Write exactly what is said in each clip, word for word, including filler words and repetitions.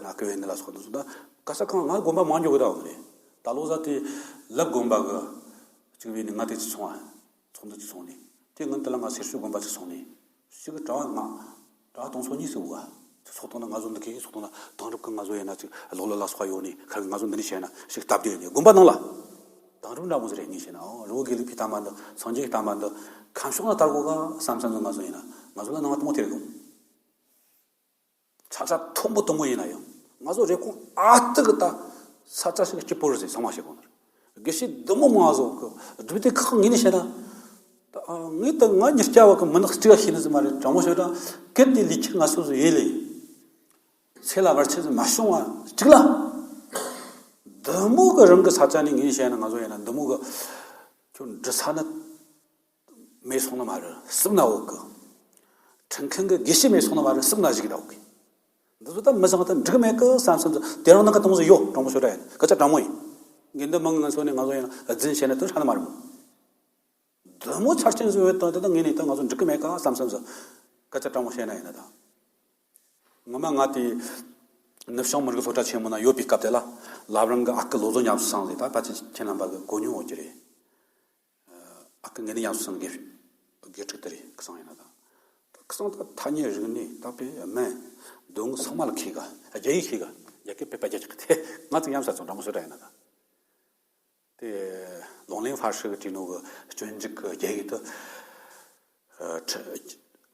ཨ་ཁུ་བའི་ནི་ལ་སོགས་འདི་ཚོ་ད་ག་ས་གང་ང་དགོན་པ་མང་འགྱོ་གི་ད་འོང་ནི་རེད། ད་ལོ་ཟླ་དེ་ལབ་དགོན་པ་གི་གཅིག་བས་ནི་ང་དེ་ཅི་སོང་ཨ། ཚོགས་འདུ་ཅིག་སོང་ནས། དེ་སྔོན་དེ་ལ་ང་སེར་ཤུལ་དགོན་པ་ཅིག་སོང་ནས། ཞིག་གི་གྲྭ་བ་ང་། གྲྭ་བ་སྟོང་ཚོ་གཉིས་སུ་བ། ཚོགས་ཐོག་ན་ང་ཚོ་འདི་གའི་ཚོགས་ཐོག་ན་དེང་རབས་ཀྱི་ང་ཚོ་ཡིན་ན་ཅིག་གློག་ཀླད་ལ་སོགས་ཡོད་ནི་ཁར་ང་ཚོ་འདི་ནས་བཤད་ན་ཞིག་སྟབས་བདེ་ཡོད་ནི་དགོན་པ་ནང་ལ། དེང་རབས་འདྲ་མོ་ཟིག་རེད་ངས་བཤད་ན། ཨོ་རི་བོ་དགེ་ལུགས་པའི་བསྟན་པ་འདི་སངས་རྒྱས་ཀྱི་བསྟན་པ་འདི་ཁམས་ཕྱོགས་ན་དར་གོ་ག་བསམ་བསམ་ཚོ་ང་ཚོ་ཡིན་ན་ང་ཚོ་ལ་སྣང་བ་དུ་མོ་དེ་རེད་གོ། ས་ཆ་མཐོན་པོ་དུ་མོ་ཡིན་ན་ཡང་ང་ཚོ་རེབ་གོང་ཨ་སྟག་གི་ད་ས་ཆ་ཞིག་སྐྱིད་པོ་རེད་ཟེར་ཚང་མ་བཤད་གོ་ནི་རེད། དགེ་བཤེས་འདི་མོ་མང་ཟོ་གི་སྒྲུབ་སྡེ་ཁག་ངོས་ནས་བཤད་ན། ད་ཨ་ངས་ད་ང་མྱི་སྐྱ་བ་གི་མི་ནག་གཅིག་ཤེས་ནི་ཟིག་མ་རེད། དྲང་མོ་ཤོད་ད་གལ་ཏེ་ལས་ཁྱེད་ང་སོ་སོ་ཡིན་ལེ། ཚེ་ལ་བར་ཆད་ཟིག་མ་བྱུང་བ་གཅིག་ལ། འདི་མོ་གི་རང་གི་ས་ཆ་ནས་ངས་བཤད་ན་ང་ཚོ་ཡིན་ན་འདི་མོ་གི་ཁྱོད་འདྲི་ས་ནི། མེད་སོང་ནི་མ་རེད་སུབ་ན་འོག་གི། ཁྲིད་མཁན་གི་དགེ་བཤེས་མེད་སོང་ནི་མ་རེད་སུབ་ན་ཞིག་ད་འོག་གི། འདི་ཚོ་ད་མི་བཟང་ད་འགྲིག་གི་མེད་གི་བསམ་བསམ་ཚོ་དེ་རང་ནང་གི་དུང་ཟིག་ཡོད། དྲང་པོ་ཤོད་ད་ཡིན་སྐད་ཆ་དྲང་མོ་ཡིན། དགེ་འདུན་མང་ང་ཚོ་ནས་ང་ཚོ་ཡིན་རྫུན་བཤད་ན་དོན་ཧྲ་ནི་མ་རེད་མོ། འདི་མོ་ཆ་རྐྱེན་བཟོས་ཡོད་དང་དེ་ད་ངས་ནས་ད་ང་ཚོ་འགྲིག་གི་མེད་གི་བསམ་བསམ་ཚོ་སྐད་ཆ་དྲང་མོ་བཤད་ན་ཡིན་ན་ད། ངོ་མ་ང་དེ་ནུབ་བྱང་མི་རིགས་སློབ་གྲྭ་ཆེན་མོ་ན་ཡོད་པའི་སྐབས་དེ་ལ་བླ་བྲང་གི་ཨ་ཁུ་བློ་བཟང་ཉམས་སུ་སངས་ཟེར་ད་ཕལ་ཆེར་ཁྱེད་རྣམ་པ་གི་གོ་མྱོང་ཡོད་ཀྱི་རེད། ཨ་ཁུ་ངེས་ནས་ཡང་སུ་སང་དགེ་དགེ་ཕྲུག་དེ་རེད་ཁུ་སང་ཡིན་ན་ད། ཁུ་སང་ད་ཐ་སྙད་རིག་གནས་ད་པའི་སྨན་སྡོད་ངོ་ཚང་མ་ལ་མཁས་ག་རྒྱ་ཡིག་མཁས་ག་རྒྱ་སྐད་བེད་པ་རྒྱ་ཆག་གི་དེ་ང་ཚོ་ཡང་ས་ཚོང་འདྲ་མོ་ཤོད་ད་ཡིན་ན་ད། དེ་ལུང་ལིང་ཧྥ་ཧྲི་གི་བྲིས་ནོ་གི་སྤྱོད་འཇུག་གི་རྒྱ་ཡིག་ཏུ།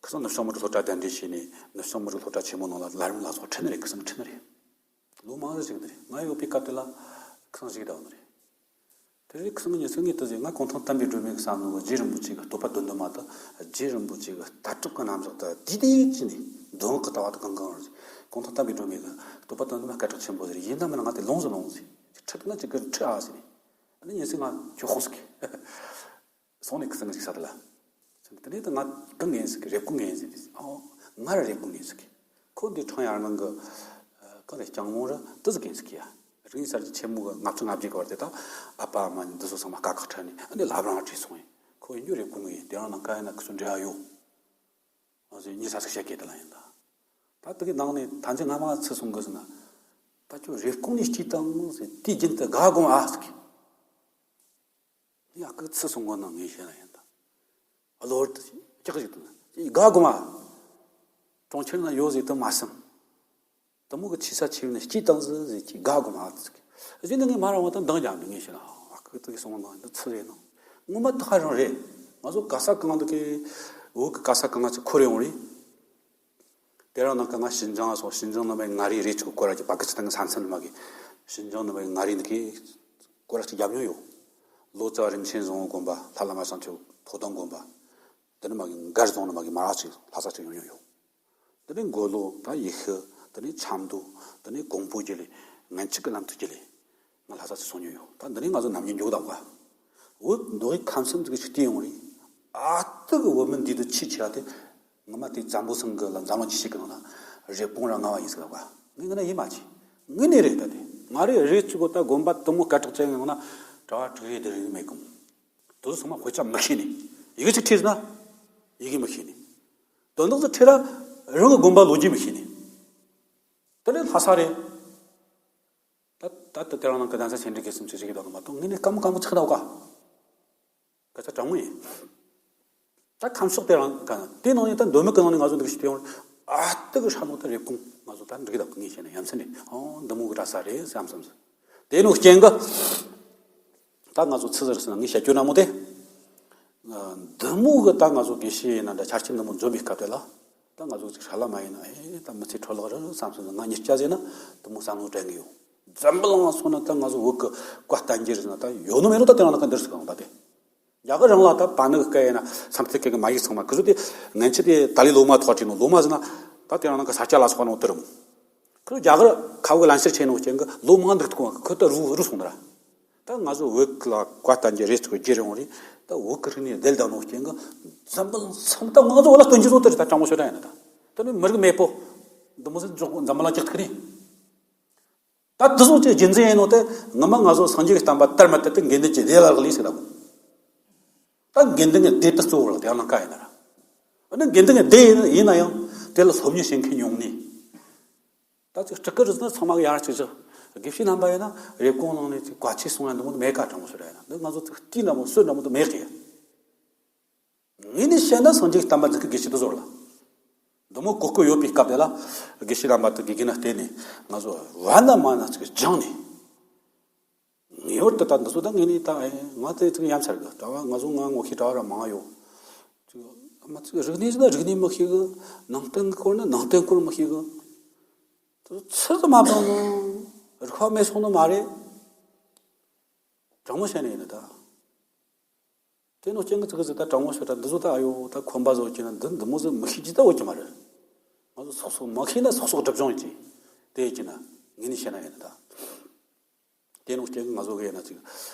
ཁུ་སང་ནུབ་བྱང་མི་རིགས་སློབ་གྲྭ་གདན་འདྲེན་བྱས་ནས་ནུབ་བྱང་མི་རིགས་སློབ་གྲྭ་ཆེན་མོ་ནང་ལ་ལམ་རིམ་ལ་སོགས་ཁྲིད་ནི་རེད། ཁུ་སང་ཁྲིད་ནི་རེད། ལོ་མང་རེ་ཞིག་འདི་རེད། ང་ཡོད་པའི་སྐབས་དེ་ལ་ཁང་ཞིག་བསྡད་ནི་རེད། དེ་རེད་ཁང་ཉིན་སང་ངས་དེ་ཟེར། ང་གུང་ཐང་བསྟན་པའི་སྒྲོན་མེ་གི་བསམ་བློ་གི་རྗེ་རིན་པོ་ཆེ་གི་བསྟོད་པ་དོན་དུ་མ་དང་རྗེ་རིན་པོ་ཆེ་གི་ལྟ་གྲུབ་ཀྱི་རྣམ་གཞག་དང་དེ་དེ་ཅི་ནས་འདོན་གི་ལྟ་བ་དང་གང་གང་རེད། གུང་ཐང་བསྟན་པའི་སྒྲོན་མེ་གི་བསྟོད་པ་དོན་དུ་མ་སྐད་གྲགས་ཆེན་པོ་ཟེར། ཡིན་ན་མིན་ན་ང་དེ་ལོངས་སུ་ལོངས་ཟེར། ཁྲིད་ན་ཅིག་གི་ཁྲིད་ཨ་ཟེར་ནས། ཨ་ནི་ཉིན་སང་ང་ཁྱོད་ཧོ་ཟེར་གི། སོང་ནས་ཁུ་སང་ཞིག་ས་དེ་ལ། དེ་ནས་ད་ང་གང་ངན་ཟིག་གི་རེབ་གོང་ངན་ཟིག་དེ། ཨོ། ང་ར་རེབ་གོང་ངན་ཟིག་གི། ཁོ་འདི་ཁྲང་ཡར་ནང་གི། གང་རེད་ལྕང་ལུང་ར་དེ་ཟིག་ངན་ཟིག་གི་ཡ། རིག་གནས་གསར་བརྗེ་ཆེན་མོ་གི་ལྔ་བཅུ་ང་བརྒྱད་གི་བར་དེ་ད་ཨ་ཕ་ཨ་མ་ནི་འདི་ཚོ་ཚང་མ་དཀའ་ཁག་འཕྲད་ནས་ཨ་ནི་བླ་བྲང་ང་བྲོས་སོང་ཡིན། ཁོ་ཡིན་རྒྱུ་རེབ་གོང་ངན་ཡིན། དེ་རང་ནང་ཀ་ཡིན་ན་ཁུ་སུ་འབྲེལ་བ་ཡོད། ཨ་ཟེ་ཉི་ས་ཟིག་བཤད་གི་དེ་ལ་ཡིན་ད། ད་དེ་གི་ནང་ནས་ཐམས་ཅད་ང་མ་ཚུར་སོང་གི་ཟེར་ན། ད་ཁྱོད་རེབ་གོང་ནས་སྐྱེས་དང་ཟེར་དུས་རྒྱུན་དུ་དགའ་དགོངས་ཨ་ཟེར་གི། ཡ་གི་ཚུལ་སོང་གོ་ནང་ངས་བཤད་ན་ཡིན་ད། ཨ་ལོར་དུ་ཅག་ཅིག་དང་ཅིག་དགའ་དགོངས་མ། གྲོང་ཁྱེར་ན་ཡོད་ཟིག་དུ་མ་བསམ། དུ་མོ་གི་ཆེ་ས་ཆེ་བ་ནས་སྐྱིད་དང་ཟིག་ཟིག་ཅིག་དགའ་དགོངས་མ་ཟིག་ཟིག་ནི་ངས་མ་རང་བ་དང་འདང་རྒྱབ་ནས་ངས་བཤད་ན་ཨ་ཁུ་དུ་གི་སོང་ནང་འདི་ཚུལ་རེད་ནོ། ངོ་མ་ད་ག་རང་རེད། ང་ཚོ་ག་ས་གང་དུ་གི་བོད་གི་ག་ས་གང་ང་ཅིག་འཁོར་ཡོང་རེད། དེ་རང་ནང་གི་ང་ཞིན་ཅང་སོགས་ཞིན་ཅང་ནང་པའི་མངའ་རིས་རེ་ཅིག་སྐོར་ར་ཅིག་བ་གི་ཅི་དང་ས་མཚམས་ནི་མ་གི་ཞིན་ཅང་ནང་པའི་མངའ་རིས་འདི་གི་སྐོར་ར་ཅིག་རྒྱབ་མྱོང་ཡོད། ལོ་ཙཱ་བ་རིན་ཆེན་བཟང་པོ་དགོན་པ། ལྷ་བླ་མ་བྱང་ཆུབ་ཐོག་དང་དགོན་པ། དེ་ནི་མ་གི་མགར་རྫོང་ནི་མ་གི་མ་ར་ཅིག་ལྷ་ས་ཅིག་ཡོང་མྱོང་ཡོད། དེ་ནི་མགོ་ལོག་ད་ཡེ་ཤུ། དེ་ནི་ཆབ་མདོ། དེ་ནི་ཀོང་པོ་བརྒྱུད་ལས་ངན་ཆིག་གི་ལམ་དུ་བརྒྱུད་ལས། ང་ལྷ་ས་ཅིག་སོང་མྱོང་ཡོད། ད་འདི་ནས་ང་ཚོ་ནམ་རྒྱུན་འཇོག་དང་བ། བོད་མདོ་དབུས་ཁམས་གསུམ་ཅིག་གི་ཅིག་བལྟས་ཡོང་རེད། ཨ་ཏི་གི་བོད་མི་འདི་དུ་ཆེས་ཆེ་བ་དེ། ངོ་མ་དེ་འཛམ་བུ་གླིང་གི་ལ་འཛམ་གླིང་ཅི་ཞིག་གི་ནང་ན་རེབ་གོང་ར་ང་བ་ཡིན་ཟེར་བ། ངས་ངི་ན་ཡིན་མ་ཆེ། ངི་ནས་རེད་ད་དེ། ང་རེ་རེ་ཅིག་གོ་ད་དགོན་པ་དུ་མོ་སྐད་གྲགས་ཅན་ཡང་ན་གྲྭ་བ་དྲུག་ཡོད་དེ་རིག་མེད་གོ། དུ་ཚང་མ་དཔེ་ཆ་མི་ཤེས་ནི། ཡི་གེ་ཅིག་ཁྲིད་ན་ཡི་གེ་མི་ཤེས་ནི། དོན་དག་ཅིག་ཁྲིད་ར་རང་གི་དགོན་པ་ལོ་རྒྱུས་མི་ཤེས་ནི། དེ་ནས་ལྷ་ས་རེད། ད་ད་ལྟ་དེ་རང་ནང་གི་གདན་ས་ཆེ་འབྲིང་གི་སུམ་ཅུ་ཞིག་གི་དོན་མ་གཏོགས་ངས་ནི་སྐམ་སྐམ་ཆགས་འདུག་ག། སྐད་ཆ་དྲང་མོ་ཡིན། ད་ཁམས་ཕྱོགས་དེ་རང་ག་དེ་ནང་ནས་ད་མདོ་སྨད་ཀྱི་ནང་ནས་ང་ཚོ་འདི་གི་ཞིག་དེ་ཡོང་ཨ་ཏི་གི་ཧྲ་ནོ་ད་རེབ་གོང་ང་ཚོ་ད་འགྲིག་གི་ད་ངས་བཤད་ན་ཡ་མཚན་རེད། ཨོ་འདི་མོ་གི་གྲྭ་ས་རེད་བསམ་བསམ་ཟིག་དེ་ནོ་རྐྱེན་གི་ད་ང་ཚོ་ཚི་ཟེར་ཟེར་ན་ངས་བཤད་རྒྱུ་ན་མོ་དེ། འདི་མོ་གི་ད་ང་ཚོ་དགེ་བཤེས་ཡིན་ན་འདྲ་ཆ་རྐྱེན་འདི་མོ་འཛོམས་པའི་སྐབས་དེ་ལ། ད་ང་ཚོ་ཅིག་ཧྲ་ལ་མ་ཡིན་ན་ཨེ་ད་མི་ཚེ་འཕྲོ་བརླག་རེད་བསམ་སོང་ང་ཉིད་སྐྱ་ཟེར་ན་དུ་མོ་བསམ་བློ་དྲན་གི་ཡོད། འཛམ་བུ་གླིང་ལ་སོང་ན་ད་ང་ཚོ་བོད་ཀྱི་བཀའ་བསྟན་འགྱུར་ཟེར་ན་ད་ཡོད་ནོ་མེད་ནོ་ད་དེ་རང་ནང་ག་འདིར་སུ་གང་ད་དེ། རྒྱ་གར་རང་ལ་ད་པ་ཎི་གི་སྐད་ཡིན་ན་སཾ་སྐྲྀཏ་སྐད་གི་མ་ཡིག་ཚང་མ་ཁུ་ཚོ་དེ་ངན་ཆི་དེ་ཏཱ་ལའི་ལོ་མ་ཐོག་བྲིས་ནོ་ལོ་མ་ཟེར་ན་ད་དེ་རང་ནང་ག་ས་སྐྱ་ལ་སོགས་ནོ་དེ་རུ་མོ། ཁུ་ཚོ་རྒྱ་གར་ཁ་བོ་གི་ལན་ཤེར་ཆེ་ནོ་རྐྱེན་གི་ལོ་མང་འདུག་ཐུག་ཁུ་ད་རུ་རུ་སོང་ད་ར། ད་ང་ཚོ་བོད་ལ་བཀའ་བསྟན་རྒྱུ་རེ་ཚོ་རྒྱུ་རེ་འོང་རེད། ད་བོད་ཀྱི་རིག་གནས་བསྡད་བསྡད་ནོ་རྐྱེན་གི་འཛམ་བུ་གླིང་ཚང་མ་ད་ང་ཚོ་བོད་ལ་སྟོན་རྒྱུ་བཟོ་དེ་རེད། ད་དྲང་མོ་ཤོད་ད་ཡིན་ན་ད་ད་ནི་མི་རིགས་མེད་པོ་འདི་མོ་ཟིག་འཇོག་འཛམ་བུ་གླིང་ཀྱག་ཐུག་རེད། ད་དེ་ཚོ་ཅིག་རྒྱུ་མཚན་ཡིན་ནོ་དེ་ངོ་མ་ང་ཚོ་སངས་རྒྱས་ཀྱི་བསྟན་པ་དར་མ་དར་དེ་དགེ་འདུན་གྱི་སྡེ་ལ་རག་ལས་ཟེར་ད་གོ། ད་དགེ་འདུན་གྱི་སྡེ་དེ་གཙོ་བོ་རེད་དེ་ཡང་ན་ཀ་ཡིན་ན་ར། ཨ་ནི་དགེ་འདུན་གྱི་སྡེ་ཡིན་ན་ཡང་དེ་ལ་སློབ་གཉེར་བྱེད་མཁན་ཉུང་ནི། ད་ཅིག་སྤྲུལ་སྐུ་རེད་ཟེར་ན་ཚང་མ་གི་ཡར་ཅིག་ཅིག་དགེ་བཤེས་རྣམ་པ་ཡིན་ན་རེབ་གོང་ནང་ནས་ཅིག་བཀའ་ཆོས་གསུང་ཡ་འདི་མོ་མེད་ཀ། དྲང་མོ་ཤོད་ར་ཡིན་ན། འདི་ང་ཚོ་ཅིག་དུས་འདྲ་མོ་སྲོལ་འདྲ་མོ་འདི་མེད་གི། ངས་ནས་བཤད་ན་སངས་རྒྱས་ཀྱི་བསྟན་པ་འཛིན་གི་དགེ་བཤེས་དེ་ཚོ་རེད་ལ། འདི་མོ་གོ་སྐབས་ཡོད་པའི་སྐབས་དེ་ལ་དགེ་བཤེས་རྣམ་པ་དང་དགེ་རྒན་ལ་བརྟེན་ནས་ང་ཚོ་བ་ན་མ་ན་ཅིག་སྦྱངས་ནས། ངེས་པར་དུ་ད་འདི་ཚོ་ད་ངས་ནས་ད་ཨེ་ང་དེ་ཚོ་ཡ་མཚར་གི། གྲྭ་བ་ང་ཚོ་ང་ངོ་ཤེས་གྲྭ་བ་ར་མང་ཡོད། ཅིག་མ་ཅིག་རིག་གནས་ཟེར་ན་རིག་གནས་མི་ཤེས་གི། ནང་བསྟན་སྐོར་ན་ནང་བསྟན་སྐོར་མི་ཤེས་གི། དེ་ཚོ་ཚུར་དུ་མ་བཏང་ན་རིག་པ་མེད་སོང་ནི་མ་རེད། དྲང་མོ་བཤད་ནི་ཡིན་ད། དེ་ནོ་རྐྱེན་གི་ཙི་གི་ཙི་ད་དྲང་མོ་ཤོད་ད། འདི་ཚོ་ད་ཨ་ཡོ་ད་ཁོམ་པ་བཟོ་གི་ན་འདི་འདི་མོ་ཟིག་མི་ཤེས་ཀྱི་ད་འོ་གི་མ་རེད། ང་ཚོ་སོག་སོག་མ་ཤེས་ན་སོག་སོག་སྒྲུབ་སྦྱོང་ཡིན་གྱི། དེ་ཡིན་གྱི་ན་ངས་ནི་བཤད་ན་ཡིན་ད། དེ་ནོ་རྐྱེན་གི་ང་ཚོ་གི་ཡིན་ན་ཅིག་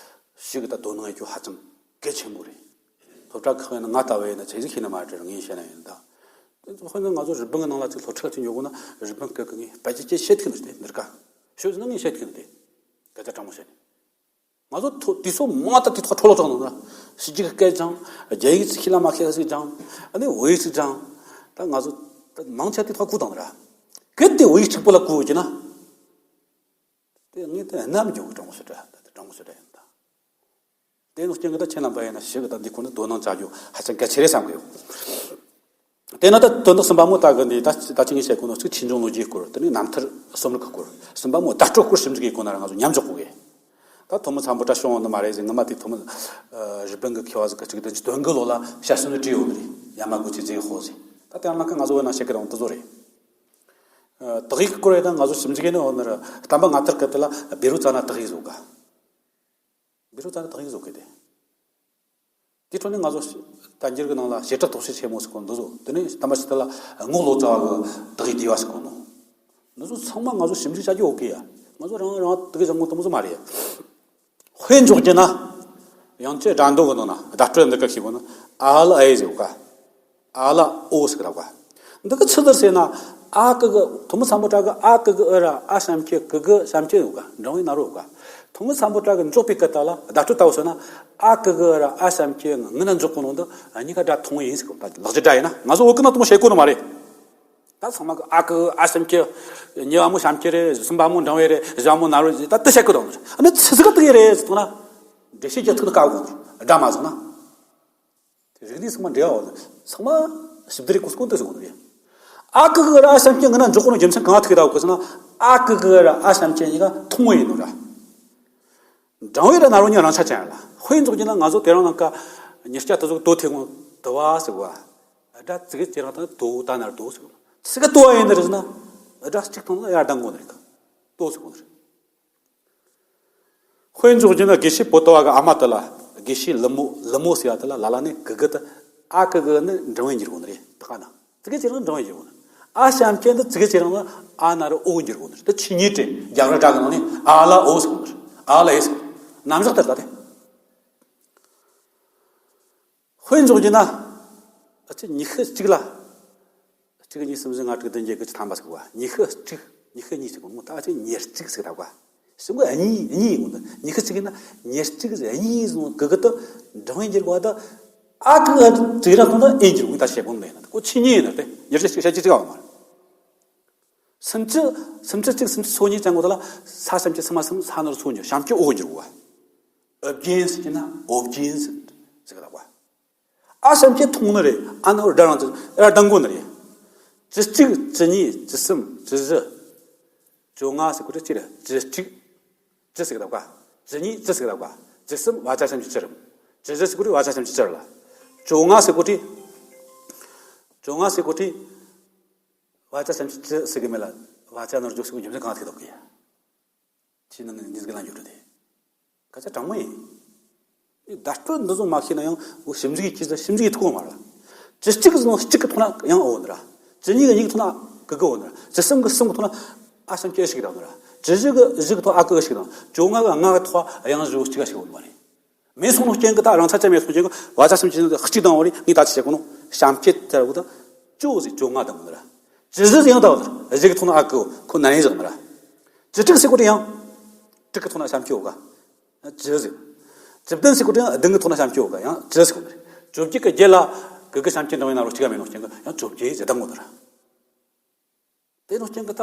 ཞིག་གི་ད་དོ་སྣང་ཡོད་རྒྱུ་ཧ་ཅང་གལ་ཆེན་པོ་རེད། སློབ་གྲྭ་ཁག་ཡིན་ན་ང་ལྟ་བུ་ཡིན་ན་ཆེ་ཟིག་ཤེས་ན་མ་རེད། ངས་བཤད་ན་ཡིན་ད། དེ་ཚོ་དཔེར་ན་ང་ཚོ་རི་པིན་གི་ནང་ལ་ཅིག་སློབ་ཁྲིད་ཅིག་ཉོ་དགོས་ན་རི་པིན་སྐད་གི་ངས་ཕལ་ཆེར་ཅིག་བཤད་ཐུབ་ནི་རེད། འདིར་ཀ་ཤོད་ཟིན་ན་ངས་བཤད་ཐུབ་ནི་རེད། སྐད་ཆ་དྲང་མོ་བཤད་ནས། ང་ཚོ་ཐོ་དུས་ཚོད་མང་ད་དུས་ཐོག་འཕྲོ་བརླག་བཏང་ནོ་ན། ཕྱི་རྒྱལ་སྐད་སྦྱང་། རྒྱ་ཡིག་ཅིག་ཤེས་ལ་མ་ཤེས་ཟིག་སྦྱང་། ཨ་ནི་བོད་ཡིག་ཅིག་སྦྱང་། ད་ང་ཚོ་ད་མང་ཆེ་དུས་ཐོག་བཀོལ་བཏང་ནི་ར། གལ་ཏེ་བོད་ཡིག་གཅིག་པོ་ལ་བཀོལ་ཡོད་ཀྱི་ན། དེ་ངས་དེ་རྣམ་འགྱུར་གི་དྲང་མོ་ཤོད་དྲ། ད་དྲང་མོ་ཤོད་དྲ་ཡིན་ད། དེ་ནོ་རྐྱེན་གི་ད་ཁྱེད་རྣམ་པ་ཡིན་ན་ཞིག་གི་ད་འདི་ཁོ་ན་དོ་སྣང་བྱ་རྒྱུ་ཧ་ཅང་གལ་ཆེ་རེད་བསམ་གི་ཡོད། དེ་ན་ད་དོན་དག་གསུམ་པ་མོ་ད་གི་འདི་ད་ད་ཅི་ངས་བཤད་གོ་ནོ་གཅིག་ཆོས་འབྱུང་ལོ་རྒྱུས་སྐོར། དེ་ནས་རྣམ་ཐར་རྩོམ་རིག་གི་སྐོར། གསུམ་པ་མོ་བརྡ་སྤྲོད་སྐོར་ཞིབ་འཇུག་གི་སྐོར་ན་ར་ང་ཚོ་མཉམ་འཇོག་དགོས་གི། ད་ཐོན་མི་སམ་བྷོ་ཊ་བྱུང་བ་ནི་མ་རེད་ཟེར། ངི་མ་དེ་ཐོན་མི་རི་པིན་གི་མཁས་པ་ཟིག་གི་གཅིག་བདུན་ཅུ་དོན་དགུ་ལོ་ལ་དཔྱད་རྩོམ་ནི་བྲིས་ཡོད་ནི་རེད། ཡ་མ་གུ་ཅི་ཟེར་ཧོ་ཟེར། ད་དེ་ཡང་ལ་ཁ་ང་ཚོ་བོད་ནང་བཤད་གི་རང་དེ་ཚོ་རེད། ཨ། དག་ཡིག་གི་སྐོར་ཡིན་ན་ང་ཚོ་ཞིབ་འཇུག་ཡིན་ནི་འོ་ནི་ར་བསྟན་པ་སྔ་དར་སྐབས་དེ་ལ་བཻ་རོ་ཙ་ན་དག་ཡིག་བཟོ་ག། བཻ་རོ་ཙ་ན་དག་ཡིག་བཟོ་གི་དེ། དེ་འཕྲོ་ནས་ང་ཚོ་བསྟན་འགྱུར་གི་ནང་ལ་བྱེ་བྲག་རྟོགས་བྱེད་ཆེན་མོ་ཟེར་གོ་འདི་བཟོ། དེ་ནས་བསྟན་པ་ཕྱི་དར་ལ་རྔོག་ལོ་ཙཱ་བ་གི་དག་ཡིག་བསྡུས་པ་ཟེར་གོ་ནོ། འདི་ཚོ་ཚང་མ་ང་ཚོ་ཞིབ་འཇུག་བྱ་རྒྱུ་ཡོད་གི་ཡ། ང་ཚོ་རང་རང་དག་ཡིག་བཟང་ངོ་དེ་མོ་ཟིག་མ་རེད་ཡ། དཔེ་འཇོག་རྒྱུ་ན། དབྱངས་ཅན་སྒྲ་མདོ་གི་ནང་ན་བརྡ་སྤྲོད་འདི་ག་ཤེས་གོ་ན། ཨ་ལ་ཨེ་ཟེར་གོ་ག། ཨ་ལ་ཨོ་ཟེར་གི་ར་གོ། འདི་གི་ཆི་ཟིག་ཟེར་ན། ཨ་གི་གུ་ཐོན་མི་སམ་བྷོ་ཊ་གི་ཨ་གི་གུ་ཨི་ར་ཨ་ཞབས་ཀྱུ་གི་གུ་ཞབས་ཀྱུ་ཡོད་ག། འགྲེང་བུའི་ན་རོ་ཡོད་ག། ཐོན་མི་སམ་བྷོ་ཊ་གི་འཇོག་པའི་སྐབས་དག་ལ་བརྡ་སྤྲོད་ལྟ་བུ་ཟེར་ན། ཨ་གི་གུ་ཨི་ར་ཨ་ཞབས་ཀྱུ་ངི་ན་འཇོག་གོ་ནོ་འདི་གཉིས་ཀ་སྒྲ་མཐུན་ཡིན་ཟེར་གོ། ད་ལེགས་སྦྱར་སྒྲ་ཡིན་ན། ང་ཚོ་བོད་གི་ནང་དེ་མོ་བཤད་གོ་ནི་མ་རེད། ད་ཚང་མ་གི་ཨ་གི་གུ་ཨ་ཞབས་ཀྱུ། གཉིས་པ་མོ་ཞབས་ཀྱུ་རེད། གསུམ་པ་མོ་འགྲེང་བུ་རེད། བཞི་བ་མོ་ན་རོ་རེད། ད་དེ་བཤད་གོ་དང་། ཨ་ནི་ཆི་ཟིག་ག་དག་ཡིག་རེད་ཟེར་ཐུག་ན། འགྲེལ་བཤད་རྒྱག་ཐུབ་ནི་དཀའ་གོ། སྒྲ་མ་ཟིན་ན། རིག་གནས་ཚང་མ་འབྲེལ་བ་ཡོད། ཚང་མ་ཞིབ་བསྡུར་གོ་སྐོར་དུ་ཟེར་གོ་ནི་རེད། ཨ་གི་གུ་ཨི་ར་ཨ་ཞབས་ཀྱུ་ངི་ན་འཇོག་གོ་ནོ་རྒྱུ་མཚན་གང་ཐུག་གི་ད་གོ་ཟེར་ན། ཨ་གི་གུ་ཨི་ར་ཨ་ཞབས་ཀྱུ་གཉིས་ཀ་མཐུན་པོ་ཡིན་ནོ་ར། འགྲེང་བུ་ར་ན་རོ་གཉིས་རང་ཆ་ཅན་ལ། དཔེ་འཇོག་རྒྱུ་ན་ང་ཚོ་དེ་རིང་ནངས་ཀ་མྱི་སྐྱ་དེ་ཚོ་དོ་ཐེ་གོ་དོ་བ་ཟེར་གོ། སྒྲ་ཙི་གེ་ཅི་རང་དང་དོ་ད་ན་རོ་དོ་ཟེར་གོ། ཙི་གེ་དོ་བ་ཡིན་ནི་རེད་ཟེར་ན། སྒྲ་གཅིག་ཐོན་ན་ཡར་ལྡང་གོ་ནི་རེད་ཀ། དོ་ཟེར་གོ་ནི་རེད། དཔེ་འཇོག་རྒྱུ་ན་དགེ་བཤེས་པོ་ཏོ་བ་གི་ཨ་མ་དེ་ལ། དགེ་བཤེས་ལི་མོ། ལི་མོ་ཟེར་བ་དེ་ལ་ལ་ལ་ནས་གི་གུ་དེ། ཨ་གི་གུ་ནི་འགྲེང་བུ་འགྱུར་གོ་ནི་རེད། ད་ག་ན་ཙི་གེ་ཅི་རང་འགྲེང་བུ་འགྱུར་གོ་ནི། ཨ་ཞབས་ཀྱུ་འདི་ཙི་གེ་ཅི་རང་ལ་ཨ་ན་རོ་ཨོ་འགྱུར་གོ་ནི་རེད། དེ་ཆོས་ཉིད་དེ་རྒྱ་གར་སྒྲ་གི་ནང་ནས་ཨ་ལ་ཨོ་ཟེར་གོ་ནི་རེད། ཨ་ལ་ཨེ་ཟེར་གོ་ནི། རྣམ་གཞག་དེ་ལྟ་སྟེ། དཔེ་འཇོག་རྒྱུ་ན། ཨ་ཅེ་ཉི་ཤུ་གཅིག་ལ། གཅིག་གཉིས་གསུམ་བཞི་ལྔ་དྲུག་བདུན་བརྒྱད་དགུ་བཅུ་ཐམ་པ་ཟེར་གོ་བ། ཉི་ཤུ་གཅིག་ཉི་ཤུ་གཉིས་ཟེར་གོ་ནོ། ད་ཨ་ཅེ་ཉེར་གཅིག་ཟེར་གོ་བ། གཞུག་གུ་གཉིས་གཉིས་ཡིན་གོ་ནོ། ཉི་ཤུ་གཅིག་ཡིན་ན་ཉེར་གཅིག་ཟེར། གཉིས་ཟེར་གོ་གི་གུ་དེ་འགྲེང་བུ་འགྱུར་གོ་བ་ད། ཨ་གི་གུ་ཙི་ར་ཐོན་ན་ཨེ་འགྱུར་གོ། ད་བཤད་གོ་ནོ་མེད་ན། ཁོ་ཆོས་ཉིད་ཡིན་ན་དེ་ཉེར་གཅིག་ཤ་གཅིག་གཅིག་བ་མ་རེད། སུམ་ཅུ། སུམ་ཅུ་གཅིག་སུམ་ཅུ་སོ་གཉིས་ཅན་གོ་ད་ལ། ས་ཞབས་ཀྱུ་སུ་མ་སུམ། ས་ན་རོ་སོ་འགྱུར། ཞབས་ཀྱུ་ཨོ་འགྱུར་གོ་བ། ཨོ་རྒྱན་ཟེར་གྱི་ན་ཨོ་རྒྱན་ཟེར་ཟེར་གི་ད་གོ། ཨ་ཞབས་ཀྱུ་མཐུན་ནི་རེད། ཨ་ན་རོ་སྒྲ་རང་ཙི་ར་ལྡང་གོ་ནི་རེད། བཅུ་གཅིག་བཅུ་གཉིས་བཅུ་གསུམ་བཅུ་བཞི། བཅོ་ལྔ་ཟེར་གོ་དུས་ཅི་རེད། བཅུ་གཅིག་བཅུ་ཟེར་གི་ད་གོ། བཅུ་གཉིས་བཅུ་ཟེར་གི་ད་གོ། བཅུ་གསུམ་བ་ཅ་ཞབས་ཀྱུ་བཅུ་རེད། བཅུ་བཞི་ཟེར་གོ་དུས་བ་ཅ་ཞབས་ཀྱུ་བཅུ་རེད་ལ། བཅོ་ལྔ་ཟེར་གོ་དུས། བཅོ་ལྔ་ཟེར་གོ་དུས། བ་ཅ་ཞབས་ཀྱུ་བཅུ་ཟེར་གི་མེད་ལ། བ་ཅ་ན་རོ་བཅོ་ཟེར་གོ་རྒྱུ་མཚན་གང་ཐུག་ཐུབ་གི་ཡ། ཆོས་ནང་གི་འདི་ཟིག་ལ་འགྱུར་ཏེ། སྐད་ཆ་དྲང་མོ་ཡིན། བརྡ་སྤྲོད་འདི་ཚོ་མ་ཤེས་ན་ཡང་འོ་ཞིབ་འཇུག་གི་ཁྱེད་ཚོ་ཞིབ་འཇུག་གི་ཐུག་གོ་མ་རེད། བཅུ་གཅིག་གི་ནང་གཅིག་གི་ཐོག་ན་ཡང་ཨོ་འདི་ར། བཅུ་གཉིས་གི་གཉིས་གི་ཐོག་ན་གི་གུ་ཨོ་འདི་ར། བཅུ་གསུམ་གི་གསུམ་གི་ཐོག་ན་ཨ་ཞབས་ཀྱུ་ཨི་ཞིག་དང་འདི་ར། བཅུ་བཞི་གི་བཞི་གི་ཐོག་ཨ་གི་ཨི་ཞིག་དང་། བཅོ་ལྔ་གི་ལྔ་གི་ཐོག་ཡང་བཞི་བོ་གཅིག་ག་ཞིག་ཨོ་འདི་མ་རེད། མེད་སོང་ནོ་རྐྱེན་གི་ད་རང་ཚ་ཅན་མེད་སོང་རྐྱེན་གི་བ་ཅ་ཞབས་ཀྱུ་གཅིག་དང་བ་རེད། ངས་ད་ཅི་བྱེད་གོ་ནོ། ཞབས་ཀྱུ་དེ་ར་བོ་ད་བཅོ་ཟིག་བཅོ་ལྔ་དང་འདི་ར། བཅུ་བཞི་ཡང་ད་བཞི་གི་ཐོག་ན་ཨ་གི་ཁོ་ན་ཡིན་ཟིག་མི་ར། བཅུ་དྲུག་ཟེར་གོ་དུས་ཡང་། དྲུག་གི་ཐོག་ན་ཞབས་ཀྱུ་ཡོད་ག། བཅུ་ཟིག། བཅུ་བདུན་ཟེར་གོ་དུས་ཡང་བདུན་གི་ཐོག་ན་ཞབས་ཀྱུ་ཡོད་ག། ཡང་བཅུ་ཟེར་གོ་ནི་རེད། བཅོ་བརྒྱད་གི་བརྒྱད་ལ་གི་གུ་ཞབས་ཀྱུ་འགྲེང་བུའི་ན་རོ་གཅིག་ག་མེད་ནོ་རྐྱེན་གི་ཡང་བཅོ་བརྒྱད་ཟེར་ད་གོ་ནི་ར། དེ་ནོ་རྐྱེན་གི་ད།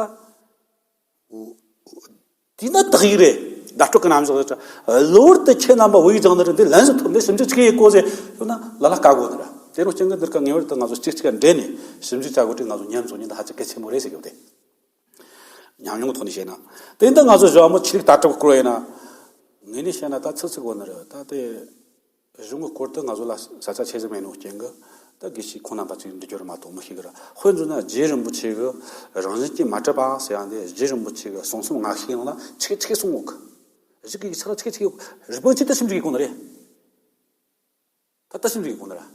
འོ། དེས་ན་དག་ཡིག་རེད། བརྡ་སྤྲོད་ཀྱི་རྣམ་གཞག་རེད། གློ་བུར་དུ་ཁྱེད་རྣམ་པ་བོད་ཡིག་སྦྱངས་ནི་རེད། འདི་ལན་ཞིག་ཐོབ་ནས་ཞིབ་འཇུག་ཅིག་ཡེད་དགོས་ཟེར་ཡོད་ན་ལ་ལ་དཀའ་དགོས་ནི་རེད། དེ་རུ་རྐྱེན་གྱིས་འདིར་ཀ་ངེས་པར་དུ་ང་ཚོ་གཅིག་གཅིག་ག་འབྲེལ་ནས་ཞིབ་འཇུག་བྱ་དགོས་དུས། ང་ཚོ་ཉམས་བཟོ་ཉིན་འདི་ཧ་ཅང་གལ་ཆེན་པོ་རེད་ཟེར་གི་ཡོད་དེ། ཉམས་མྱོང་གི་ཐོག་ནས་བཤད་ན། དེ་འདི་ང་ཚོ་ཞོག་མོ་ཆོས་ལུགས་ལྟ་གྲུབ་སྐོར་ཡིན་ན། ངས་ནས་བཤད་ན་ད་ཚིག་ཚིག་གོ་ནི་རེད། ད་དེ་གཞུང་གི་སྐོར་དུ་ང་ཚོ་ལ་ས་ཆ་ཆེ་ཟིག་མེད་ནོ་རྐྱེན་གྱིས། ད་དགེ་བཤེས་ཁོང་རྣམ་པ་ཚོས་འདི་སྐོར་མ་གཏོགས་མི་ཤེས་གི་ར། དཔེར་མཚོན་ན་རྗེ་རིན་པོ་ཆེ་གི་རང་བཞིན་གྱིས་མ་གྲུབ་པ་ཟེར་ཡ་འདི། རྗེ་རིན་པོ་ཆེ་གི་གསུང་རྩོམ་སྔ་ཤོས་ནང་ལ་ཆིག་ཆིག་གསུང་ཡོད་གི། གཞུག་གི་ཡིག་ཆ་ལ་ཆིག་ཆིག་ཡོད། རིན་པོ་ཆེ་ད་ཞིབ་འཇུག་ཡེད་གོ་ནི་རེད། ད་ད་ཞིབ་འཇུག་ཡེད་གོ་ནི་རེད།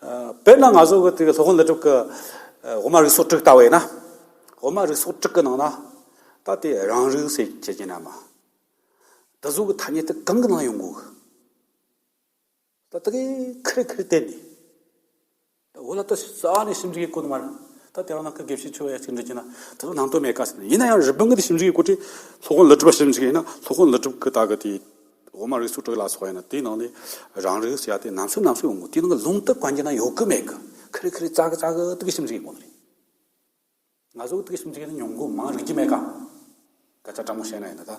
ཨ། དཔེར་ན་ང་ཚོ་གི་དེ་གི་སློབ་དཔོན་ཀླུ་སྒྲུབ་གི་ཨ་དབུ་མ་རིགས་ཚོགས་དྲུག་ལྟ་བས་ན། དབུ་མ་རིགས་ཚོགས་དྲུག་གི་ནང་ན་ད་དེ་རང་རིག་ཟེར་བྱེད་ཀྱི་ན་མ། དེ་ཚོ་གི་ཐ་སྙད་དེ་གང་གི་ནང་ཡོང་གོ་གི། ད་དེ་གི་ཁེར་ཁེར་བསྟན་ནས། ད་འོ་ལ་ད་རྩ་ནས་ཞིབ་འཇུག་ཡེད་གོ་ནི་མ་རེད། ད་དེ་རང་ནང་གི་དགེ་བཤེས་ཚོ་ཡ་གཅིག་འདྲི་རྒྱུ་ན་དེ་ཚོ་ནང་དོན་མེད་ཀ་ཟེར་ནས། ཡིན་ན་ཡང་རི་པིན་གི་དེ་ཞིབ་འཇུག་ཡེད་གོ་དུས། སློབ་དཔོན་ཀླུ་སྒྲུབ་ཞིབ་འཇུག་ཡེད་ན། སློབ་དཔོན་ཀླུ་སྒྲུབ་གི་ད་གི་དེ་དབུ་མ་རིགས་ཚོགས་དྲུག་ལ་སོགས་ཡིན་ན། དེའི་ནང་ནས་རང་རིག་ཟེར་ཡ་དེ་རྣམ་གསུམ་རྣམ་གསུམ་ཡོང་གོ། དེའི་ནང་གི་ལུང་དེབ་གན་གྱི་ན་ཡོད་གི་མེད་གི། ཁེར་ཁེར་རྩ་གི་རྩ་གི་དེ་གི་ཞིབ་འཇུག་ཡེད་གོ་ནི་རེད། ང་ཚོ་དེ་གི་ཞིབ་འཇུག་ཡེད་ན་མྱོང་གོ་མང་རིག་རྒྱུ་མེད་ཀ། སྐད་ཆ་དྲང་མོ་བཤད་ན་ཡིན་ན། ད་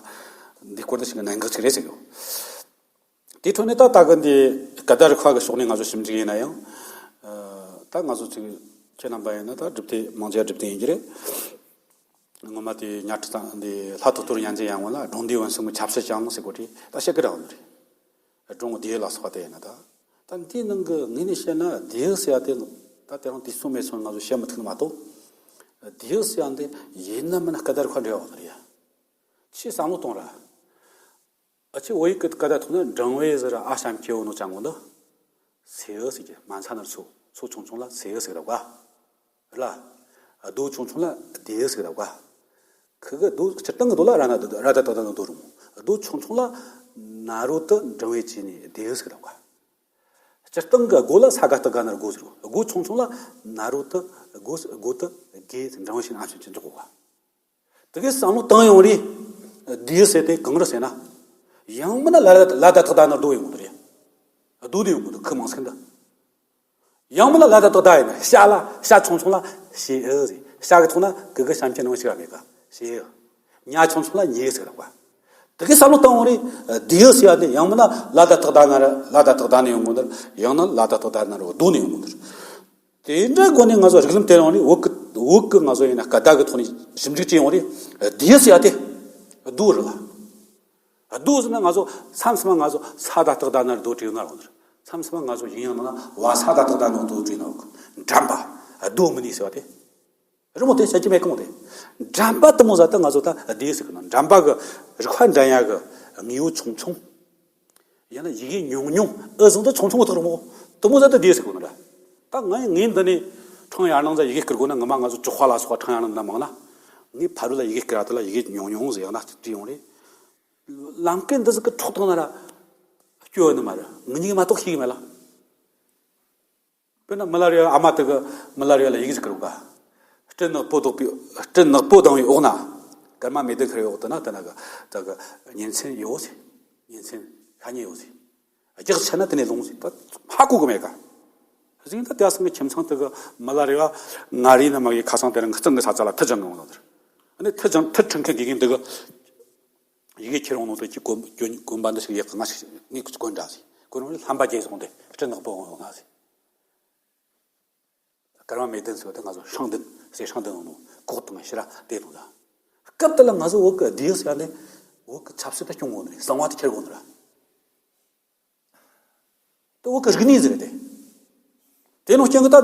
འདི་སྐོར་དེ་ཞིག་གི་གནད་འགག་ཅིག་རེད་ཟེར་གི། དེའི་ཁྲོད་ནས་ད་ད་གི་འདི་སྐད་བརྡ་རིག་པ་གི་ཕྱོགས་ནས་ང་ཚོ་ཞིབ་འཇུག་ཡེད་ན་ཡང་། ཨ། ད་ང་ཚོ་ཅིག་ཁྱེད་རྣམ་པ་ཡིན་ན་ད་སྒྲུབ་སྡེ་མང་ཆེ་བ་སྒྲུབ་སྡེ་ཡིན་གྱི་རེད། ངོ་མ་དེ་གཉའ་ཁྲི་ཚང་འདི་ལྷ་ཐོ་ཐོ་རི་ཡན་ཆད་ཡང་བ་ལ་སྒྲུང་ལྡེའུ་བོན་གསུམ་གྱི་ཆབ་སྲིད་ཅང་ཟེར་གོ་དུས། ད་བཤད་གི་ར་བ་ནི་རེད། སྒྲུང་ལྡེའུ་ལ་སོགས་པ་དེ་ཡིན་ན། ད་ད་འདིའི་ནང་གི་ངོས་ནས་བཤད་ན་ལྡེའུ་ཟེར་ཡ་དེ་ད་དེ་རིང་དུས་སོང་མེད་སོང་ང་ཚོ་བཤད་མི་ཐུབ་ནི་མ་གཏོགས། ལྡེའུ་ཟེར་ཡ་འདི་ཡིན་ན་མིན་ན་སྐད་བརྡ་རིག་པ་འབྲེལ་བ་ཡོད་ནི་རེད་ཡ། ཆེས་བསམ་བློ་གཏོང་ར། ཨ། ཆེས་བོད་ཡིག་གི་སྐད་བརྡ་ཐོག་ན་འབྲིང་བའི་ཟེར་ར། ཨ་ཞབས་ཀྱུ་འོ་ནོ་ཅན་གོ་འདི། སེའུ་ཟེར་གི། མ་ཚ་ནར་སོ། སོ་ཆུང་ཆུང་ལ་སེའུ་ཟེར་ར་གོ། ལ། རྡོ་ཆུང་ཆུང་ལ་ལྡེའུ་ཟེར་ར་གོ། ཁི་གི་རྡོ། སྤྱིར་བཏང་གི་རྡོ་ལ་ར་ན་རྡོ། ར་ད་བཏགས་རྡ་ན་རྡོ་རུ་མོ། རྡོ་ཆུང་ཆུང་ལ་ན་རོ་ཏི་འབྲིང་བའི་ཅན་ནི་ལྡེའུ་ཟེར་ར་གོ། སྤྱིར་བཏང་གི་སྒོ་ལ་ས་ག་བཏགས་སྒ་ན་རོ་སྒོ་ཟེར་རོ། སྒོ་ཆུང་ཆུང་ལ་ན་རོ་ཏི་སྒོ། སྒོ་ཏི་དགེ་འབྲིང་བའི་ཅན་ཨ་ཞབས་ཀྱུ་འཇོག་གོ་ག། དེ་གི་བསམ་བློ་བཏང་ཡོང་རེ། ལྡེའུ་ཟེར་དེ་གང་རེད་ཟེར་ན། ཡང་མིན་ན་ལ། ལ་ད་བཏགས་ལྡ་ན་རོ་རྡོ་ཡོང་གི་རེད། རྡོ་དེ་ཡོང་གི་འདུག་ཁུ་མང་སེམས་ད། ཡང་མིན་ན་ལ་ད་བཏགས་ལྡ་ཡིན་ན། ཤ་ལ། ཤ་ཆུང་ཆུང་ལ་ཤེའུ་ཟེར། ཤ་གི་ཐོག་ན་གི་གུ་ཞབས་ཀྱུ་ནང་ཞིག་ར་མེད་ག། ཤེའུ། ཉ་ཆུང་ཆུང་ལ་ཉེའུ་ཟེར་ར་གོ། དེ་གི་བསམ་བློ་བཏང་ཡོང་རེ། ལྡེའུ་ཟེར་ཡ་དེ་ཡང་མིན་ན་ལ་ད་བཏགས་ལྡ་ན་ར། ལ་ད་བཏགས་ལྡ་ནས་ཡོང་གོ་ནི་རེད། ཡང་ན་ལ་ད་བཏགས་ལྡ་ན་རོ་རྡོ་ནས་ཡོང་གོ་ནི་རེད། དེ་འདྲ་སྒོ་ནས་ང་ཚོ་རིགས་ལམ་དེ་ཡོང་རེ། བོད་ཀྱི། བོད་ཀྱི་ང་ཚོ་ཡིན་ན་སྐད་བརྡ་གི་ཐོག་ནས་ཞིབ་འཇུག་བྱས་ཡོང་རེ། ལྡེའུ་ཟེར་ཡ་དེ་རྡོ་རེད་ལ། རྡོ་ཟེར་ན་ང་ཚོ་མཚམས་མཚམས་ང་ཚོ་ས་ད་བཏགས་སྡ་ན་རོ་རྡོ་བྲིས་ཡོད་ན་རོ། མཚམས་མཚམས་ང་ཚོ་ཡིན་ཡང་ན་བ་ས་ད་བཏགས་སྡ་ན་རོ་རྡོ་བྲིས་ན་རོ། འགྲམ་པ། རྡོ་མིན་ནི་ཟེར་བ་དེ། རི་མོ་དེ་བཤད་ཀྱི་མེད་གོང་དེ། འགྲམ་པ་དེ་མོ་ཟེར་ད་ང་ཚོ་ད་ལྡེའུ་ཟེར་གི་ན། འགྲམ་པ་གི་རིག་པ་འགྲན་ཡ་གི་དངོས་པོ་ཆུང་ཆུང་། ཡང་ན་ཡི་གེ་ཉུང་ཉུང་། ཨ་ཟུང་དུ་ཆུང་ཆུང་བོ་ཐག་རིང་མོ། དེ་མོ་ཟེར་དུས་ལྡེའུ་ཟེར་གོ་ནི་ར། ད་ངས། ངས་འདི་ནས་ཁྲང་ཡར་ལངས་ཟ་ཡི་གེ་བསྐུར་དགོས་ན། ངོ་མ་ང་ཚོ་ཅོག་པ་ལ་སོགས་པ་ཁྲང་ཡར་ལངས་ན་མང་ན། ངས་ཕ་རོལ་ལ་ཡི་གེ་བསྐུར་ར། དེ་ལ་ཡི་གེ་ཉུང་ཉུང་ཟེར་ཡང་ན་བྲིས་ཡོང་རེ། ལམ་ཀན་འདི་ཟིག་གི་འཕྲོ་བཏང་ན་ར་སྐྱོ་ནི་མ་རེད། ངེད་གཉིས་མ་གཏོགས་ཤེས་གི་མེད་ལ། དཔེར་ན་མི་ལ་རས་པ། ཨ་མ་དེ་གི་མི་ལ་རས་པ་ལ་ཡི་གེ་ཟིག་བསྐུར་ག། སྤྲིན་ནག་པོ་ལྡང་བའི། སྤྲིན་ནག་པོ་ལྡང་བའི་འོག་ན། སྐར་མ་མེ་ལྡན་ཤར་བའི་འོག་ཏུ་ན། དེ་ན་གི་དེ་གི་ཉིན་མཚན་ཡོད་ཟེར། ཉིན་མཚན་ཤ་ཉེ་ཡོད་ཟེར། རྒྱགས་ཆད་ན་དེ་ནས་ལོང་ཟེར། ད་ཧ་གོ་གི་མེད་ག། ཟིན་ད་དེ་སང་གི་ཁྱིམ་ཚང་དེ་གི་མི་ལ་རས་པ་ང་རས་ན་མ་གི་ཁ་སང་དེ་རིང་གཙང་གི་ས་ཆ་ལ་ཐུད་སྦྱང་གི་འོང་ནོ་དེར། ཨ་ནི་ཐུད་སྦྱང་། ཐུད་ཁྲིད་མཁན་དགེ་རྒན་དེ་གི་ཡི་གེ་ཁྱེར་འོང་ནོ་དེ་གི་གོན། གོན། གོན་པ་འདི་ཞིག་ཡག་གི། ང་ཞིག་ངས་གོན་འདྲ་ཟེར། གོན་རུང་ལྷམ་པ་རྒྱས་སོང་སྟེ་སྤྲིན་ནག་པོ་འོང་ཡོང་ན་ཟེར། སྐར་མ་མེ་ལྡན་ཟེར་བ་དེ་ང་ཚོ་ཧྲང་ལྡན་ཟེར། ཧྲང་ལྡན་འོང་ནོ་གོག་དང་ཕྱི་ར་དེ་ལོ་ད། སྐབས་དེ་ལ་ང་ཚོ་བོད་ཀྱི་ལྡེའུ་ཟེར་ཡ་འདི་བོད་ཀྱི་ཆབ་སྲིད་དུ་སྐྱོང་དགོས་ནི་རེད། གསང་བ་དེ་ཁྱེར་དགོས་ནི་རེད། དེ་བོད་ཀྱི་རིག་གནས་ཟིག་རེད་དེ། དེ་ནོ་རྐྱེན་གྱིས་ད་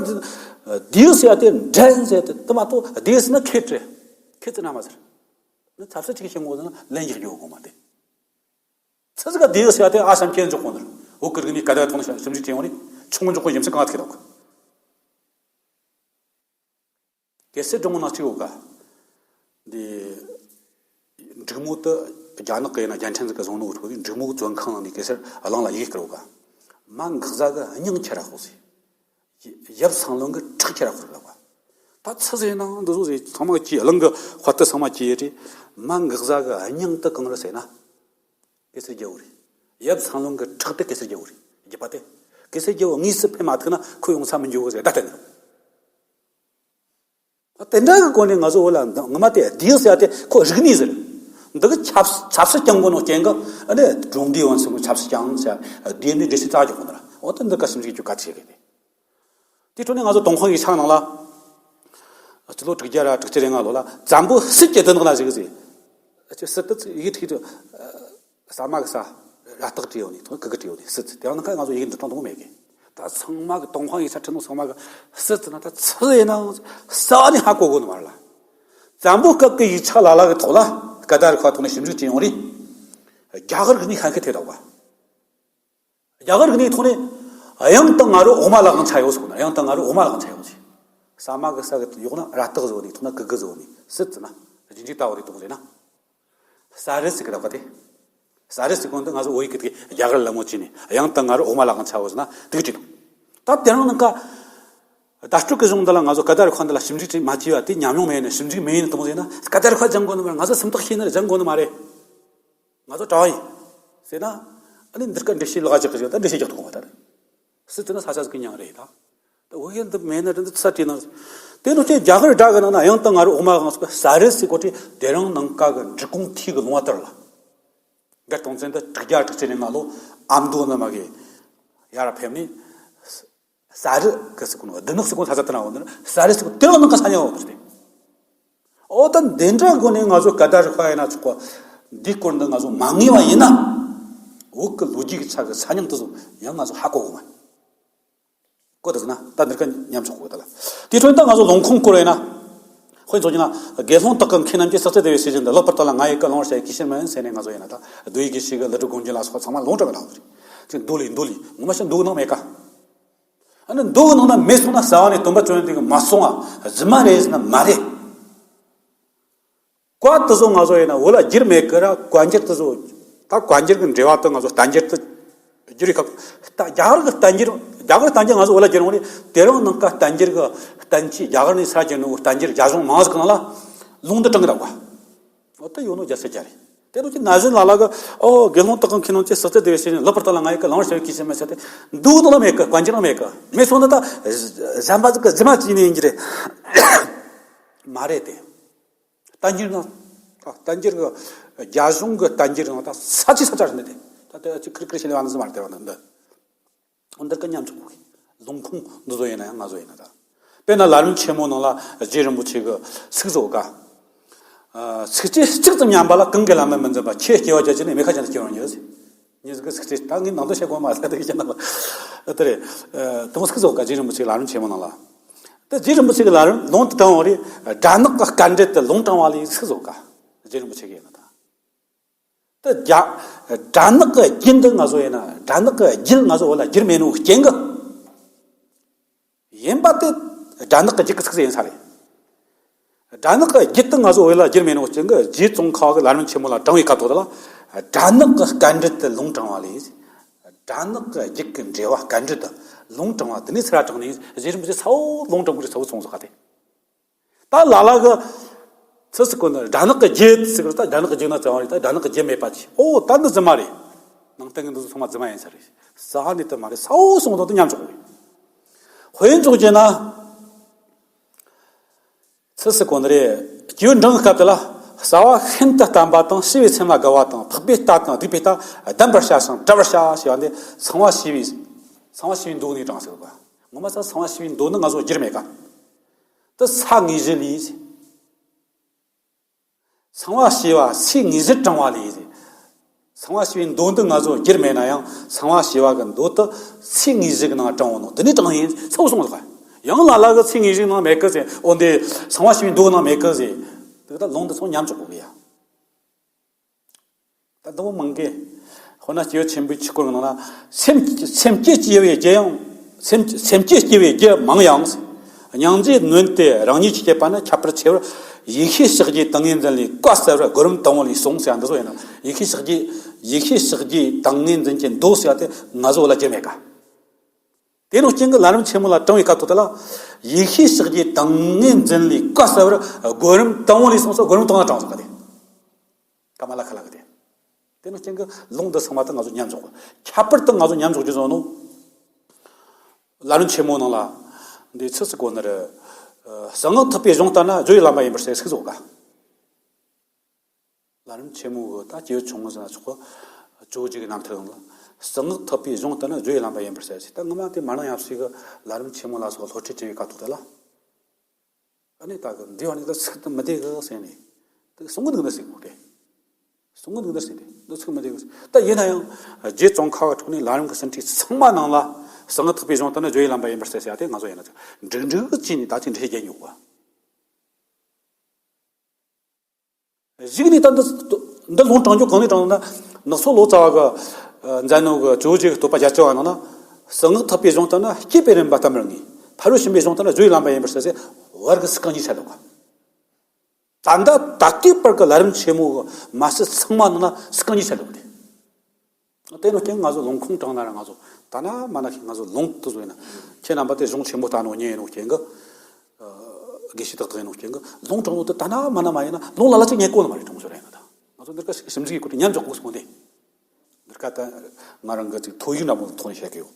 ལྡེའུ་ཟེར་ཡ་དེ་འགྲན་ཟེར་དེ་དེ་མ་གཏོགས། ལྡེའུ་ཟེར་ན་ཁེ་ཏྲེ། ཁེ་ཙི་ན་མ་ཟེར། ནི་ཆབ་སྲིད་ཅིག་བྱེད་དགོས་ཟེར་ན་ལན་རྒྱག་རྒྱུ་དགོས་མ་དེ། ཚེ་ཟིག་ག་ལྡེའུ་ཟེར་ཡ་དེ་ཨ་ཞབས་ཀྱུ་འཇོག་གོ་ནི་རེད། བོད་ཀྱི་རིག་གནས་སྐད་བརྡ་ཐོག་ནས་ཞིབ་འཇུག་བྱས་ཡོང་རེ། ཆུང་ངུ་འཇོག་གོ་ཡིན་ཚེ་གང་ཐུག་རོགས། གེ་སར་སྒྲུང་ནང་གཅིག་ཡོད་ག། འདི་འབྲུག་མོ་དེ་རྒྱ་ནག་གི་ཡིན་ན་རྒྱལ་ཕྲན་ཟིག་གིས་བཟུང་ནོ་འུ་ཐུག་གི། འབྲུག་མོ་གི་བཙོན་ཁང་ནང་ནས་གེ་སར་གླིང་ལ་ཡི་གེ་བསྐུར་ཡོད་ག། མ་འགག་བཟའ་གི་སྙིང་ཁྱེར་ར་ཤོག་ཟེར། ཡབ་སང་བློན་གི་ཁྲག་ཁྱེར་ར་ཤོག་ཟེར་ལབ་ག། ད་ཚུལ་ཟེར་ན་འདི་ཚོ་ཟེར། ཚང་མ་གི་གླིང་གི་དཔའ་རྟུལ་ཚང་མ་གི་ཡེ་རེ། མ་འགག་བཟའ་གི་སྙིང་དེ་གང་རེད་ཟེར་ན། གེ་སར་རྒྱལ་པོ་རེད། ཡབ་སང་བློན་གི་ཁྲག་དེ་གེ་སར་རྒྱལ་པོ་རེད། རྒྱུད་པ་དེ། གེ་སར་རྒྱལ་པོ་དངོས་སུ་ཕེབས་མ་ཐུབ་ན་ཁོ་ཡོང་ས་མི་འཇུག་གི་ཟེར་ད་བསྟན་ནོ། དེ་འདྲ་གི་སྒོ་ནས་ང་ཚོ་བོད་ལ་འདི་ངོ་མ་དེ་ལྡེའུ་ཟེར་ཡ་དེ་ཁོ་རིག་གནས་ཟེར། འདི་གི་ཆབ་ཆབ་སྲིད་སྐྱོང་གོ་ནོ་རྐྱེན་གི་ཨ་ནི་སྒྲུང་ལྡེའུ་བོན་ཚོ་ཆབ་སྲིད་སྐྱོང་ཟེར་ཡ་ལྡེའུ་ནས་འགྲེལ་བཤད་རྩ་རྒྱག་གོ་ནི་ར། འོ་ད་འདི་ག་ཞིབ་འཇུག་རྒྱུ་གལ་ཆེ་གི་དེ། དེ་འཕྲོ་ནས་ང་ཚོ་ཏུན་ཧོང་ཡིག་ཆ་ནང་ལ། སྤྱི་ལོ་དྲུག་བརྒྱ་ར་དྲུག་ཅུ་རེ་ལྔ་ལོ་ལ་བཙན་པོ་སྲིད་ཀྱི་གདུང་ནག་ལ་ཞིག་ཟེར། ཨ་ཅེ་སྲིད་དུ་ཡིག་ཁྲིད་དུ། ས་མ་གི་ས། ར་བཏགས་བྲིས་ཡོད་ནི་ཐོག་གི་གི་བྲིས་ཡོད་ནི་སྲིད་དེ་ཡང་ན་ཁ་ང་ཚོ་ཡིག་འབྲི་སྟངས་དང་པོ་མེད་གི། ད་ཚང་མ་གི་ཏུན་ཧོང་ཡིག་ཆ་ཁྲིད་ནོ་ཚང་མ་གི་སྲིད་ཟེར་ན་ད་ཚི་ཡིན་ནའང་ས་ནི་ཧ་གོ་གོ་ནི་མ་རེད་ལ། བཙན་པོ་སྐབས་ཀྱི་ཡིག་ཆ་ལ་ལ་གི་ཐོག་ལ་སྐད་བརྡ་རིག་པ་ཐོག་ནས་ཞིབ་འཇུག་བྱས་ཡོང་རེད། རྒྱ་གར་གི་ནི་ཤན་ཁི་ཐེ་དོག་པ། རྒྱ་གར་གི་ནི་ཐོག་ནས་དབྱངས་དང་ང་རོ་འོག་མ་ལ་དབང་ཆ་ཡོད་ཟེར་གོ་ན་དབྱངས་དང་ང་རོ་འོག་མ་ལ་དབང་ཆ་ཡོད་ཟེར། ས་མ་གི་ས་གི་ཡོག་ན་ར་བཏགས་བཟོ་ནི་ཐོག་ན་གི་གི་བཟོ་ནི་སྲིད་ཟེར་ན་རྗེས་འཇུག་ལྟ་བུ་རེད་དོགས་ཟེར་ན། ས་རི་ཟེར་གི་རེད་པ་དེ། ས་རི་ཟེར་གོ་ནོ་དེ་ང་ཚོ་བོད་ཡིག་གི་དེ་རྒྱ་གར་ལ་མོ་བྱས་ནས་དབྱངས་དང་ང་རོ་འོག་མ་ལ་དབང་ཆ་ཡོད་ཟེར་ན་དེ་གི་བྲིས་དང་། ད་དེ་རིང་ནང་ཀ་བརྡ་སྤྲོད་ཀྱི་གཞུང་འདི་ལ་ང་ཚོ་སྐད་བརྡ་རིག་པ་འདི་ལ་ཞིབ་འཇུག་བྱས་མ་བྱས་པ་དེ་ཉམས་མྱོང་མེད་ནས་ཞིབ་འཇུག་མེད་ནས་དེ་མོ་ཟེར་ན་སྐད་བརྡ་རིག་པ་སྦྱང་དགོས་ནི་མ་རེད། ང་ཚོ་སུམ་རྟགས་ཤེས་ནི་རེད། སྦྱང་དགོས་ནི་མ་རེད། ང་ཚོ་གྲྭ་བ་ཡིན་ཟེར་ན། ཨ་ནི་འདིར་ཀ་འགྲེལ་བཤད་ལག་རྒྱག་གི་ཡོད་ད་འགྲེལ་བཤད་རྒྱག་ཐུབ་གོ་མ་ད་རེད། སྲིད་དེ་ནི་ས་ཆ་ཟིག་གི་མྱིང་རེད་ད། ད་བོད་ཡིག་འདི་མེད་ན་འདི་ས་བྲིས་ན། དེ་ནོ་ཁྱེད་རྒྱ་གར་སྒྲ་གི་ནང་ན་དབྱངས་དང་ང་རོ་འོག་མ་གང་ཟིག་ས་རི་ཟེར་གོ་དེ་དེ་རིང་ནངས་ཀ་གི་འབྲི་གུང་ཐིག་གི་ལུང་བ་དར་ལ། འགལ་གཏོང་ཚན་འདི་དྲུག་བརྒྱ་དྲུག་ཅུ་རེ་ལྔ་ལོ་ཨ་མདོ་ནི་མ་གི་ཡར་ཕེབས་ནས། ས་རི་གི་ཟེར་གོ་ནོ་བདུད་ནག་ཟེར་གོ་ས་ཆ་དེ་ན་འོ་ནི་ས་རི་ཟེར་གོ་དེ་རིང་ནངས་ཀ་ས་མྱིང་འོ་དེ་རེད། འོ་ད་འདི་འདྲ་སྒོ་ནས་ང་ཚོ་སྐད་བརྡ་རིག་པ་ཡིན་ན་ཆོག་གོ། འདིའི་སྐོར་འདི་ང་ཚོ་མ་ངེས་པ་ཡིན་ན། བོད་ཀྱི་ལོ་རྒྱུས་ཀྱི་ཆ་གི་ས་མྱིང་དེ་ཚོ་ཡང་ང་ཚོ་ཧ་གོ་གོ་མ། གོ་ད་ཟེར་ན་ད་འདིར་ཀ་མཉམ་འཇོག་གོ་ད་ལ། དེའི་འཕྲོ་ད་ང་ཚོ་ལུང་ཁུངས་སྐོར་ཡིན་ན། དཔེ་མཚོན་བྱས་ན་དགེ་སློང་དག་གི་མཁས་རྣམས་ཀྱིས་སྲེག་རྩི་བདེ་བའི་ཞལ་བཞིན་དུ་ལེགས་པར་བརྟགས་ལ་ང་ཡི་བཀའ་བླང་བར་བྱ་ཡི་གུས་ཕྱིར་མིན་ཟེར་ནས་ང་ཚོ་ཡིན་ན་ད་མདོ་ཡི་དགེ་བཤེས་ཀྱི་ཀླུ་སྒྲུབ་དགོངས་རྒྱན་ལ་སོགས་ཚང་མ་ལུང་དྲངས་གི་ད་འོ་དེ་རེད། ཅིག་མདོ་ལས་མདོ་ལས་ངོ་མ་ཤེས་མདོ་གི་ནང་མེད་ཀ། ཨ་ནི་མདོ་གི་ནང་ན་མེད་སོང་ན་རྩ་བ་ནས་སྟོན་པ་བཅོམ་ལྡན་འདས་ཀྱིས་མ་གསུངས་པ་རྫུན་མ་རེད་ཟེར་ན་མ་རེད། བཀའ་དེ་ཚོ་ང་ཚོ་ཡིན་ན་བོད་ལ་བསྒྱུར་མེད་ཀི་ར། བཀའ་འགྱུར་དེ་ཚོ་ད་བཀའ་འགྱུར་གི་འགྲེལ་བ་དེ་ང་ཚོ་བསྟན་འགྱུར་དུ་བསྒྱུར་ཡི་ཁ། ད་རྒྱ་གར་གི་བསྟན་འགྱུར་རྒྱ་གར་བསྟན་འགྱུར་ང་ཚོ་བོད་ལ་བསྒྱུར་འོང་ནི་དེ་རིང་ནངས་ཀ་བསྟན་འགྱུར་གི་བསྟན་བཅོས་རྒྱ་གར་ནས་ས་བསྒྱུར་ནོ་བསྟན་འགྱུར་རྒྱ་གཞུང་མང་ཟིག་གི་ནང་ལ་ལུང་འདི་དྲངས་གི་ར་བ། འོ་ད་ཡོད་ནོ་རྒྱལ་སྲས་བརྒྱ་རེད། དེ་ནོ་ཀྱི་ན་གཞོན་ལ་ལ་གི་ཨོ་དགེ་སློང་དག་གི་མཁས་རྣམས་ཀྱིས་སྲེག་རྩི་བདེ་བའི་ཞལ་བཞིན་དུ་ལེགས་པར་བརྟགས་ལ་ང་ཡི་བཀའ་བླང་བར་བྱ་ཡི་གུས་ཕྱིར་མིན་ཟེར་ཏེ། མདོ་གི་ནང་ལ་མེད་ཀི། བཀའ་འགྱུར་ནང་མེད་ཀི། མེད་སོང་ན་ད་གཞན་པ་ཟིག་གིས་རྫུན་མ་བྱས་ནི་ཡིན་གྱི་རེད། མ་རེད་དེ། བསྟན་འགྱུར་ནང་། བསྟན་འགྱུར་གི་རྒྱ་གཞུང་གི་བསྟན་འགྱུར་ནང་ད་ས་ཆའི་ས་ཆ་རེད་འདི། ད་དེ་ཅིག་ཁིར་ཁིར་བྱས་ནས་བ་ནི་ཟིག་མ་རེད་དེ་བ་ནི་འདི། འོ་འདིར་ཀ་མཉམ་འཇོག་གི། ལུང་ཁུངས་འདི་ཚོ་ཡིན་ན་ཡང་ང་ཚོ་ཡིན་ན་ད། དཔེར་ན་ལམ་རིམ་ཆེན་མོ་ནང་ལ་རྗེ་རིན་པོ་ཆེ་གི་ཚིག་བཟོ་ག། ཚིགས་བཅད་གཅིག་ཙམ་ཉམས་པ་ལ་གང་གི་ལམ་མི་འཛིན་པ། ཁྱེད་སྐྱེ་བ་བརྒྱ་བྱས་ནས་མི་ཁ་ཅན་དུ་སྐྱེ་བར་འགྱུར་ཟེར། ཉིད་ཀྱི་ཚིགས་བཅད་ད་ངས་ནང་དོན་བཤད་དགོས་མ་ཟེར་དེ་བཤད་ན་དེ་རེད། དེ་མོ་ཚིག་བཟོ་ག་རྗེ་རིན་པོ་ཆེ་གི་ལམ་རིམ་ཆེན་མོ་ནང་ལ། དེ་རྗེ་རིན་པོ་ཆེ་གི་ལམ་རིམ་ལུང་དུ་དྲངས་པ་རེད། དགྲ་ནག་གི་སྐད་འགྲེལ་དུ་ལུང་དྲངས་པ་ལས་ཚིག་བཟོ་ག། རྗེ་རིན་པོ་ཆེ་གི་ཡིན་ན་ད། དེ་རྒྱ། དགྲ་ནག་གི་རྒྱུད་འདི་ང་ཚོ་ཡིན་ན་དགྲ་ནག་གི་རྒྱུད་ང་ཚོ་བོད་ལ་བསྒྱུར་མེད་ནོ་རྐྱེན་གི། ཡིན་པ་དེ་དགྲ་ནག་གི་རྒྱུད་ཀྱི་ཚིག་ཟིག་ཡིན་ས་རེད། དགྲ་ནག་གི་རྒྱུད་དེ་ང་ཚོ་བོད་ལ་བསྒྱུར་མེད་ནོ་རྐྱེན་གི་རྗེ་ཙོང་ཁ་བ་གི་ལམ་རིམ་ཆེན་མོ་ལ་དྲངས་པའི་སྐབས་ཐོག་ལ་དགྲ་ནག་གི་སྐད་འགྲེལ་དུ་ལུང་དྲངས་པ་ལས། དགྲ་ནག་གི་རྒྱུད་ཀྱི་འགྲེལ་བ་སྐད་འགྲེལ་དུ་ལུང་དྲངས་པ་དེ་ནས་ཚུར་དྲངས་ནས་རྗེ་རིན་པོ་ཆེ་ཚ་བོ་ལུང་དྲངས་པའི་ཚ་བོ་སོང་ཟིག་ག་དེ། ད་ལ་ལ་གི་ཚིག་ཟེར་གོ་ནི་དགྲ་ནག་གི་རྒྱུད་ཟེར་གི་རེད། ད་དགྲ་ནག་གི་རྒྱུད་ན་བཙལ་བ་རེད། ད་དགྲ་ནག་གི་རྒྱུད་མེད་པ་ཅི། ཨོ་ད་འདི་རྫུན་མ་རེད། ནང་བསྟན་གི་འདི་ཚོ་ཚང་མ་རྫུན་མ་ཡིན་ས་རེད། ས་ནས་དུ་མ་རེད། ས་འོག་སོང་དོ་དུ་མཉམ་འཇོག་རེད། དཔེ་འཇོག་རྒྱུ་ན། ཚིག་ཟེར་གོ་ནི་རེད། སྐྱེས་བུ་འབྲིང་གི་སྐབས་དེ་ལ་རྩ་བ་ཤིན་ཏུ་བརྟན་པ་དང་ཞི་བའི་སེམས་ལ་དགའ་བ་དང་། འཕགས་པའི་ལྟ་དང་སྡིག་པའི་ལྟ་ལྡན་པར་བྱ་ཞིང་བྲལ་བར་བྱ་ཞེས་པ་འདི་གསང་བ་ཞི་བའི། གསང་བ་ཞི་བའི་མདོ་ནས་དྲངས་ཟེར་བ། ངོ་མ་ས་གསང་བ་ཞི་བའི་མདོ་ནི་ང་ཚོ་བསྒྱུར་མེད་ཀ། དེ་ས་དངོས་གཞི་ལས་ཟེར། གསང་བ་ཞི་བ་ས་དངོས་གཞི་དྲངས་པ་ལས་ཟེར། གསང་བ་ཞི་བའི་མདོ་འདི་ང་ཚོ་བསྒྱུར་མེད་ན་ཡང་གསང་བ་ཞི་བ་གི་མདོ་དེ་ས་དངོས་གཞི་གི་ནང་དྲངས་པ་ནོ་དེ་ནས་དྲངས་ཡིན་ཚ་བོ་སོང་ལ། ཡང་ལ་ལ་གི་ས་དངོས་གཞི་ནང་མེད་གི་ཟེར། འོ་འདི་གསང་བ་ཞི་བའི་མདོ་ནང་མེད་གི་ཟེར། དེ་ད་ལུང་འདི་ཚོ་མཉམ་འཇོག་དགོས་གི་ཡ། ད་དུང་མང་གི། དཔེར་ན་སྐྱེས་བུ་ཆེན་པོའི་ཆོས་སྐོར་གི་ནང་ན། སེམས་སེམས་བསྐྱེད་སྐྱེ་བའི་རྒྱུ་ཡང་། སེམས་སེམས་བསྐྱེད་སྐྱེ་བའི་རྒྱུ་མང་ཡང་། སྙིང་རྗེ་ནོན་ཏེ་རང་ཉིད་ཀྱི་བསྐྱེད་པ་ནི་ཁྱད་པར་ཆེ་བར། ཡེ་ཤེས་ཕྱག་རྒྱའི་ཏིང་ངེ་འཛིན་ལས་བཀའ་སྩལ་བར་སྒོམ་རིམ་དང་པོ་ལས་གསུངས་ཟེར་ཡ་འདི་ཚོ་ཡིན་ན། ཡེ་ཤེས་ཕྱག་རྒྱའི་ཡེ་ཤེས་ཕྱག་རྒྱའི་ཏིང་ངེ་འཛིན་གྱི་མདོ་ཟེར་ཡ་དེ་ང་ཚོ་བོད་ལ་བསྒྱུར་མེད་ཀ། དེ་ནོ་རྐྱེན་གི་ལམ་རིམ་ཆེན་མོ་ལ་དྲངས་པའི་སྐབས་ཐོག་དེ་ལ། ཡེ་ཤེས་ཕྱག་རྒྱའི་ཏིང་ངེ་འཛིན་ལས་བཀའ་སྩལ་བར་སྒོམ་རིམ་དང་པོ་ལས་གསུངས་སོ། སྒོམ་རིམ་དང་ལ་དྲངས་སོ་ག་དེ། ཀ་མ་ལ་ཁ་ལ་གི་དེ། དེ་ནི་རྐྱེན་གི་ལུང་འདི་ཚང་མ་ད་ང་ཚོ་མཉམ་འཇོག་གི། ཁྱད་པར་དུ་ང་ཚོ་མཉམ་འཇོག་རྒྱུ་བཟོ་ནོ། ལམ་རིམ་ཆེན་མོ་ནང་ལ། འདི་ཚིག་ཟེར་གོ་ནི་རེད། གསང་སྔགས་ཐེག་པའི་གཞུང་ལྟར་ན་སྦྱོར་བའི་ལམ་པ་ཡིན་པར་གསལ་ཟེར་གོ་ག་ལམ་རིམ་ཆེན་མོ་གི་ད་སྐྱེས་བུ་ཆུང་ངུ་ཟེར་ན་ཆོག་གི། ཇོ་བོ་རྗེ་གི་རྣམ་ཐར་ཡོང་ལ། གསང་སྔགས་ཐེག་པའི་གཞུང་ལྟར་ན་སྦྱོར་བའི་ལམ་པ་ཡིན་པར་གསལ་ཟེར། ད་ངོ་མ་དེ་མ་ནང་ཡབ་སྲས་གི་ལམ་རིམ་ཆེན་མོ་ལ་སོགས་སློབ་ཁྲིད་བྱེད་པའི་སྐབས་ཐོག་དེ་ལ། ཨ་ནི་ད་གི་འདི་བ་ནི་ད་ཚིག་ཏུ་མི་བདེ་གི་ཟེར་ནས། དེ་གསུང་གི་འདུག་ན་ཟེར་གོ་གི། གསུང་གི་འདུག་ན་ཟེར་ཏེ་འདི་ཚིག་མི་བདེ་གི་ཟེར། ད་ཡིན་ན་ཡང་རྗེ་ཙོང་ཁ་བ་ཐུགས་ནས་ལམ་རིམ་གྱི་ཟིན་བྲིས་ཚང་མ་ནང་ལ་གསང་སྔགས་ཐེག་པའི་གཞུང་ལྟར་ན་སྦྱོར་བའི་ལམ་པ་ཡིན་པར་གསལ་ཟེར་ཡ་དེ་ང་ཚོ་ཡིན་ན་འགྲིག་འགྲིག་གི་ཅི་ནས་ད་ཅི་འགྲེལ་བཤད་རྒྱག་ཡོད་གོ། གཞུག་ནས་ད་འདི་འདི་ལུང་དྲངས་རྒྱུ་གང་ནས་དྲངས་ན། ནག་ཚོ་ལོ་ཙཱ་བ་གི་མཛད་ནོ་གི་ཇོ་བོ་རྗེ་གི་བསྟོད་པ་རྒྱ་ཆེ་བ་ནང་ན། གསང་སྔགས་ཐེག་པའི་གཞུང་ལྟར་ན་སྐྱེས་པའི་རིམ་པ་བརྟན་པར་ངེས། ཕ་རོལ་ཕྱིན་པའི་གཞུང་ལྟར་ན་སྦྱོར་བའི་ལམ་པ་ཡིན་པར་གསལ་ཟེར། བར་གི་ཚིག་རྐང་གཉིས་ཆད་འདུག་ག་ད་ལྟ་ད་ལྟའི་བར་གི་ལམ་རིམ་ཆེན་མོ་གི་མ་ཟིན་ཚང་མ་ནང་ན་ཚིག་རྐང་གཉིས་ཆད་འདུག་གི། དེ་ནོ་རྐྱེན་ང་ཚོ་ལུང་ཁུངས་དྲངས་ན་ར་ང་ཚོ་ད་ན་མ་ན་ཁྱེད་ང་ཚོ་ལུང་དུ་བཟོ་ཡིན་ན། ཁྱེད་རྣམ་པ་དེ་གཞུང་ཆེན་པོ་ལྟ་ནོ་ཉན་ཡིན་ནོ་རྐྱེན་གི། དགེ་བཤེས་དག་དག་ཡིན་ནོ་རྐྱེན་གི་ལུང་དྲངས་ནོ་དེ་ད་ན་མ་ན་མ་ཡིན་ན་ལུང་ལ་ལ་ཅིག་ཉན་གོ་ནི་མ་རེད། དྲང་ཤོར་ཡིན་ན་ད་ང་ཚོ་འདིར་ཀ་ཞིབ་འཇུག་གི་སྐོར་དེ་མཉམ་འཇོག་དགོས་སོང་དེ། འདིར་ཀ་ད་ང་རང་གི་ཅིག་ཐོ་ཡིག་འདྲ་མོ་ཐོག་ནས་བཤད་གི་ཡོད།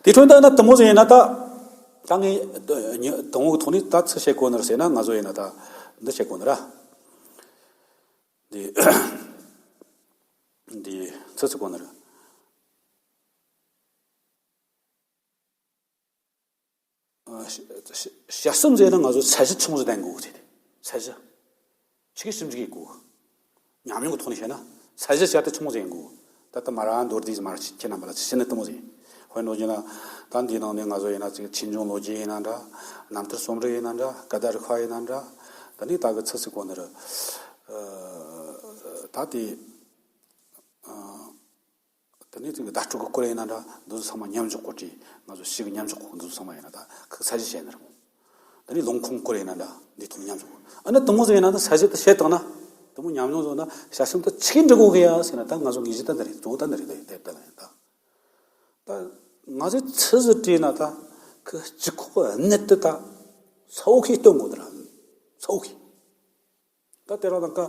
དེ་འཕྲོ་ད་ན་དུ་མོ་ཟིག་ཡིན་ན་ད། ད་ངས་དང་བོ་གི་ཐོག་ནས་ད་ཚིག་བཤད་གོ་ནི་རེད་ཟེར་ན་ང་ཚོ་ཡིན་ན་ད་འདི་བཤད་གོ་ནི་ར། འདི་འདི་ཚིག་ཚིག་གོ་ནི་རེད། ཨ། དཔྱད་དཔྱད་རྩོམ་ཟེར་ན་ང་ཚོ་ཚད་གཞི་ཆུང་ཟིག་ལྡན་དགོས་ཟེར་ཏེ། ཚད་གཞི་ཆི་གི་ཞིབ་འཇུག་ཡེད་དགོས། ཉམས་མྱོང་གི་ཐོག་ནས་བཤད་ན་ཚད་གཞི་བྱ་དེ་ཆུང་ཟིག་ཡིན་དགོས། ད་ལྟ་མ་ར་མདོར་བསྡུས་ཟིག་མ་ར་ཁྱེད་རྣམ་པ་ལ་ཞུ་ནི་དེ་མོ་ཟིག་ཡིན། དཔེར་ན་བྱས་ན་ད་འདིའི་ནང་ནས་ང་ཚོ་ཡིན་ན་ཅིག་ཆོས་འབྱུང་ལོ་རྒྱུས་ཡིན་ན་འདྲ། རྣམ་ཐར་རྩོམ་རིག་ཡིན་ན་འདྲ། སྐད་བརྡ་རིག་པ་ཡིན་ན་འདྲ། ད་ནི་ད་གི་ཚིག་ཚིག་གོ་ནི་རེད། ད་དེ། ཨ། དེ་ནས་ཅིག་བརྡ་སྤྲོད་ཀྱི་སྐོར་ཡིན་ན་འདྲ། འདི་ཚོ་ཚང་མ་མཉམ་འཇོག་གོ་དྲིས། ང་ཚོ་ཞིག་མཉམ་འཇོག་གོ་འདི་ཚོ་ཚང་མ་ཡིན་ན་ད་ཁག་ཚད་གཞི་བཤད་ནི་རེད་མོ། དེ་ནས་ལུང་ཁུངས་སྐོར་ཡིན་ན་འདྲ། འདི་ཐོག་མཉམ་འཇོག་གོ། ཨ་ནི་དེ་མོ་ཟིག་ཡིན་ན་ད་ཚད་གཞི་དེ་བཤད་བཏང་ན། དེ་མོ་ཉམས་མྱོང་བཟོ་ན་དཔྱད་རྩོམ་དེ་ཆི་འབྲི་དགོས་གི་ཡ་ཟེར་ན། ད་ང་ཚོ་དངོས་གཞི་ད་འདི་རེད། གཙོ་བོ་ད་འདི་རེད། ད་ཡིན་ད་ལ་ཡིན་ད། ད་ང་ཚོས་ཚིག་ཟིག་བྲིས་ན་ད་ཁོ་སྤྱི་ཁོག་གི་གནད་དེ་ད་ས་འོག་གིས་སྟོན་དགོས་དེ་ར། ས་འོག་གིས། ད་དེ་རིང་ནངས་ཀ་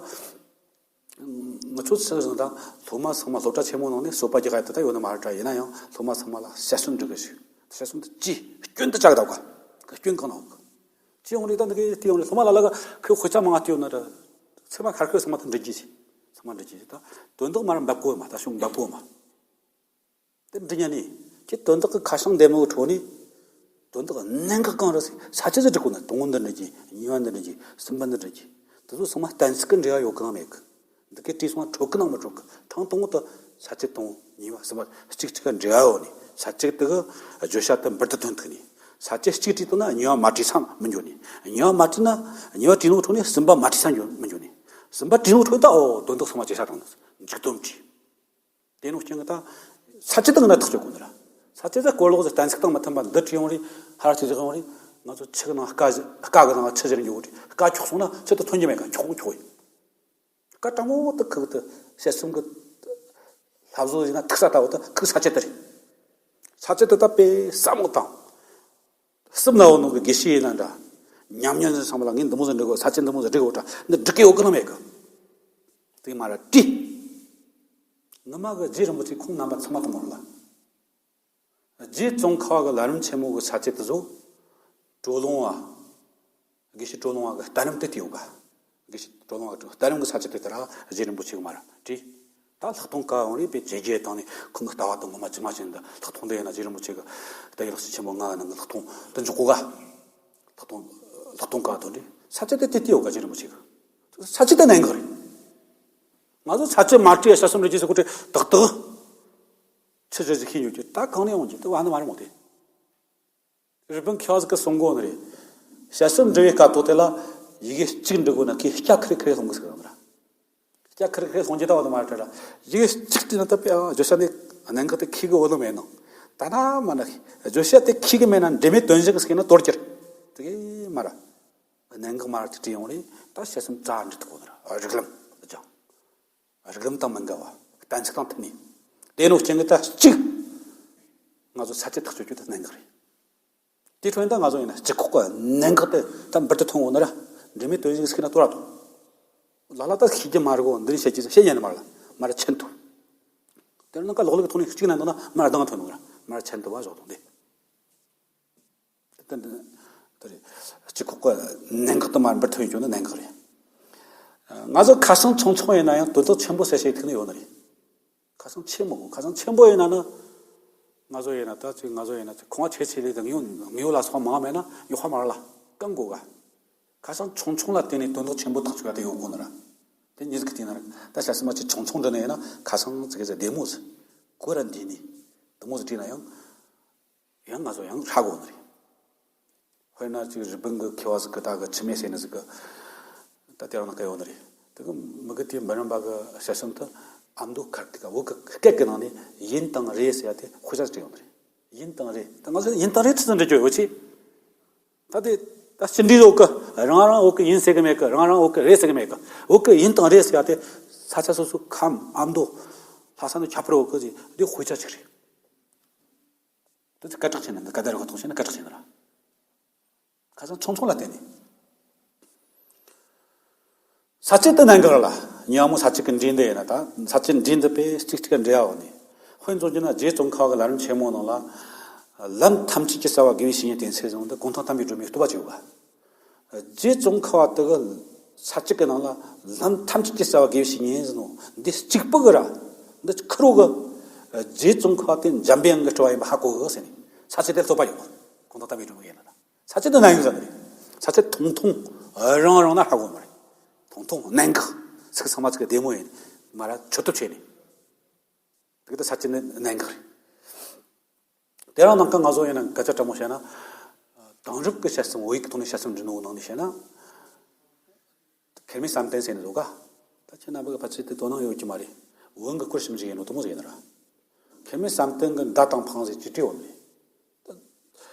ང་ཚོ་ཚོ་རང་དང་སློབ་མ་ཚང་མ་སློབ་གྲྭ་ཆེན་མོ་ནང་ནས་གསོལ་པ་རྒྱག་ཡ་དེ་ད་ཡོད་ནི་མ་རེད་དྲ། ཡིན་ན་ཡང་སློབ་མ་ཚང་མ་ལ་དཔྱད་རྩོམ་འབྲི་གི་ཞིག་དཔྱད་རྩོམ་དེ་ཅི་སྐྱོན་དུ་བཅག་གདའ་ག་སྐྱོན་གང་ན་འོག་ཅི་ཡོང་རེད། ད་འདི་གི་དེ་ཡོང་རེད། སློབ་མ་ལ་ལ་ག་ཁོས་དཔེ་ཆ་མང་ང་བལྟས་ཡོད་ན་ར། ཚེར་མ་ཁར་ཁོས་ཚང་མ་དེ་འབྲི་རྒྱུ་ཞིག་ཚང་མ་འབྲི་རྒྱུ་ཞིག་ད་དོན་དག་མ་ར་འབབ་གོ་མ། ད་ཤུང་འབབ་གོ་མ། དེ་འདྲི་ཉན་ནི། ཁྱེད་དོན་དག་གི་ཁ་བྱང་འདེམས་ནོ་ཁྲོད་ནས། དོན་དག་གནད་འགག་གང་རེད་ཟེར། ས་བཅད་ཟིག་འབྲི་དགོས་ན། དང་པོ་འདི་འབྲི་རྒྱུ། གཉིས་པ་འདི་འབྲི་རྒྱུ། གསུམ་པ་འདི་འབྲི་རྒྱུ། དེ་ཚོ་ཚང་མ་གཏན་ཚིགས་ཀྱི་འབྲེལ་བ་ཡོད་གི་ནང་མེད་གི། འདི་གའི་བྲིས་སོང་ན་འཕྲོད་གི་ནང་མི་འཕྲོད་གི། ཐེངས་དང་པོ་དེ་ས་བཅད་དང་པོ། གཉིས་པ། གསུམ་པ། གཅིག་གཅིག་ག་འབྲེལ་བ་ཡོད་ནི། ས་བཅད་དེ་གི་བརྗོད་བྱ་དེ་འབུར་དུ་ཐོན་ཐུབ་ནི། ས་བཅད་གཅིག་བྲིས་བཏང་ན་གཉིས་པ་མ་བྲིས་ས་མི་འགྱོ་ནི། གཉིས་པ་མ་བྲིས་ན། གཉིས་པ་བྲིས་ནོ་ཁྲོད་ནས་གསུམ་པ་མ་བྲིས་ས་འགྱོ་མི་འགྱོ་ནི། གསུམ་པ་བྲིས་ནོ་ཁྲོད་ད་འོ་དོན་དག་ཚང་མ་བརྗོད་བྱ་དང་མཇུག་སྡོམ་བྲིས། དེ་ནོ་རྐྱེན་གྱིས་ད་ས་བཅད་དེ་ང་ན་ཐག་གཅོད་དགོས་ནི་ར། ས་བཅད་དེ་གོ་ལོག་ཟིག་གཏན་ཚིགས་དང་མི་མཐུན་པ་འདི་བྲིས་ཡོང་རེད། ཧར་ཅི་ཟིག་ཡོང་རེད། ང་ཚོ་ཆུ་གི་ནང་སྐ་ཟིག་སྐ་གི་ནང་ཆུ་ཟིག་འགྱོ་གི་རེད། སྐ་འཁྱོག་སོང་ན་ཆུ་དེ་ཐོན་རྒྱུ་མེད་ག་འཁྱོག་འཁྱོག་ཡིན། སྐ་དྲང་མོ་དེ་ཁུག་དེ་དཔྱད་རྩོམ་གི་ལྷ་བཟོ་ཡིན་ན་ཐུག་ས་ལྟ་བུ་དེ་ཁུག་ས་བཅད་དེ་རེད། ས་བཅད་དེ་ད་དཔེ་བསམ་བློ་བཏང་། སུམ་ན་འོ་ནོ་གི་དགེ་བཤེས་ཡིན་ན་འདྲ། ཉམས་མྱོང་ཅན་ཚང་མ་ལ་ངས་འདི་མོ་ཟིག་འབྲི་དགོས། ས་བཅད་འདི་མོ་ཟིག་འབྲི་དགོས་དྲ་འདི་འབྲི་གི་ཡོད་གི་ནི་མེད་གི། དེ་མ་ར་བྲིས། ངོ་མ་གི་རྗེ་རིན་པོ་ཆེ་ཁོང་རྣམ་པ་ཚང་མ་དང་མོ་ལ། རྗེ་ཙོང་ཁ་བ་གི་ལམ་རིམ་ཆེན་མོ་གི་ས་བཅད་དེ་ཚོ། གྲོ་ལུང་བ། དགེ་བཤེས་གྲོ་ལུང་བ་གི་བསྟན་རིམ་དེ་བལྟས་ཡོད་ག་དགེ་བཤེས་གྲོ་ལུང་བ་གི་བསྟན་རིམ་གི་ས་བཅད་དེ་ལྟར་རྗེ་རིན་པོ་ཆེ་གི་མ་ར་བྲིས། ད་ལྷག་མཐོང་ཀ་ཡོང་རེད། པའི་ཇེ་རྒྱས་བཏང་ནས་ཁོང་གི་ལྟ་བ་དང་ངོ་མ་ཇི་མ་བྱས་ནས། ད་ལྷག་མཐོང་འདི་ཡིན་ན་རྗེ་རིན་པོ་ཆེ་གི་ད་ཡི་ལག་ཤེས་ཆེན་པོ་ལྔ་ནང་གི་ལྷག་མཐོང་དུ་འཇོག་གོ་ག་ལྷག་མཐོང་ལྷག་མཐོང་ཀ་དོན་རེད། ས་བཅད་དེ་དེ་བལྟས་ཡོད་ག་རྗེ་རིན་པོ་ཆེ་གི་ས་བཅད་དེ་གནད་འགག་རེད། ང་ཚོ་ས་བཅད་མ་བྲིས་ཡ་དཔྱད་རྩོམ་རེ་རྒྱས་སུ་གོ་ཁྲིད་ཏག་ཏག་ཆི་ཟེར་ཟིག་ཤེས་ཡོད་ཀྱི། ད་གང་ནས་ཡོང་རྒྱུ་དེ་བ་ནི་མ་རེད་མོ་དེ། རི་པིན་ཁྱོད་ཟིག་གི་གསུང་གོ་ནི་རེད། དཔྱད་རྩོམ་འབྲི་བའི་སྐབས་ཐོག་དེ་ལ་ཡི་གེ་གཅིག་འབྲི་དགོས་ན་ཁོས་སྐྱ་ཁེར་ཁེར་སློང་གི་ཟེར་གི་ར། སྐྱ་ཁེར་ཁེར་སློང་རྒྱུ་ད་བ་དུ་མ་རེད་དྲ། ཡི་གེ་གཅིག་བྲིས་ན་ད་དཔེ་བརྗོད་བྱ་ནི་གནད་འགག་དེ་ཁེ་གི་འོ་ལོ་མེད་ནོ། ད་ན་མ་ན་བརྗོད་བྱ་དེ་ཁེ་གི་མེད་ན་འབྲེལ་མེད་དོན་གཞན་གི་སྐད་ན་དོར་གྱུར། དེ་གི་མ་ར། གནད་འགག་མ་ར་དེ་བྲིས་ཡོང་རེད། ད་དཔྱད་རྩོམ་རྩ་འབྲི་ཐུབ་གོ་ནི་ར། རིགས་ལམ་ཅང་། རིགས་ལམ་དང་མི་འགལ་བ། གཏན་ཚིགས་དང་མཐུན་ནས། དེ་ནོ་རྐྱེན་གྱིས་ད་གཅིག་ང་ཚོ་ས་བཅད་ཐག་གཅོད་རྒྱུ་དེ་གནད་འགག་རེད། དེ་འཕྲོ་ཡིན་ད་ང་ཚོ་ཡིན་ན་སྤྱི་ཁོག་གི་གནད་འགག་དེ་ད་འབུར་དུ་ཐོན་འོང་ན་ར། འབྲེལ་མེད་དོན་གཞན་ཟེར་ན་དོར་ར་དང་། ལ་ལ་ད་ཤེས་རྒྱུ་མ་རེད་གོ། འདི་ནས་བཤད་རྒྱུ་བཤད་ཉན་ནི་མ་རེད་ལ། མ་ར་ཆན་ཐུབ། དེ་ནང་ཀ་ལོག་ལོག་གི་ཐོག་ནས་གཅིག་ན་འདུག་ན་མ་ར་ལྡང་ཐོན་འོང་ར། མ་ར་ཆན་ཐུབ་བ་ཞོག་དང་དེ། དེ་ད་ དེ་རེད། སྤྱི་ཁོག་གི་གནད་འགག་དུ་མར་འབུར་ཐོན་ཡོད་རྒྱུ་ནི་གནད་འགག་རེད། ང་ཚོ་ཁ་སང་ཆུང་ཆུང་ཡིན་ན་ཡང་དོན་དག་ཆེན་པོ་གསལ་བཤད་ཐུབ་ནི་ཡོད་ནི་རེད། ཁ་སང་ཆེན་མོ་ཁ་སང་ཆེན་པོ་ཡིན་ན་ནི། ང་ཚོ་ཡིན་ན་ད་ཅིག་ང་ཚོ་ཡིན་ན་ཅིག་ཁང་བ་ཆེ་ཆེ་ལས་དང་ཡོད་ཡོད་ལ་སོགས་མང་མེད་ན་ཡོད་ཁ་མར་ལ་གང་དགོས་ག་ཁ་སང་ཆུང་ཆུང་ལ་བརྟེན་ནས་དོན་དག་ཆེན་པོ་ཐག་ཆོད་ཡ་དེ་ཡོད་དགོས་ནི་ར། དེ་ཉིད་ཀྱི་དེ་ན་ར་ད་བྱ་སེམས་མ་ཅིག་ཆུང་ཆུང་འདྲ་ནས་ཡིན་ན་ཁ་སང་ཅིག་གི་བདེ་མོ་ཟིག་གོ་ར་འདི་ནི་བདེ་མོ་ཟིག་བྲིས་ན་ཡང་། ཡང་ང་ཚོ་ཡང་ཧྲ་གོ་ནི་རེད། དཔེར་ན་ཅིག་རི་པིན་གི་མཁས་པ་ཟིག་གི་ད་གི་འཆི་མེད་ཟེར་ནི་ཟིག་གི་ད་དེ་རང་ན་ག་ཡོད་ནི་རེད། དེ་གི་མི་གི་དེ་འབུམ་རམས་པ་གི་ཞལ་གསུང་དུ་ཨ་མདོ་ཁར་དེ་ག་བོད་གི་སྐད་གི་ནང་ནས་ཡིན་དང་རེད་ཟེར་ཡ་དེ་དཔེ་ཆ་ཟིག་བྲིས་ཡོད་ནི་རེད། ཡིན་དང་རེད། ད་ང་ཚོ་ཡིན་དང་རེད་ཚིག་ཚིག་འབྲི་རྒྱུ་ཡོད་ཆེ། ད་དེ་ད་ཕྱི་འབྲེལ་འོག་གི་རང་རང་འོག་གི་ཡིན་ཟེར་གི་མེད་གི་རང་རང་འོག་གི་རེད་ཟེར་གི་མེད་གི་འོག་གི་ཡིན་དང་རེད་ཟེར་ཡ་དེ་ས་ཆ་སོ་སོ་ཁམས་ཨ་མདོ་ལྷ་ས་ནས་ཁྱད་པར་འོག་གི་ཟེར་དེ་དཔེ་ཆ་ཟིག་རེད། དེ་ཚོ་སྐད་གྲགས་ཆེ་ནི་འདི་ག་ད་རེ་ཁོ་ཐོག་ཆེ་ནི་སྐད་གྲགས་ཆེ་ནི་ར། ཁ་སང་ཆུང་ཆུང་ལ་བརྟེན་ནས། ས་བཅད་དུ་གནད་འགག་ལ་ཉོན་མོངས་ས་བཅད་ཀྱི་འབྲས་འདི་ཡིན་ན་ད་ས་བཅད་འབྲས་འདི་པས་གཅིག་གཅིག་ག་འབྲེལ་བ་ནི། དཔེ་མཚོན་རྒྱུ་ན་རྗེ་ཙོང་ཁ་བ་གི་ལམ་རིམ་ཆེན་མོ་ནང་ལ། ལམ་ཐམས་ཅད་ཀྱི་རྩ་བ་དགེ་བའི་བཤེས་གཉེན་བསྟེན་ཚུལ་བཟུང་སྟེ་གུང་ཐང་བསྟན་པའི་སྒྲོན་མེས་བསྟོད་པ་བྱས་ཡོད་པ། རྗེ་ཙོང་ཁ་བ་དེ་གི་ས་བཅད་ཀྱི་ནང་ལ་ལམ་ཐམས་ཅད་ཀྱི་རྩ་བ་དགེ་བའི་བཤེས་གཉེན་ཟེར་ནོ་འདི་གཅིག་པུ་གི་ར། འདི་ཁུར་བོ་གི། རྗེ་ཙོང་ཁ་བ་དེ་འཇམ་པའི་དབྱངས་ཀྱི་སྤྲུལ་པ་ཡིན་པ་ཧ་གོ་གི་ཟེར་ནས་ས་བཅད་དེ་བསྟོད་པ་ཡོད། གུང་ཐང་བསྟན་པའི་སྒྲོན་མེ་ཡིན་ན་ད་ས་བཅད་དེ་གནད་འགག་ཟེར་ནི་རེད། ས་བཅད་ཐུང་ཐུང་རང་རང་ན་ཧ་གོ་མ་རེད། ཐུང་ཐུང་གནད་འགག་ཚིག་ཚང་མ་ཚིག་གི་བདེ་མོ་ཡིན་མ་ར་ཆོད་ཐུབ་བྱས་ནས། དེ་གི་ད་ས་བཅད་ནི་གནད་འགག་རེད། དེ་རང་ནང་ཀ་ང་ཚོ་ཡིན་ན་སྐད་ཆ་དྲང་མོ་བཤད་ན། དེང་རབས་ཀྱི་དཔྱད་རྩོམ་བོད་ཡིག་གི་ཐོག་ནས་དཔྱད་རྩོམ་འབྲི་ནོ་ནང་ནས་བཤད་ན། མཁར་རྨེའུ་བསམ་གཏན་ཟེར་ནི་འདུག་ག་ད་ཁྱེད་རྣམ་པ་གི་ཕལ་ཆེར་དེ་དོ་སྣང་ཡོད་ཀྱི་མ་རེད། བོན་གྱི་སྐོར་ཞིབ་འཇུག་ཡིན་ནོ་དེ་མོ་ཟིག་ཡིན་ན་ར། མཁར་རྨེའུ་བསམ་གཏན་གྱི་མདའ་དང་འཕང་ཟེར་ཅིག་བྲིས་ཡོད་ནི་རེད།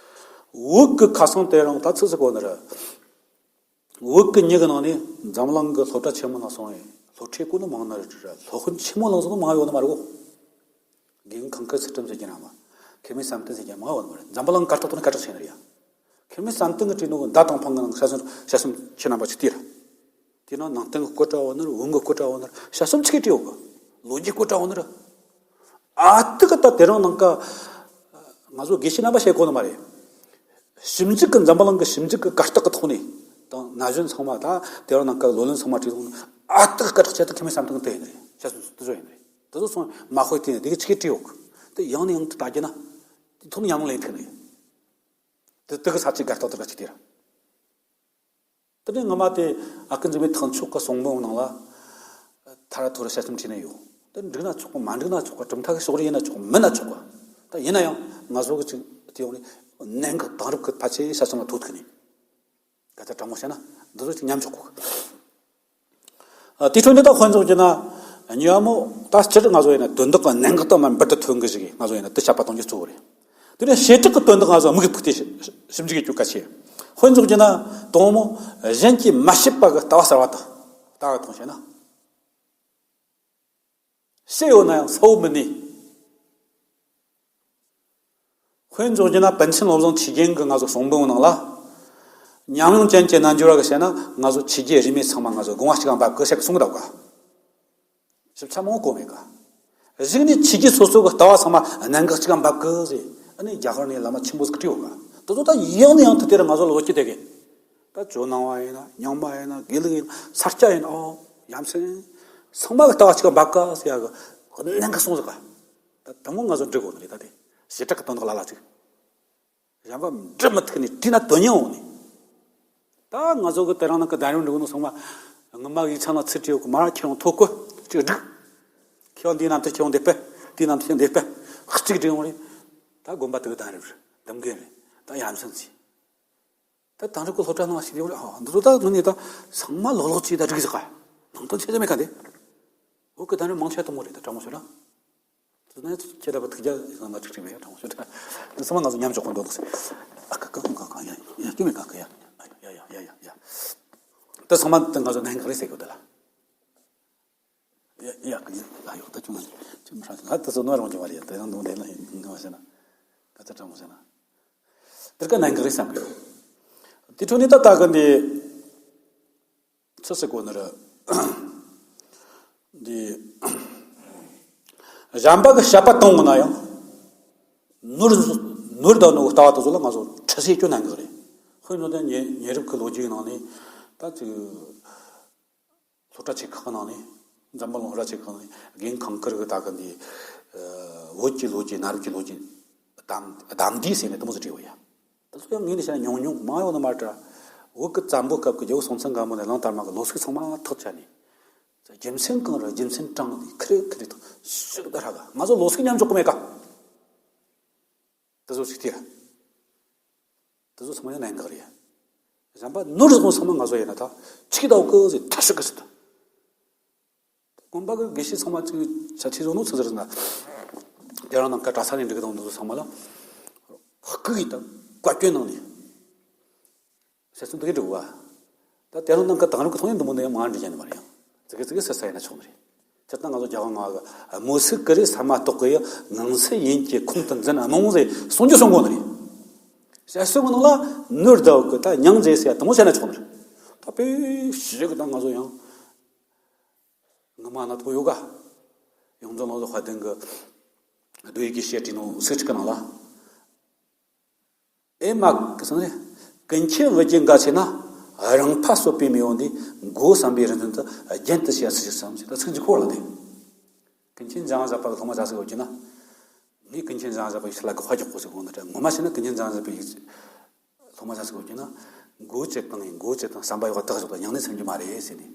བོད་ཀྱི་ཁ་སང་དེ་རིང་ད་ཚིག་ཟིག་གོ་ནི་ར། བོད་ཀྱི་མྱི་གི་ནང་ནས་འཛམ་གླིང་གི་སློབ་གྲྭ་ཆེན་མོ་ནང་སོང་བའི་སློབ་ཁྲིད་གོ་ནི་མང་ནི་རེད་ར། སློབ་དཔོན་ཆེན་མོ་ནང་སོང་ནི་མང་ཡོད་ནི་མ་རེད་གོ། དགེ་རྒན་ཁང་དཀར་ཚུལ་ཁྲིམས་ཟེར་གྱི་ར་མ། མཁར་རྨེའུ་བསམ་གཏན་ཟེར་གྱི་མང་བ་ནི་མ་རེད། འཛམ་བུ་གླིང་གར་སྟེགས་ཐོག་ནས་སྐད་གྲགས་ཆེ་ནི་རེད་ཡ། མཁར་རྨེའུ་བསམ་གཏན་གྱིས་བྲིས་ནོ་གི་མདའ་དང་འཕང་གི་ནང་དཔྱད་རྩོམ་དཔྱད་རྩོམ་ཁྱེད་རྣམ་པ་ཅིག་ལྟོས་ར། དེ་ན་ནང་བསྟན་གྱི་སྐོར་འདྲ་བོ་ནི་རེད། བོན་གྱི་སྐོར་འདྲ་བོ་ནི་རེད། དཔྱད་རྩོམ་ཆི་གི་བྲིས་ཡོད་གི། ལོ་རྒྱུས་སྐོར་འདྲ་བོ་ནི་རེད། ཨ་ཏི་གི་ད་དེ་རིང་ནངས་ཀ་ང་ཚོ་དགེ་བཤེས་རྣམ་པ་བཤད་གོ་ནི་མ་རེད། ཞིབ་འཇུག་གི་འཛམ་བུ་གླིང་གི་ཞིབ་འཇུག་གི་གར་སྟེགས་ཀྱི་ཐོག་ནས་དང་ན་གཞོན་ཚང་མ་ད་དེ་རིང་ནངས་ཀ་ལོ་ལོན་ཚང་མ་བྲིས་སོང་ནི་ཨ་ཏི་གི་སྐད་གྲགས་ཆེ་ད་མཁར་རྨེའུ་བསམ་གཏན་དེ་ཡིན་རེད། དཔྱད་རྩོམ་དེ་ཚོ་ཡིན་རེད། དེ་ཚོ་སོང་མ་ཤོད་དེ་ནས་དེ་གི་ཆི་གི་བྲིས་ཡོད་གི། དེ་ཡང་ནས་ཡང་དུ་ལྟ་རྒྱུ་ན་དེ་ཐོག་ནས་ཉམས་མྱོང་ལེན་ཐུབ་ནི་རེད། དེ་དེ་གི་ས་ཆའི་གར་སྟེགས་དེ་ག་ཅིག་དེ་ར། དེ་ནས་ངོ་མ་དེ་ཨ་ཁུ་འཛིན་མའི་ཐག་མཆོག་གི་གསུང་འབུམ་ནང་ལ། ཐ་ར་ཐོ་ར་དཔྱད་རྩོམ་བྲིས་ནས་ཡོད། དེ་འགྲིག་ན་ཆོག་གི། མ་འགྲིག་ན་ཆོག་གི། གྲུབ་མཐའ་གི་ཕྱོགས་རིས་ཡིན་ན་ཆོག་གི། མིན་ན་ཆོག་གི། ད་ཡིན་ན་ཡང་ང་ཚོ་གི་ཅིག་དེ་ཡོང་ནས་གནད་འགག་དེང་རབས་ཀྱི་ཕལ་ཆེར་དཔྱད་རྩོམ་ལ་ཐུག་ཐུག་ནས། སྐད་ཆ་དྲང་མོ་བཤད་ན་འདི་ཚོ་ཅིག་ཉམས་འཇོག་དགོས་གི། ཨ། དེ་འཕྲོ་ནས་ད་དཔེ་མཚོན་བྱས་ན། ཉོན་མོངས་ད་སྤྱིར་ང་ཚོ་ཡིན་ན་དོན་དག་གི་གནད་འགག་དང་མ་འབུར་དུ་ཐོན་གི་ཞིག་ང་ཚོ་ཡིན་ན་དེ་དཔྱད་པ་གཏོང་རྒྱུ་གཙོ་བོ་རེད། དེ་ནས་བྱེ་བྲག་གི་དོན་དག་ང་ཚོ་དམིགས་ཕུགས་ཏེ་ཞིབ་འཇུག་བྱེད་རྒྱུ་གལ་ཆེ། དཔེ་མཚོན་བྱས་ན་དང་པོ་གཞན་གྱིས་མ་ཤེས་པ་གི་ལྟ་བ་གསར་བ་དང་ལྟ་བ་མཐོང་བྱས་ན། ཤེས་ཡོད་ན་ཡང་གསལ་བོ་མི་གནས། དཔེ་མཚོན་བྱས་ན་པཎ་ཆེན་བློ་བཟང་ཆོས་རྒྱན་གྱི་ང་ཚོ་གསུང་འབུམ་ནང་ལ། ཉམས་མྱོང་ཅན་གྱི་རྣལ་འབྱོར་བ་གིས་བཤད་ན་ང་ཚོ་ཆོས་བརྒྱུད་རིས་མེད་ཚང་མ་ང་ཚོ་དགོངས་པ་གཅིག་ག་འབབ་གི་ཟེར་གི་གསུང་གི་འདུག་ག་ཞིབ་ཆ་མང་པོ་གོ་མེད་ག་གཞུག་ནས་ཆོས་བརྒྱུད་སོ་སོ་གི་ལྟ་བ་ཚང་མ་གནད་འགག་གཅིག་ག་འབབ་གི་ཟེར། ཨ་ནི་རྒྱ་གར་ནས་བླ་མ་ཆེན་པོ་ཟིག་བྲིས་ཡོད་ག་དེ་ཚོ་ད་ཡང་ནས་ཡང་དུ་དེར་ང་ཚོ་ལ་བློ་སྐྱེད་དེ་གི། ད་ཇོ་ནང་བ་ཡིན་ན། རྙིང་མ་ཡིན་ན། དགེ་ལུགས་ཡིན་ན། ས་སྐྱ་ཡིན་ན། ཨོ། ཡ་མཚན། ཚང་མ་གི་ལྟ་བ་གཅིག་ག་འབབ་ག་ཟེར་ཡ་གི་གནད་འགག་གསུངས་ཟིག་ག་ད་དེ་མོ་ང་ཚོ་འབྲི་དགོས་ནི་རེད། ད་དེ་བྱེ་བྲག་གི་དོན་དག་ལ་ལ་ཅིག་གཞན་པ་འབྲི་མི་ཐུབ་ནས་བྲིས་ན་དོན་སྙིང་འོང་ནི། ད་ང་ཚོ་གི་དེ་རིང་ནངས་ཀ་གདན་རབས་འབྲི་གོ་ནོ་ཚང་མ་སྔོན་མ་ཡིག་ཚང་ལ་ཚུར་བྲིས་ཡོད་གི། མར་ཁྱེར་ཡོང་ཐོ་བཀོད་ཅིག་བསྒྲིགས། ཁྱེད་རང་འདིའི་ནང་དུ་ཁྱེར་ཡོང་འདི་སྤེལ། དེའི་ནང་དུ་ཁྱེར་འདི་སྤེལ། གཅིག་བསྒྲིགས་ཡོང་རེད། ད་དགོན་པ་དེ་གི་གདན་རབས་རེད། འདེམས་མཁན་རེད། ད་ཡ་མཚན་ཅིག་ད་དེང་རབས་ཀྱི་སློབ་གྲྭ་ནང་ཞིག་ཡོད་རེད། ཨ། འདི་ཚོ་ད་ནི་ད་ཚང་མ་ལོག་ལོག་ཅིག་ད་འགྲིག་ཟིག་ག་ནང་དོན་ཆེ་ཆེ་མེད་ག་འདི། བོད་ཀྱི་དེང་རབས་མང་ཆེ་གཏོང་གི་རེད། ད་དྲང་མོ་ཤོད་ན། དེ་ནས་ཁྱེད་ལ་བ་ཐུགས་རྒྱ་ཡིན་ན་འགྲིག་འགྲིག་མེད། དྲང་མོ་ཤོད་ན། འདི་ཚང་མ་ང་ཚོ་མཉམ་འཇོག་གི་འདོད་འདུག་ཟེར། ཨ་ཁ་ཁ་ཁ་ཁ་ཡ་ཡ་སྐྱོན་མེད་ག་ག་ཡ་ཡ་ཡ་ཡ་ཡ། ད་ཚང་མ་ད་ང་ཚོ་གནད་འགག་རེད་ཟེར་གི་འདུག་ད་ལ། ཡ་ཡ་ཡ་ཡོ། ད་ཅུང་ཅུང་ཧྲ་ཧ་ད་སོ་ནོ་རང་གི་བ་རེད། ད་ཡང་འདུག་འདི་ལ་ཡིན་ནོ་ཟེར་ན། ད་ད་དྲང་མོ་ཟེར་ན། དེར་ཀ་གནད་འགག་རེད་བསམ་གི། དེ་འཕྲོ་ནས་ད་ད་གི་འདི། ཆི་ཟེར་དགོས་ནི་རེད། འདི། གཞན་པ་གི་དཔྱད་པ་གཏོང་གི་ན་ཡང་། ནོར་ནོར་ད་ནོ་ལྟ་བ་དེ་ཚོ་ལ་ང་ཚོ་ཁྲི་སེ་སྐྱོན་གནད་འགག་རེད། དཔེར་ན་ད་ཉེ་ཉེ་རབས་ཀྱི་ལོ་རྒྱུས་ནང་ནས་ད་ཅིག་སློབ་གྲྭ་ཆེ་ཁག་ནང་ནས། འཛམ་བུ་གླིང་སློབ་གྲྭ་ཆེ་ཁག་ནང་ནས་རྒན་ཁང་དཀར་གི་ད་གི་འདི་བོད་ཀྱི་ལོ་རྒྱུས་གནའ་རབས་ཀྱི་ལོ་རྒྱུས་གདམ་གདམ་བསྡུས་ཟེར་ནས་དེ་མོ་ཟིག་བྲིས་ཡོད་ཡ། དེ་ཚོ་ཡང་ངས་ནི་བཤད་ན་ཉུང་ཉུང་མང་ཡོད་ནི་མ་རེད་དྲ། བོད་ཀྱི་བཙན་པོའི་སྐབས་ཀྱི་རྒྱལ་པོ་སྲོང་བཙན་སྒམ་པོ་ནས་གླང་དར་མ་གི་ལོ་ཚིགས་ཚང་མ་ཐག་བཅད་ནས། རྒྱུ་མཚན་གང་རེད། རྒྱུ་མཚན་དྲངས་ནས་ཁི་རེ་ཁི་རེ་དང་ཞིག་ད་ཧྲ་ག་ང་ཚོ་ལོ་ཚིགས་མཉམ་འཇོག་གི་མེད་ཀ། དེ་ཚོ་ཞིག་དེ་ར། དེ་ཚོ་ཚང་མ་ཡང་གནད་འགག་རེད། གཞན་པ་ནོར་བཟང་ཚང་མ་ང་ཚོ་ཡིན་ན་ད་ཆིག་ད་གི་ཟེར་ཐ་ཤི་གི་ཟེར་ད། དགོན་པ་གི་དགེ་བཤེས་ཚང་མ་ཅིག་ཆ་ཆེ་བཟོ་ནོ་ཚོ་ཟེར་ན། དེ་རང་ནང་ཀ་གྲྭ་ས་ནས་འགྲིག་གི་དང་འདུག་ཚང་མ་ལ། སྐུ་ཡི་དང་བཀའ་བཀྱོན་གནང་ནས། ཟེར་ཚུལ་འདི་གི་འགྲིག་བ། ད་དེ་རང་ནང་ཀ་དེང་རབས་ཀྱི་ཐོག་ནས་འདི་མོ་འདི་ཡང་མ་འགྲིག་ཀྱང་ནི་མ་རེད་ཡང་། ཙི་གེ་ཙི་གེ་ཟེར་ས་ཡིན་ན་ཆོག་ནི་རེད། སྤྱིར་བཏང་ང་ཚོ་རྒྱལ་དབང་ལྔ་པ་གི་མོས་སུ་ཀུ་རེ་ས་མ་ཏོག་གི་ཡི་ངང་ཚུལ་ཡིན་གྱི་ཁོང་དུ་འཛིན་རྨོངས་ཟེར་གསུང་རྒྱུ་གསུང་གོ་ནི་རེད། ཞལ་གསུང་གི་ནང་ལ་ནོར་ཟླ་བ་གི་ད་མྱང་རྫས་ཟེར་ཡ་དེ་མོ་བཤད་ན་ཆོག་ནི་རེད། ད་དཔེ་ཞིག་གི་ད་ང་ཚོ་ཡང་ངོ་མ་ན་ཐོ་ཡོད་ག་ཡོངས་འཛིན་བློ་བཟང་དཔལ་ལྡན་གི་རྡོ་ཡི་གེ་བཤད་བྲིས་ནོ་སུ་གཅིག་གི་ནང་ལ། ཨེ་མ་གི་སང་རེ། ཀུན་མཁྱེན་བུ་རྒྱུད་འགའ་ཆེ་ན། རང་ཕ་གསོད་པའི་མེས་པོ་འདི། མགོ་བསམ་པའི་རིག་འཛིན་དུ། རྒྱན་དུ་བྱས་ཚུལ་ཞིག་བསམ་ཞེས་ད་ཚིག་འཇུག་ཁོ་ལ་དེ། ཀུན་མཁྱེན་འཇམ་དབྱངས་བཞད་པ་གི་སློབ་མ་བྱ་ཟིག་ཡོད་རྒྱུ་ན། ངས་ཀུན་མཁྱེན་འཇམ་དབྱངས་བཞད་པ་ཡིག་ཆ་ལ་གི་དཔའ་རྒྱག་གོ་ཟིག་གོ་ནི་ད་ངོ་མ་བྱས་ན་ཀུན་མཁྱེན་འཇམ་དབྱངས་བཞད་པ་ཡིག་སློབ་མ་བྱ་ཟིག་ཡོད་རྒྱུ་ན། མགོ་ཅི་གང་ཡིན་མགོ་ཅི་གང་བསམ་པ་ཡོད་པ་དག་ཞོག་ད་མྱང་ནས་སེམས་རྒྱུ་མ་རེད་ཟེར་ནས།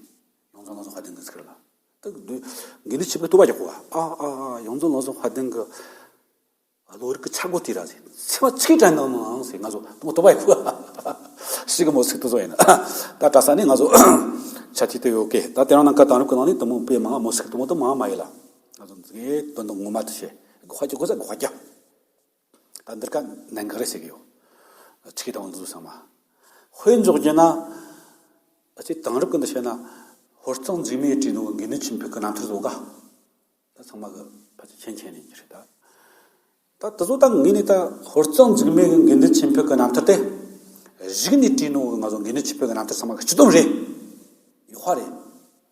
ཡོངས་འཛིན་བློ་བཟང་དཔལ་ལྡན་གི་ཚིག་རེད་ལ། ད་དུས་དགེ་འདུན་ཆོས་འཕེལ་ལྟོས་པ་རྒྱག་གོ་ཨ་ཨ་ཨ་ཡོངས་འཛིན་བློ་བཟང་དཔལ་ལྡན་གི་བློ་རིག་གི་འཆར་སྒོ་དེ་ར་ཟེར། ཚེ་བ་ཚིག་དྲན་དང་ནང་ཟེར་ང་ཚོ་དུང་ལྟོ་བའི་ཁུ་ཞིག་གི་མོ་ཚིག་ཏུ་བཟོ་ཡིན། ད་གྲྭ་ས་ནས་ང་ཚོ་ཆ་ཐིག་ཏུ་ཡོད་ཀེ། ད་དེ་རང་ནང་ཀ་དེང་རབས་ཀྱི་ནང་ནས་དུ་མོ་དཔེ་མང་མོ་ཚིག་དུ་མོ་དུ་མང་མ་ཡིན་ལ། ང་ཚོ་འཛིན་དོན་དུ་ངོ་མ་དུ་བྱེད་དགོས་ཁ་ཅིག་དགོས་ས་དགོས་ཁ་ཀྱ། ད་འདིར་ཀ་ནན་ག་རེ་ཟེར་གི་ཡོད། ཆིག་དང་འདི་ཚོ་ཚང་མ། དཔེ་འཇོག་རྒྱུ་ན། ཨ་ཅེ་དེང་རབས་ཀྱི་འདི་བཤད་ན། ཧོར་གཙང་འཇིགས་མེད་བྲིས་ནོ་དགེ་འདུན་ཆོས་འཕེལ་གི་རྣམ་ཐར་བཟོ་ག་ད་ཚང་མ་གི་ཕལ་ཆེར་མཁྱེན་མཁྱེན་ཡིན་གྱི་རེད་ད། ད་དེ་ཚོ་ད་ངས་ནི་ད་ཧོར་གཙང་འཇིགས་མེད་ཀྱི་དགེ་འདུན་ཆོས་འཕེལ་གྱི་རྣམ་ཐར་དེ། གཞུག་ནས་བྲིས་ནོ་གི་ང་ཚོ་དགེ་འདུན་ཆོས་འཕེལ་གྱི་རྣམ་ཐར་ཚང་མ་གི་སྤྱི་སྡོམ་རེད། ཡག་པ་རེད།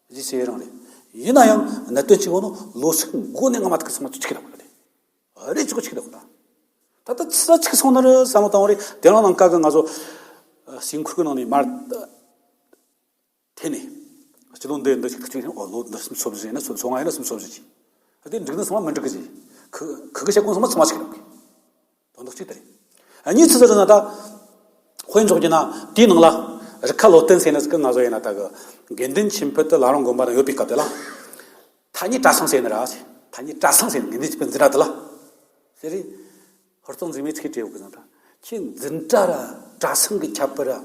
གཞི་ཤེས་རང་རེད། ཡིན་ན་ཡང་གནད་དོན་གཅིག་པོ་ནི་ལོ་ཚིགས་མགོ་ནས་སྔ་མ་དག་གི་ཚང་མ་ཆིག་ལ་གོ་རེད། རེད་ཅིག་གོ་ཆིག་ལ་གོ་ད། ད་ལྟ་ཚིག་ཚིག་སོང་ན་རེད་བསམ་བློ་བཏང་བ་རེད། དེ་རང་ནང་ཀ་གི་ང་ཚོ་ཨ་ཞིང་ཁུར་གི་ནང་ནས་མར། དེ་ནས། སྤྱི་ལོ་འདི་འདི་ཞིག་ཐག་གཅོད་བྱས་ནས་ཨོ་ལོ་འདི་སུམ་ཅུ་སོ་བཞི་ཡིན་ན་སོ་སོ་ལྔ་ཡིན་ན་སུམ་ཅུ་སོ་བཞི་ཅིག་ཨ་དེ་འགྲིག་ནི་ཚང་མ་མི་འགྲིག་གི་ཅིག་ཁུ་ཁུ་གི་བཤད་ཁུངས་ཚང་མ་ཚང་མ་ཞིག་རེད། དོན་དག་གཅིག་དེ་རེད། ཨ་གཉིས་ཚིག་ཟེར་ན་ད། དཔེ་འཇོག་རྒྱུ་ན་དེའི་ནང་ལ་རི་ཁ་ལོ་བསྟན་ཟེར་ནི་ཟིག་གི་ང་ཚོ་ཡིན་ན་ད་གི་དགེ་འདུན་ཆོས་འཕེལ་དུ་བླ་བྲང་དགོན་པ་ན་ཡོད་པའི་སྐབས་དེ་ལ། ཐ་སྙད་གྲྭ་ཚང་ཟེར་ནི་ར་ཟེར། ཐ་སྙད་གྲྭ་ཚང་ཟེར་ནི་དགེ་འདུན་ཆོས་འཕེལ་འཛིན་གྲྭ་དེ་ལ། ཟེར་རེད། ཧོར་གཙང་འཛིན་མའི་ཚིག་བྲིས་ཡོད་གི་ཟེར་ད། ཁྱེད་འཛིན་གྲྭ་ར་གྲྭ་ཚང་གི་ཁྱད་པར་ར།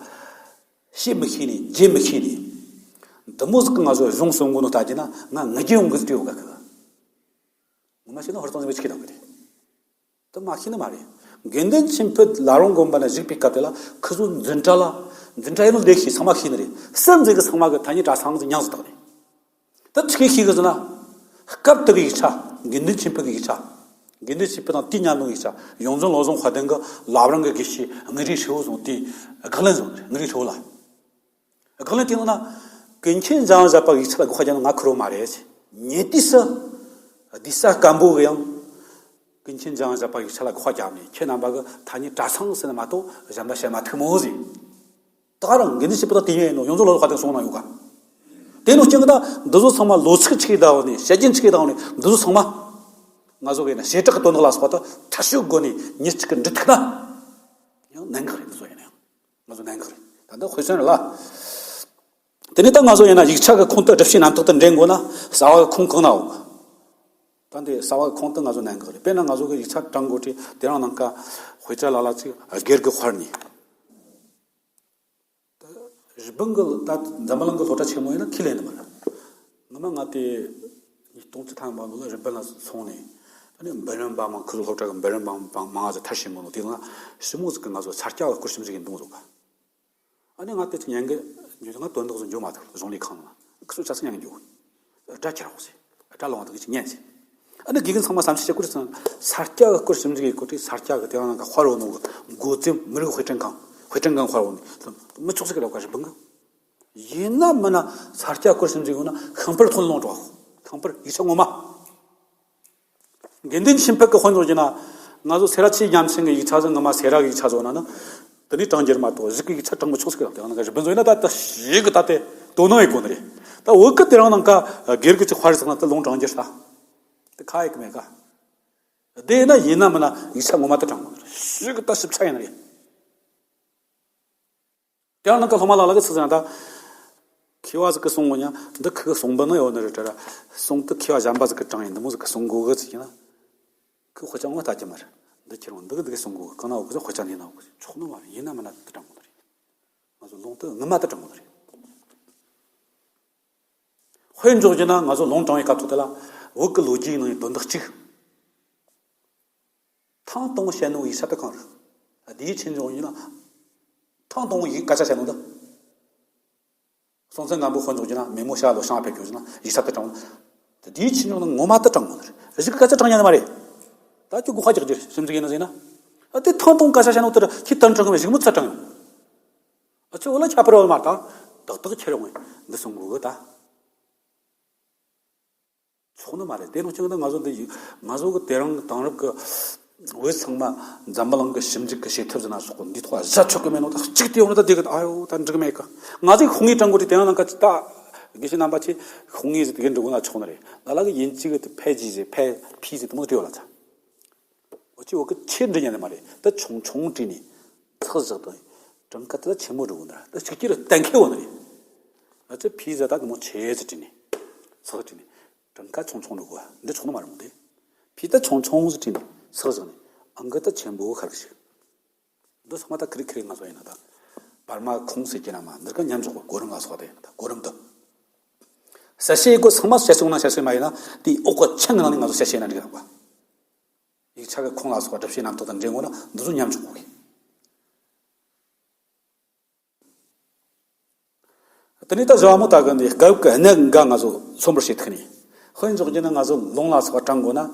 བཤད་མི་ཤེས་ནི་བརྗེད་མི་ཤེས་ནི། འདི་མོ་ཟིག་གི་ང་ཚོ་གཞུང་གསུང་གོ་ནོ་ལྟ་རྒྱུ་ན་ང་ངུ་རྒྱུ་ཡོང་གི་ཟིག་བྲིས་ཡོད་ག་གི། ངོ་མ་བཤད་ན་ཧོར་གཙང་འཛིན་མའི་ཚིག་བྲིས་ཡོད་གི་རེད། དེ་མ་ཤེས་ནི་མ་རེད། དགེ་འདུན་ཆོས་འཕེལ་བླ་བྲང་དགོན་པ་ན་བཞུགས་པའི་སྐབས་དེ་ལ་ཁོ་ཚོ་འཛིན་གྲྭ་ལ། འཛིན་གྲྭ་ཡིན་ནོ་ལས་ཤེས་ཚང་མ་ཤེས་ནི་རེད། སེམས་ཟེར་གི་ཚང་མ་གི་ཐ་སྙད་གྲྭ་ཚང་ཟིག་མྱངས་ཟིག་བཏགས་ནས། ད་ཆི་གི་ཤེས་གི་ཟེར་ན། སྐབས་དེ་གི་ཡིག་ཆ། དགེ་འདུན་ཆོས་འཕེལ་གི་ཡིག་ཆ། དགེ་འདུན་ཆོས་འཕེལ་དང་དེའི་ཉམས་ལོ་ཡིག་ཆ། ཡོངས་འཛིན་བློ་བཟང་དཔལ་ལྡན་གི་བླ་བྲང་གི་དགེ་བཤེས་ངུ་རིག་ཧྲིལ་བོ་བཟུང་དེ་སྒང་ལེན་བཟུང་ནི་རེད། ངུ་རིག་ཧྲིལ་བོ་ལ། སྒང་ལེན་དེ་ནང་ན། ཀུན་མཁྱེན་འཇམ་དབྱངས་བཞད་པ་ཡིག་ཆ་ལ་དགག་པ་རྒྱག་ན་ང་ཁེར་བོ་མ་རེད། ཉེ་དུས་སུ། བསྡུས་གྲྭ་སྐམ་པོ་གི་ཡང་། ཀུན་མཁྱེན་འཇམ་དབྱངས་བཞད་པ་ཡིག་ཆ་ལ་དགག་པ་བརྒྱབ་ནས་ཁྱེད་རྣམ་པ་གི་ཐ་སྙད་གྲྭ་ཚང་ཟེར་ན་མ་གཏོགས་གཞན་པ་བཤད་མ་ཐུབ་མོ་ཟིག་ད་ག་རང་དགེ་འདུན་ཆོས་འཕེལ་དང་དེ་ཉིད་ཡིན་ནོ་ཡོངས་འཛིན་བློ་བཟང་དཔལ་ལྡན་གསུངས་གནང་ཡོད་ག་དེ་ནོ་རྐྱེན་གྱིས་ད་འདི་ཚོ་ཚང་མ་ལོ་ཚིགས་ཆིག་ཡིན་ད་བ་ནས་བཤད་རྒྱུན་ཆིག་ཡིན་ད་བ་ནས་འདི་ཚོ་ཚང་མ། ང་ཚོ་གི་ཡིན་ན་བྱེ་བྲག་གི་དོན་དག་ལ་སོགས་པ་ད་ཐག་གཅོད་སྒོ་ནས་མྱི་གཅིག་གི་འབྲི་ཐུབ་ན། ཡང་གནད་འགག་རེད། འདི་ཚོ་ཡིན་ན་ཡང་། ང་ཚོ་གནད་འགག་རེད། ད་འདི་དཔེ་མཚོན་རེད་ལ། དེ་ནས་ད་ང་ཚོ་ཡིན་ན་ཡིག་ཆ་གི་ཁུངས་དེ་སྒྲུབ་བྱེད་རྣམ་དག་ཏུ་འདྲེན་དགོས་ན་གསར་བ་གི་ཁུངས་གང་ན་འོང་། ད་འདི་གསར་བ་གི་ཁུངས་དེ་ང་ཚོ་གནད་འགག་རེད། དཔེར་ན་ང་ཚོ་གི་ཡིག་ཆ་དྲངས་དགོས་དུས་དེ་རིང་ནངས་ཀ་དཔེ་ཆ་ལ་ལ་ཅིག་སྒེར་གི་དཔར་ནས། ད་རི་པིན་གི་ད་འཛམ་བུ་གླིང་གི་སློབ་གྲྭ་ཆེན་མོ་ཡིན་ན་ཁས་ལེན་ནི་མ་རེད། ངོ་མ་ང་དེ་ཉིས་སྟོང་བཅུ་ཐམ་པ་ལོ་ལ་རི་པིན་ལ་སོང་ནས། ད་ནི་འབུམ་རམས་པ་མང་ཁུ་ཚོ་སློབ་གྲྭ་གི་འབུམ་རམས་པ་མང་ང་ཚོ་མཐར་ཕྱིན་གོ་ནོ་དེ་ལ་ཞི་མོ་ཟིག་གི་ང་ཚོ་ས་སྐྱ་གི་སྐོར་ཞིབ་འཇུག་གི་འདུག་ཟོ་ག་ཨ་ནི་ང་དེ་ཚོ་ཉན་གི་འཇུ་ང་དོན་དག་ཚོ་འཇུ་མ་ཐུབ། གཞུང་ལས་ཁང་ནང་ཁུ་ཚོ་ཆ་ཚང་ཉན་གི་འཇུ། སྒྲ་ཁྱེར་རོགས་ཟེར། སྒྲ་ལོང་བ་དག་ཅིག་ཉན་ཟེར། ཨ་ནི་དགེ་རྒན་ཚང་མ་བསམ་ཤེས་བྱེད་དགོས་རེད་ཟེར། ས་སྐྱ་གི་སྐོར་ཞིབ་འཇུག་གི་སྐོར་དེ་ས་སྐྱ་གི་དེ་ནང་ག་དཔར་ཡོད་ནོ་གི་འགོ་རྩེ་མི་རིགས་དཔེ་སྐྲུན་ཁང་དཔེ་སྐྲུན་ཁང་དཔར་ཡོད་ནི་མི་ཆོག་ཟེར་གི་ལབ་ག་རི་པིན་གི། ཡིན་ན་མིན་ན་ས་སྐྱ་སྐོར་ཞིབ་འཇུག་ཡོད་ན་ཤིང་པར་ཐོན་ལོང་འགྲོ། ཤིང་པར་ཡིག་ཆ་ངོ་མ། དགེ་འདུན་ཆོས་འཕེལ་གི་དཔེ་འཇོག་རྒྱུ་ན། ང་ཚོ་སེ་ར་ཆོས་རྒྱལ་མཚན་གི་ཡིག་ཆ་ཚོ་ངོ་མ་སེ་ར་གི་ཡིག་ཆ་ཚོ་ན་ནི། དེ་ནས་དྲང་རྒྱུ་མ་གཏོགས་གཞུག་གི་ཚད་དྲང་མི་ཆོག་ཟེར་གི། དེ་ནང་གི་རི་པིན་བཟོ་ཡིན་ན་ད་ད་ཞིག་གི་ད་དེ་དོ་སྣང་ཡེད་གོ་ནི་རེད། ད་བོད་གི་དེ་རིང་ནང་ཀ་སྒེར་གི་ཅིག་དཔར་ཟིག་ན་དེ་ལུང་དྲང་རྒྱུ་ད་དེ་ཁ་ཡེད་གི་མེད་ག། དེ་ན་ཡིན་ན་མིན་ན་ཡིག་ཆ་ངོ་མ་དེ་དྲང་གོ་ནི་རེད། ཞིག་གི་ད་ཞིབ་ཆ་ཡིན་ནི་རེད། དེ་ནང་ཀ་སློབ་མ་ལ་ལ་གི་ཚིག་ཟེར་ན་ད། མཁས་པ་ཟིག་གིས་གསུང་གོ་ནི། འདི་ཁོའི་གསུང་འབུམ་ནང་ཡོད་ནི་རེད་དྲ། གསུང་དེ་མཁས་པ་གཞན་པ་ཟིག་གིས་དྲངས་ཡིན། འདི་མོ་ཟིག་གིས་གསུང་གོ་གི་ཟེར་གྱི་ན། ཁོས་དཔེ་ཆ་ངོ་ལྟ་གི་མ་རེད། འདི་ཁྱེར་འོང་། འདི་གིས་འདི་གིས་གསུང་གོ་གི། གང་ན་ཡོད་གི་ཟེར། དཔེ་ཆ་འདི་ན་ཡོད་གི་ཟེར། ཆོག་ནི་མ་རེད། ཡིན་ན་མིན་ན་དེ་དྲང་གོ་ནི་རེད། ང་ཚོ་ལུང་དེ་ངོ་མ་དེ་དྲང་གོ་ནི་རེད། དཔེ་འཇོག་རྒྱུ་ན་ང་ཚོ་ལུང་དྲང་བའི་སྐབས་ཐོག་དེ་ལ་བོད་ཀྱི་ལོ་རྒྱུས་ནང་ཡི་དོན་དག་གཅིག་ཐེངས་དང་པོ་བཤད་ནོ་ཡིག་ཆ་དེ་གང་རེད། ལྡེའུ་ཆོས་འབྱུང་ཡིན་ན་ཐེངས་དང་པོ་ཡིག་སྐད་ཆ་བཤད་ནོ་འདི། སྲོང་བཙན་སྒམ་པོ་དཔེ་འཇོག་རྒྱུ་ན་མེ་མོ་ཤར་ལོ་ཤང་ཕེབས་རྒྱུ་ཟེར་ན་ཡིག་ཆ་དེ་དྲང་། ལྡེའུ་ཆོས་འབྱུང་ནི་ངོ་མ་དེ་དྲང་མོ་ནི་རེད། གཞུག་གི་སྐད་ཆ་དྲང་ཉན་ནི་མ་རེད། ད་ཁྱོད་སྒོ་ཁ་རྒྱག་རྒྱུ་རེད། ཞིབ་འཇུག་ཡིན་ན་ཟེར་ན། ཨ་དེ་ཐེངས་དང་པོ་སྐད་ཆ་བཤད་ནོ་དེ་ར་ཁྱེད་དོན་དྲང་གི་མེད། གཞུག་མོ་ཚུར་དྲང་ཡོང་། ཨ་ཁྱོད་འོ་ལ་ཁྱད་པར་ཡོད་མ་རེད། ད་ཏག་ཏག་ཁྱེར་ཡོང་ངས་འདི་གསུང་གོ་གི་ད། ཆོག་ནི་མ་རེད། དེ་ནང་བཞིན་ང་ཚོ་འདི་ཡིག་ང་ཚོ་གི་དེ་རིང་གི་དེང་རབས་ཀྱི་བོད་ཚང་མ་འཛམ་བུ་གླིང་གི་ཞིབ་འཇུག་གི་བྱེད་ཐབས་ཟེར་ན་སོགས་འདི་ཐོག་བཞག་ཆོག་གི་མེད་ནོ། ད་གཅིག་དེ་ཡོང་ན་ད་དེ་གི་ཨ་ཡོ་ད་འགྲིག་མེད་གི། ང་ཚོས་ཤོག་ངོས་དྲང་གོ་དུས་དེ་ནང་ནང་གི་ད་དགེ་བཤེས་རྣམ་པ་ཚོས་ཤོག་ངོས་ཟིག་དེ་གི་འབྲི་གོ་ན་ཆོག་ནི་རེད། ལ་ལ་གི་དབྱིན་ཇི་གི་དེ་ཕེ་ཇི་ཟེར། ཕེ་ཕི་ཟེར་དེ་མོ་བྲིས་ཡོད་ལ་ཚ། འུ་ཅག་བོད་གི་ཆེ་འབྲི་ཉན་ནི་མ་རེད། ད་ཆུང་ཆུང་བྲིས་ནས་ཚེག་བཞག་དང་། གྲངས་ཀ་དེ་ད་ཆེན་མོ་འབྲི་གོ་ནི་ར། ད་གཅིག་གིས་ར་གཏན་འཁེལ་བ་ནི་རེད། ང་ཚོས་ཕི་ཟེར་ད་དེ་མོ་ཆེ་ཟིག་བྲིས་ནས་ཚེག་བྲིས་ནས་གྲངས་ཀ་ཆུང་ཆུང་འབྲི་གོ་བ་འདི་ཆོག་ནི་མ་རེད་མོ། དེ་ཕི་ད་ཆུང་ཆུང་ཟིག་བྲིས་ནས་ཚེག་བཞག་ནས་ཨང་ཀི་ད་ཆེན་པོ་ཁ་རེ་ཞིག། འདི་ཚང་མ་ད་ཁི་རི་ཁི་རི་ང་ཚོ་ཡིན་ན་ད་པར་མ་ཁུངས་ཟེར་གྱི་ན་མ་འདིར་ཀ་མཉམ་འཇོག་གི་གོ་རིམ་ལ་སོགས་དེ་ཡིན་ན། ད་གོ་རིམ་དུ་གསལ་བཤད་གོ་ཚང་མ་གསལ་བཤད་ན་གསལ་བཤད་མ་ཡིན་ན་དེའི་འོག་གི་ཆ་ནང་ནས་ང་ཚོ་གསལ་བཤད་ན་འགྲིག་ར་བ། ཡིག་ཆ་གི་ཁུངས་ལ་སོགས་པ་སྒྲུབ་བྱེད་རྣམ་དག་དང་འབྲེལ་ངོ་ན་འདི་ཚོ་མཉམ་འཇོག་དགོས་གི། དེ་ནས་ད་བཞི་བ་མོ་ད་གི་འདི་སྐབས་ཀྱི་གནད་འགག་ང་ཚོ་མཚོན་པར་བྱེད་ཐུབ་ནི། དཔེ་འཇོག་རྒྱུ་ན་ང་ཚོ་ལུང་ལ་སོགས་པ་དྲང་དགོས་ན། ཨ།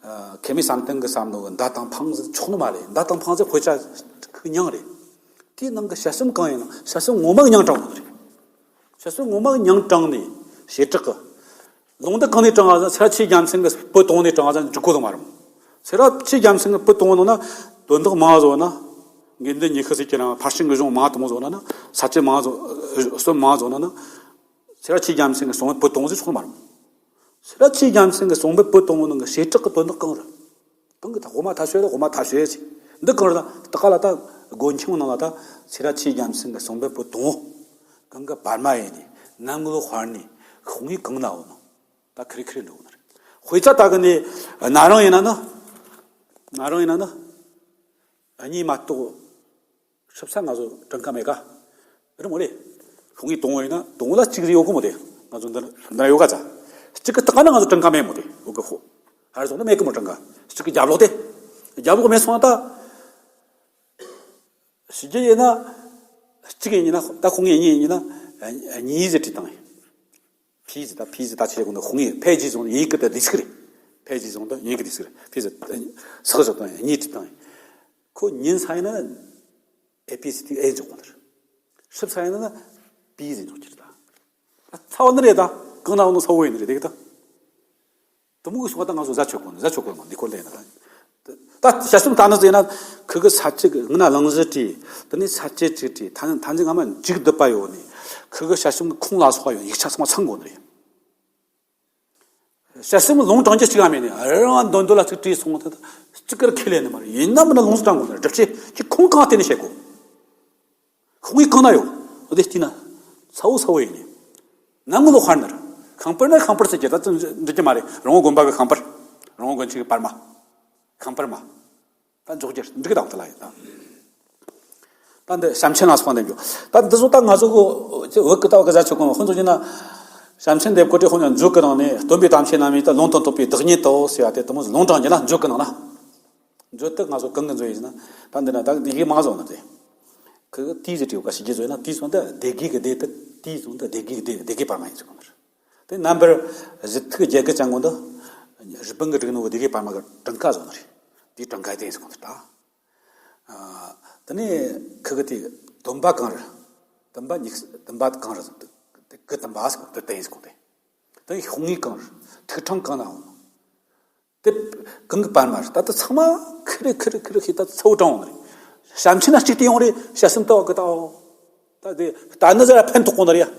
མཁས་མི་བསམ་གཏན་གྱི་བསམ་བློ་གི་མདའ་དང་འཕང་ཟིག་ཆོག་ནི་མ་རེད། མདའ་དང་འཕང་ཟིག་དཔེ་ཆ་ཁོའི་མྱིང་རེད། དེའི་ནང་གི་དཔྱད་རྩོམ་གང་ཡིན་ན་དཔྱད་རྩོམ་ངོ་མ་གི་མྱིང་དྲང་དགོས་རེད། དཔྱད་རྩོམ་ངོ་མ་གི་མྱིང་དྲངས་ནས་བྱེ་བྲག་གི། ལུང་འདི་གང་ནས་དྲངས་ཟེར་ན་སེ་ར་ཆོས་རྒྱལ་མཚན་གྱི་པོད་དང་པོ་ནས་དྲངས་ཟེར་ན་འགྲིག་གོ་ནི་མ་རེད། སེ་ར་ཆོས་རྒྱལ་མཚན་གྱི་པོད་དང་པོ་ནང་ན་དོན་དག་མང་ཟིག་ཡོད་ན། དགེ་འདུན་ཉི་ཤུ་ཟེར་གྱི་ན་ཕར་ཕྱིན་གྱི་གཞུང་མང་དུ་མང་ཟིག་ཡོད་ན། ས་བཅད་མང་ཟིག་ཡོད། སྲོལ་མང་ཟིག་ཡོད་ན། སེ་ར་ཆོས་རྒྱལ་མཚན་གྱི་གསུང་པོད་དང་པོ་ཟེར་ཆོག་ནི་མ་རེད། སེ་ར་ཆོས་རྒྱལ་མཚན་གྱི་གསུང་པོད་དང་པོ་ནང་གི་བྱེ་བྲག་གི་དོན་དག་གང་རེད། གང་གི་ད་དབུ་མ་ཐབས་ཤེས་རེད། དབུ་མ་ཐབས་ཤེས་ཟེར། འདི་གང་རེད། ད་ད་ག་ལ་ད་སྒོ་ཁྱིམ་ནང་ལ་ད་སེ་ར་ཆོས་རྒྱལ་མཚན་གྱི་གསུང་པོད་དང་པོ། གང་གི་བར་མ་ཡིན་ནི། ནམ་གློ་དཔར་ནི། ཤོག་ངོས་གང་ན་ཡོད་ནོ། ད་ཁི་རི་ཁི་རི་འགྲོ་གི་ནི་རེད། དཔེ་ཆ་ད་གི་ནི་ན་རང་ཡིན་ན་ནི། ན་རང་ཡིན་ན་ནི། གཉིས་མ་གཏོགས། ཧྲིལ་ས་ང་ཚོ་གྲངས་ཀ་མེད་ག། རེད་མོ་རེད། ཤོག་ངོས་དང་པོ་ཡིན་ན་དང་པོ་ལ་གཅིག་ཟིག་ཡོད་གི་མོ། དེ་ང་ཚོ་འདི་འདི་ན་ཡོད་ག་ཚ། གཅིག་གི་སྟེང་ན་ང་ཚོ་གྲངས་ཀ་མེད་མོ། དེ་ཡོད་གི་ཧོ། ཧར་སོང་ན་མེད་གི་མོ་གྲངས་ཀ། གཅིག་གི་རྒྱབ་ལོགས་དེ། རྒྱབ་ལོགས་མེད་སོང་ན་ད། ཞིབ་རྒྱུ་ཡིན་ན། གཅིག་ཡིན་ན་ད་ཤོག་ངོས་གཉིས་ཡིན་ན། གཉིས་ཟེར་བྲིས་བཏང་ཡིན། ཕི་ཟེར་ད་ཕི་ཟེར་ད་ཆེ་གོ་ནི་ཤོག་ངོས་ཕེ་ཇི་བཟུང་ཡིན་གི་ད་འདི་ཟིག་རེད། ཕེ་ཇི་བཟུང་ད་ཡིན་གི་འདི་ཟིག་རེད། ཕི་ཟེར་ཚག་ཟེར་བཏང་ཡིན། གཉིས་བྲིས་བཏང་ཡིན། ཁོ་ཉིན་ས་ཡིན་ན། ཨེ་པི་སི་ཏི་ཨེ་འཇོག་གོ་ནི་རེད། ཧྲིལ་ས་ཡིན་ན་པི་ཟེར་འཇོག་གི་རེད་ད། ཨ་ཚ་བ་ནི་རེད་ད། གང་ན་འོ་ནོ་ཚ་བོ་ཡིན་ནི་རེད་དེ་གི་ད། དུ་མུ་གི་སོགས་ད་ང་ཚོ་ཟ་ཆོག་གོ་ནི་ཟ་ཆོག་གོ་ནི་མ་འདི་སྐོར་ལ་ཡིན་ན་ད། ད་དཔྱད་རྩོམ་ལྟ་ན་ཟེར་ན་ཁུ་གི་ས་བཅད་གི་ང་ན་གླེང་གཞི་བྲིས། དེ་ནས་ས་བཅད་གཅིག་བྲིས། ཐ་ཐ་ཚིག་སྔ་མ་མཇུག་བསྡུ་བ་ཡོད་ནི། ཁུ་གི་དཔྱད་རྩོམ་གི་ཁུངས་ལ་སོགས་པ་ཡོད་ཡིག་ཆ་ཚང་མ་ཚང་དགོས་ནི་རེད། དཔྱད་རྩོམ་ལུང་དྲང་རྒྱུ་གཅིག་ཡང་མེད་ནི། རང་འདོད་འདོད་ལ་ཚིག་བྲིས་སོང་། ད་གཅིག་གིས་ཁས་ལེན་ནི་མ་རེད། ཡིན་ན་མིན་ན་ལུང་ཟིག་དྲང་དགོས་ནི་རེད། སྒྲུབ་བྱེད་ཀྱི་ཁུངས་གང་བརྟེན་ནས་བཤད་དགོས། ཤོག་ངོས་གང་ན་ཡོད། འོ་དེ་བལྟས་ན་ཚ་བོ་ཚ་བོ་ཡིན་ནི། ནམ་གློ་དཔར་ནི་རེད། ཤིང་པར་ན་ཤིང་པར་ཟེར་གྱི་ད་ཚོ་འགྲིག་གི་མ་རེད། རོང་བོ་དགོན་པ་གི་ཤིང་པར། རོང་བོ་དགོན་ཆེན་གི་པར་མ། ཤིང་པར་མ། ད་འཇོག་རྒྱུ་འགྲིག་གི་ད་འོ་དེ་ལ་ཡིན་ད། ད་འདི་བྱམས་ཆེན་ལ་སོགས་པ་འདེམས་རྒྱུ། ད་འདི་ཚོ་ད་ང་ཚོ་གི་བོད་ཀྱི་ལྟ་བ་གི་ཟ་ཆོག་གོ་ཧོན་ཚོ་ཡིན་ན། བྱམས་ཆེན་འདེབས་གོ་དེ་ཧོན་ཡང་མཛོད་གི་ནང་ནས་སྟོན་པའི་དམ་ཆོས་རྣམ་གཉིས་ད་ལུང་དང་རྟོགས་པའི་བདག་ཉིད་དོ་ཟེར་བ་དེ་དུ་མོ་ལུང་དྲང་རྒྱུ་ན་མཛོད་གི་ནང་ན། མཛོད་དེ་ང་ཚོ་གང་གི་མཛོད་ཡིན་ན། ད་འདི་ན་ད་འདི་གི་མང་ཟོ་ན་དེ། ཁི་གི་དེའི་ཟེར་དྲིའུ་ཀ་ཞིག་རྒྱུ་ཟོ་ཡིན་ན། དེའི་སོང་དེ་སྡེ་དགེ་གི་སྡེ་དེ། དེའི་སོང་དེ་སྡེ་དགེ་གི་སྡེ། སྡེ་དགེ་པར་མ་ཡིན་ཟེར་གོ་ནི་རེད། དེ་རྣམ་པར་གཞི་ཐུག་རྒྱལ་གི་ཅང་གོ་འདི། རི་པིན་གི་བསྒྲིགས་ནོ་གི་སྡེ་དགེ་པར་མ་གི་གྲངས་ཀ་ཟོ་ནི་རེད། དེའི་གྲངས་ཀ་དེ་ཡིན་ཟེར་གོ་ནི་རེད་ད། ཨ། དེ་ནས་ཁི་གི་དེ་བསྟན་པ་གང་རེད། བསྟན་པ་ཉིག་བསྟན་པ་གང་རེད་ཟེར་དེ་གི་བསྟན་པ་ཟེར་གོ་དེ་དེ་ཡིན་ཟེར་གོ་དེ། དེ་ཤོག་ངོས་གང་རེད། ཐིག་ཕྲེང་གང་ན་འོང་། དེ་གང་གི་པར་མ་རེད། ད་ལྟ་ཚང་མ་ཁི་རེ་ཁི་རེ་ཁི་རེ་ཤེས་ད་ཚ་བོ་དྲང་བ་རེད། བྱམས་ཆེན་ན་གཅིག་དེ་ཡོང་རེ་ཞལ་གསུམ་ལྟ་བ་གི་ལྟ་བ། ད་དེ་ལྟ་ནི་ཟེར་ཕན་ཐོགས་གོ་ནི་རེད་ཡ།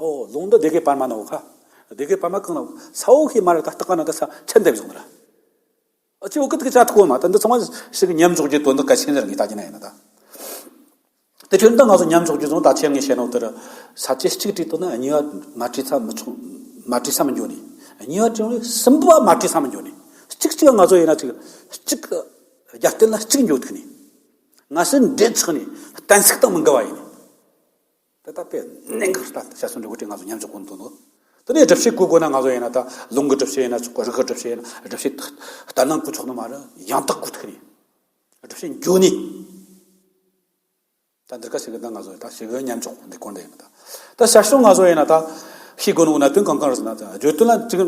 ཨོ་ལུང་འདི་སྡེ་དགེ་པར་མ་ན་འོ་ཁ། སྡེ་དགེ་པར་མ་གང་ན་ས་འོག་ཤེས་མ་རེད། ད་ལྟ་ག་ན་ད་ས་ཆེན་དེབ་བཟུང་ནི་ར། ཨ་ཅི་འོ་གི་དེ་གི་ཅག་ཐུག་གོ་མ། ད་འདི་ཚང་མ་ཞིག་གི་མཉམ་འཇོག་རྒྱུ་དོན་དག་གལ་ཆེན་ཟེར་ངས་ད་ཀྱི་ན་ཡིན་ན་ད། དེ་ཁྱོད་ད་ང་ཚོ་མཉམ་འཇོག་རྒྱུ་ཚོ་ད་ཆེད་ངས་བཤད་ནོ་དེར། ས་བཅད་གཅིག་བྲིས་བཏང་ན་གཉིས་པ་མ་བྲིས་ས་མི་ཆོག་མ་བྲིས་ས་མི་འགྱོ་ནི། གཉིས་པ་བྲིས་ནས་གསུམ་པ་མ་བྲིས་ས་མི་འགྱོ་ནི། གཅིག་གཅིག་ང་ཚོ་ཡིན་ན་གཅིག་གཅིག་རྒྱབ་རྟེན་ལ་གཅིག་འགྱོ་ཐུག་ནི། ང་སེམས་འདྲེ་ཆགས་ནི། གཏན་ཚིགས་དང་མི་འགལ་བ་ཡིན་ནི། དེ་ལྟ་བུའི་གནད་འགག་ལྟ་བྱ་སོ་འདྲ་བོ་དེ་ང་ཚོ་མཉམ་འཇོག་གོ་འདུག་ནོ། དེ་ནས་སྒྲུབ་བྱེད་བཀོད་དགོས་ན་ང་ཚོ་ཡིན་ན་ད་ལུང་གི་སྒྲུབ་བྱེད་ཡིན་ན་ཆོག་གི། རིགས་ཀྱི་སྒྲུབ་བྱེད་ཡིན་ན་སྒྲུབ་བྱེད་ལྟར་སྣང་བཀོད་ཆོག་ནི་མ་རེད། ཡང་དག་བཀོད་ཐུབ་ནི། སྒྲུབ་བྱེད་འགྱོ་ནི། ད་འདིར་ཀ་ཞིག་གི་ད་ང་ཚོ་ད་ཞིག་གི་མཉམ་འཇོག་འདི་སྐོར་འདི་ཡིན་ད། ད་ཞར་བྱུང་ང་ཚོ་ཡིན་ན་ད་ཤེས་དགོས་ནོ་གནད་དོན་གང་གང་རེད་ཟེར་ན། ད་བརྗོད་དོན་ལ་ཅིག་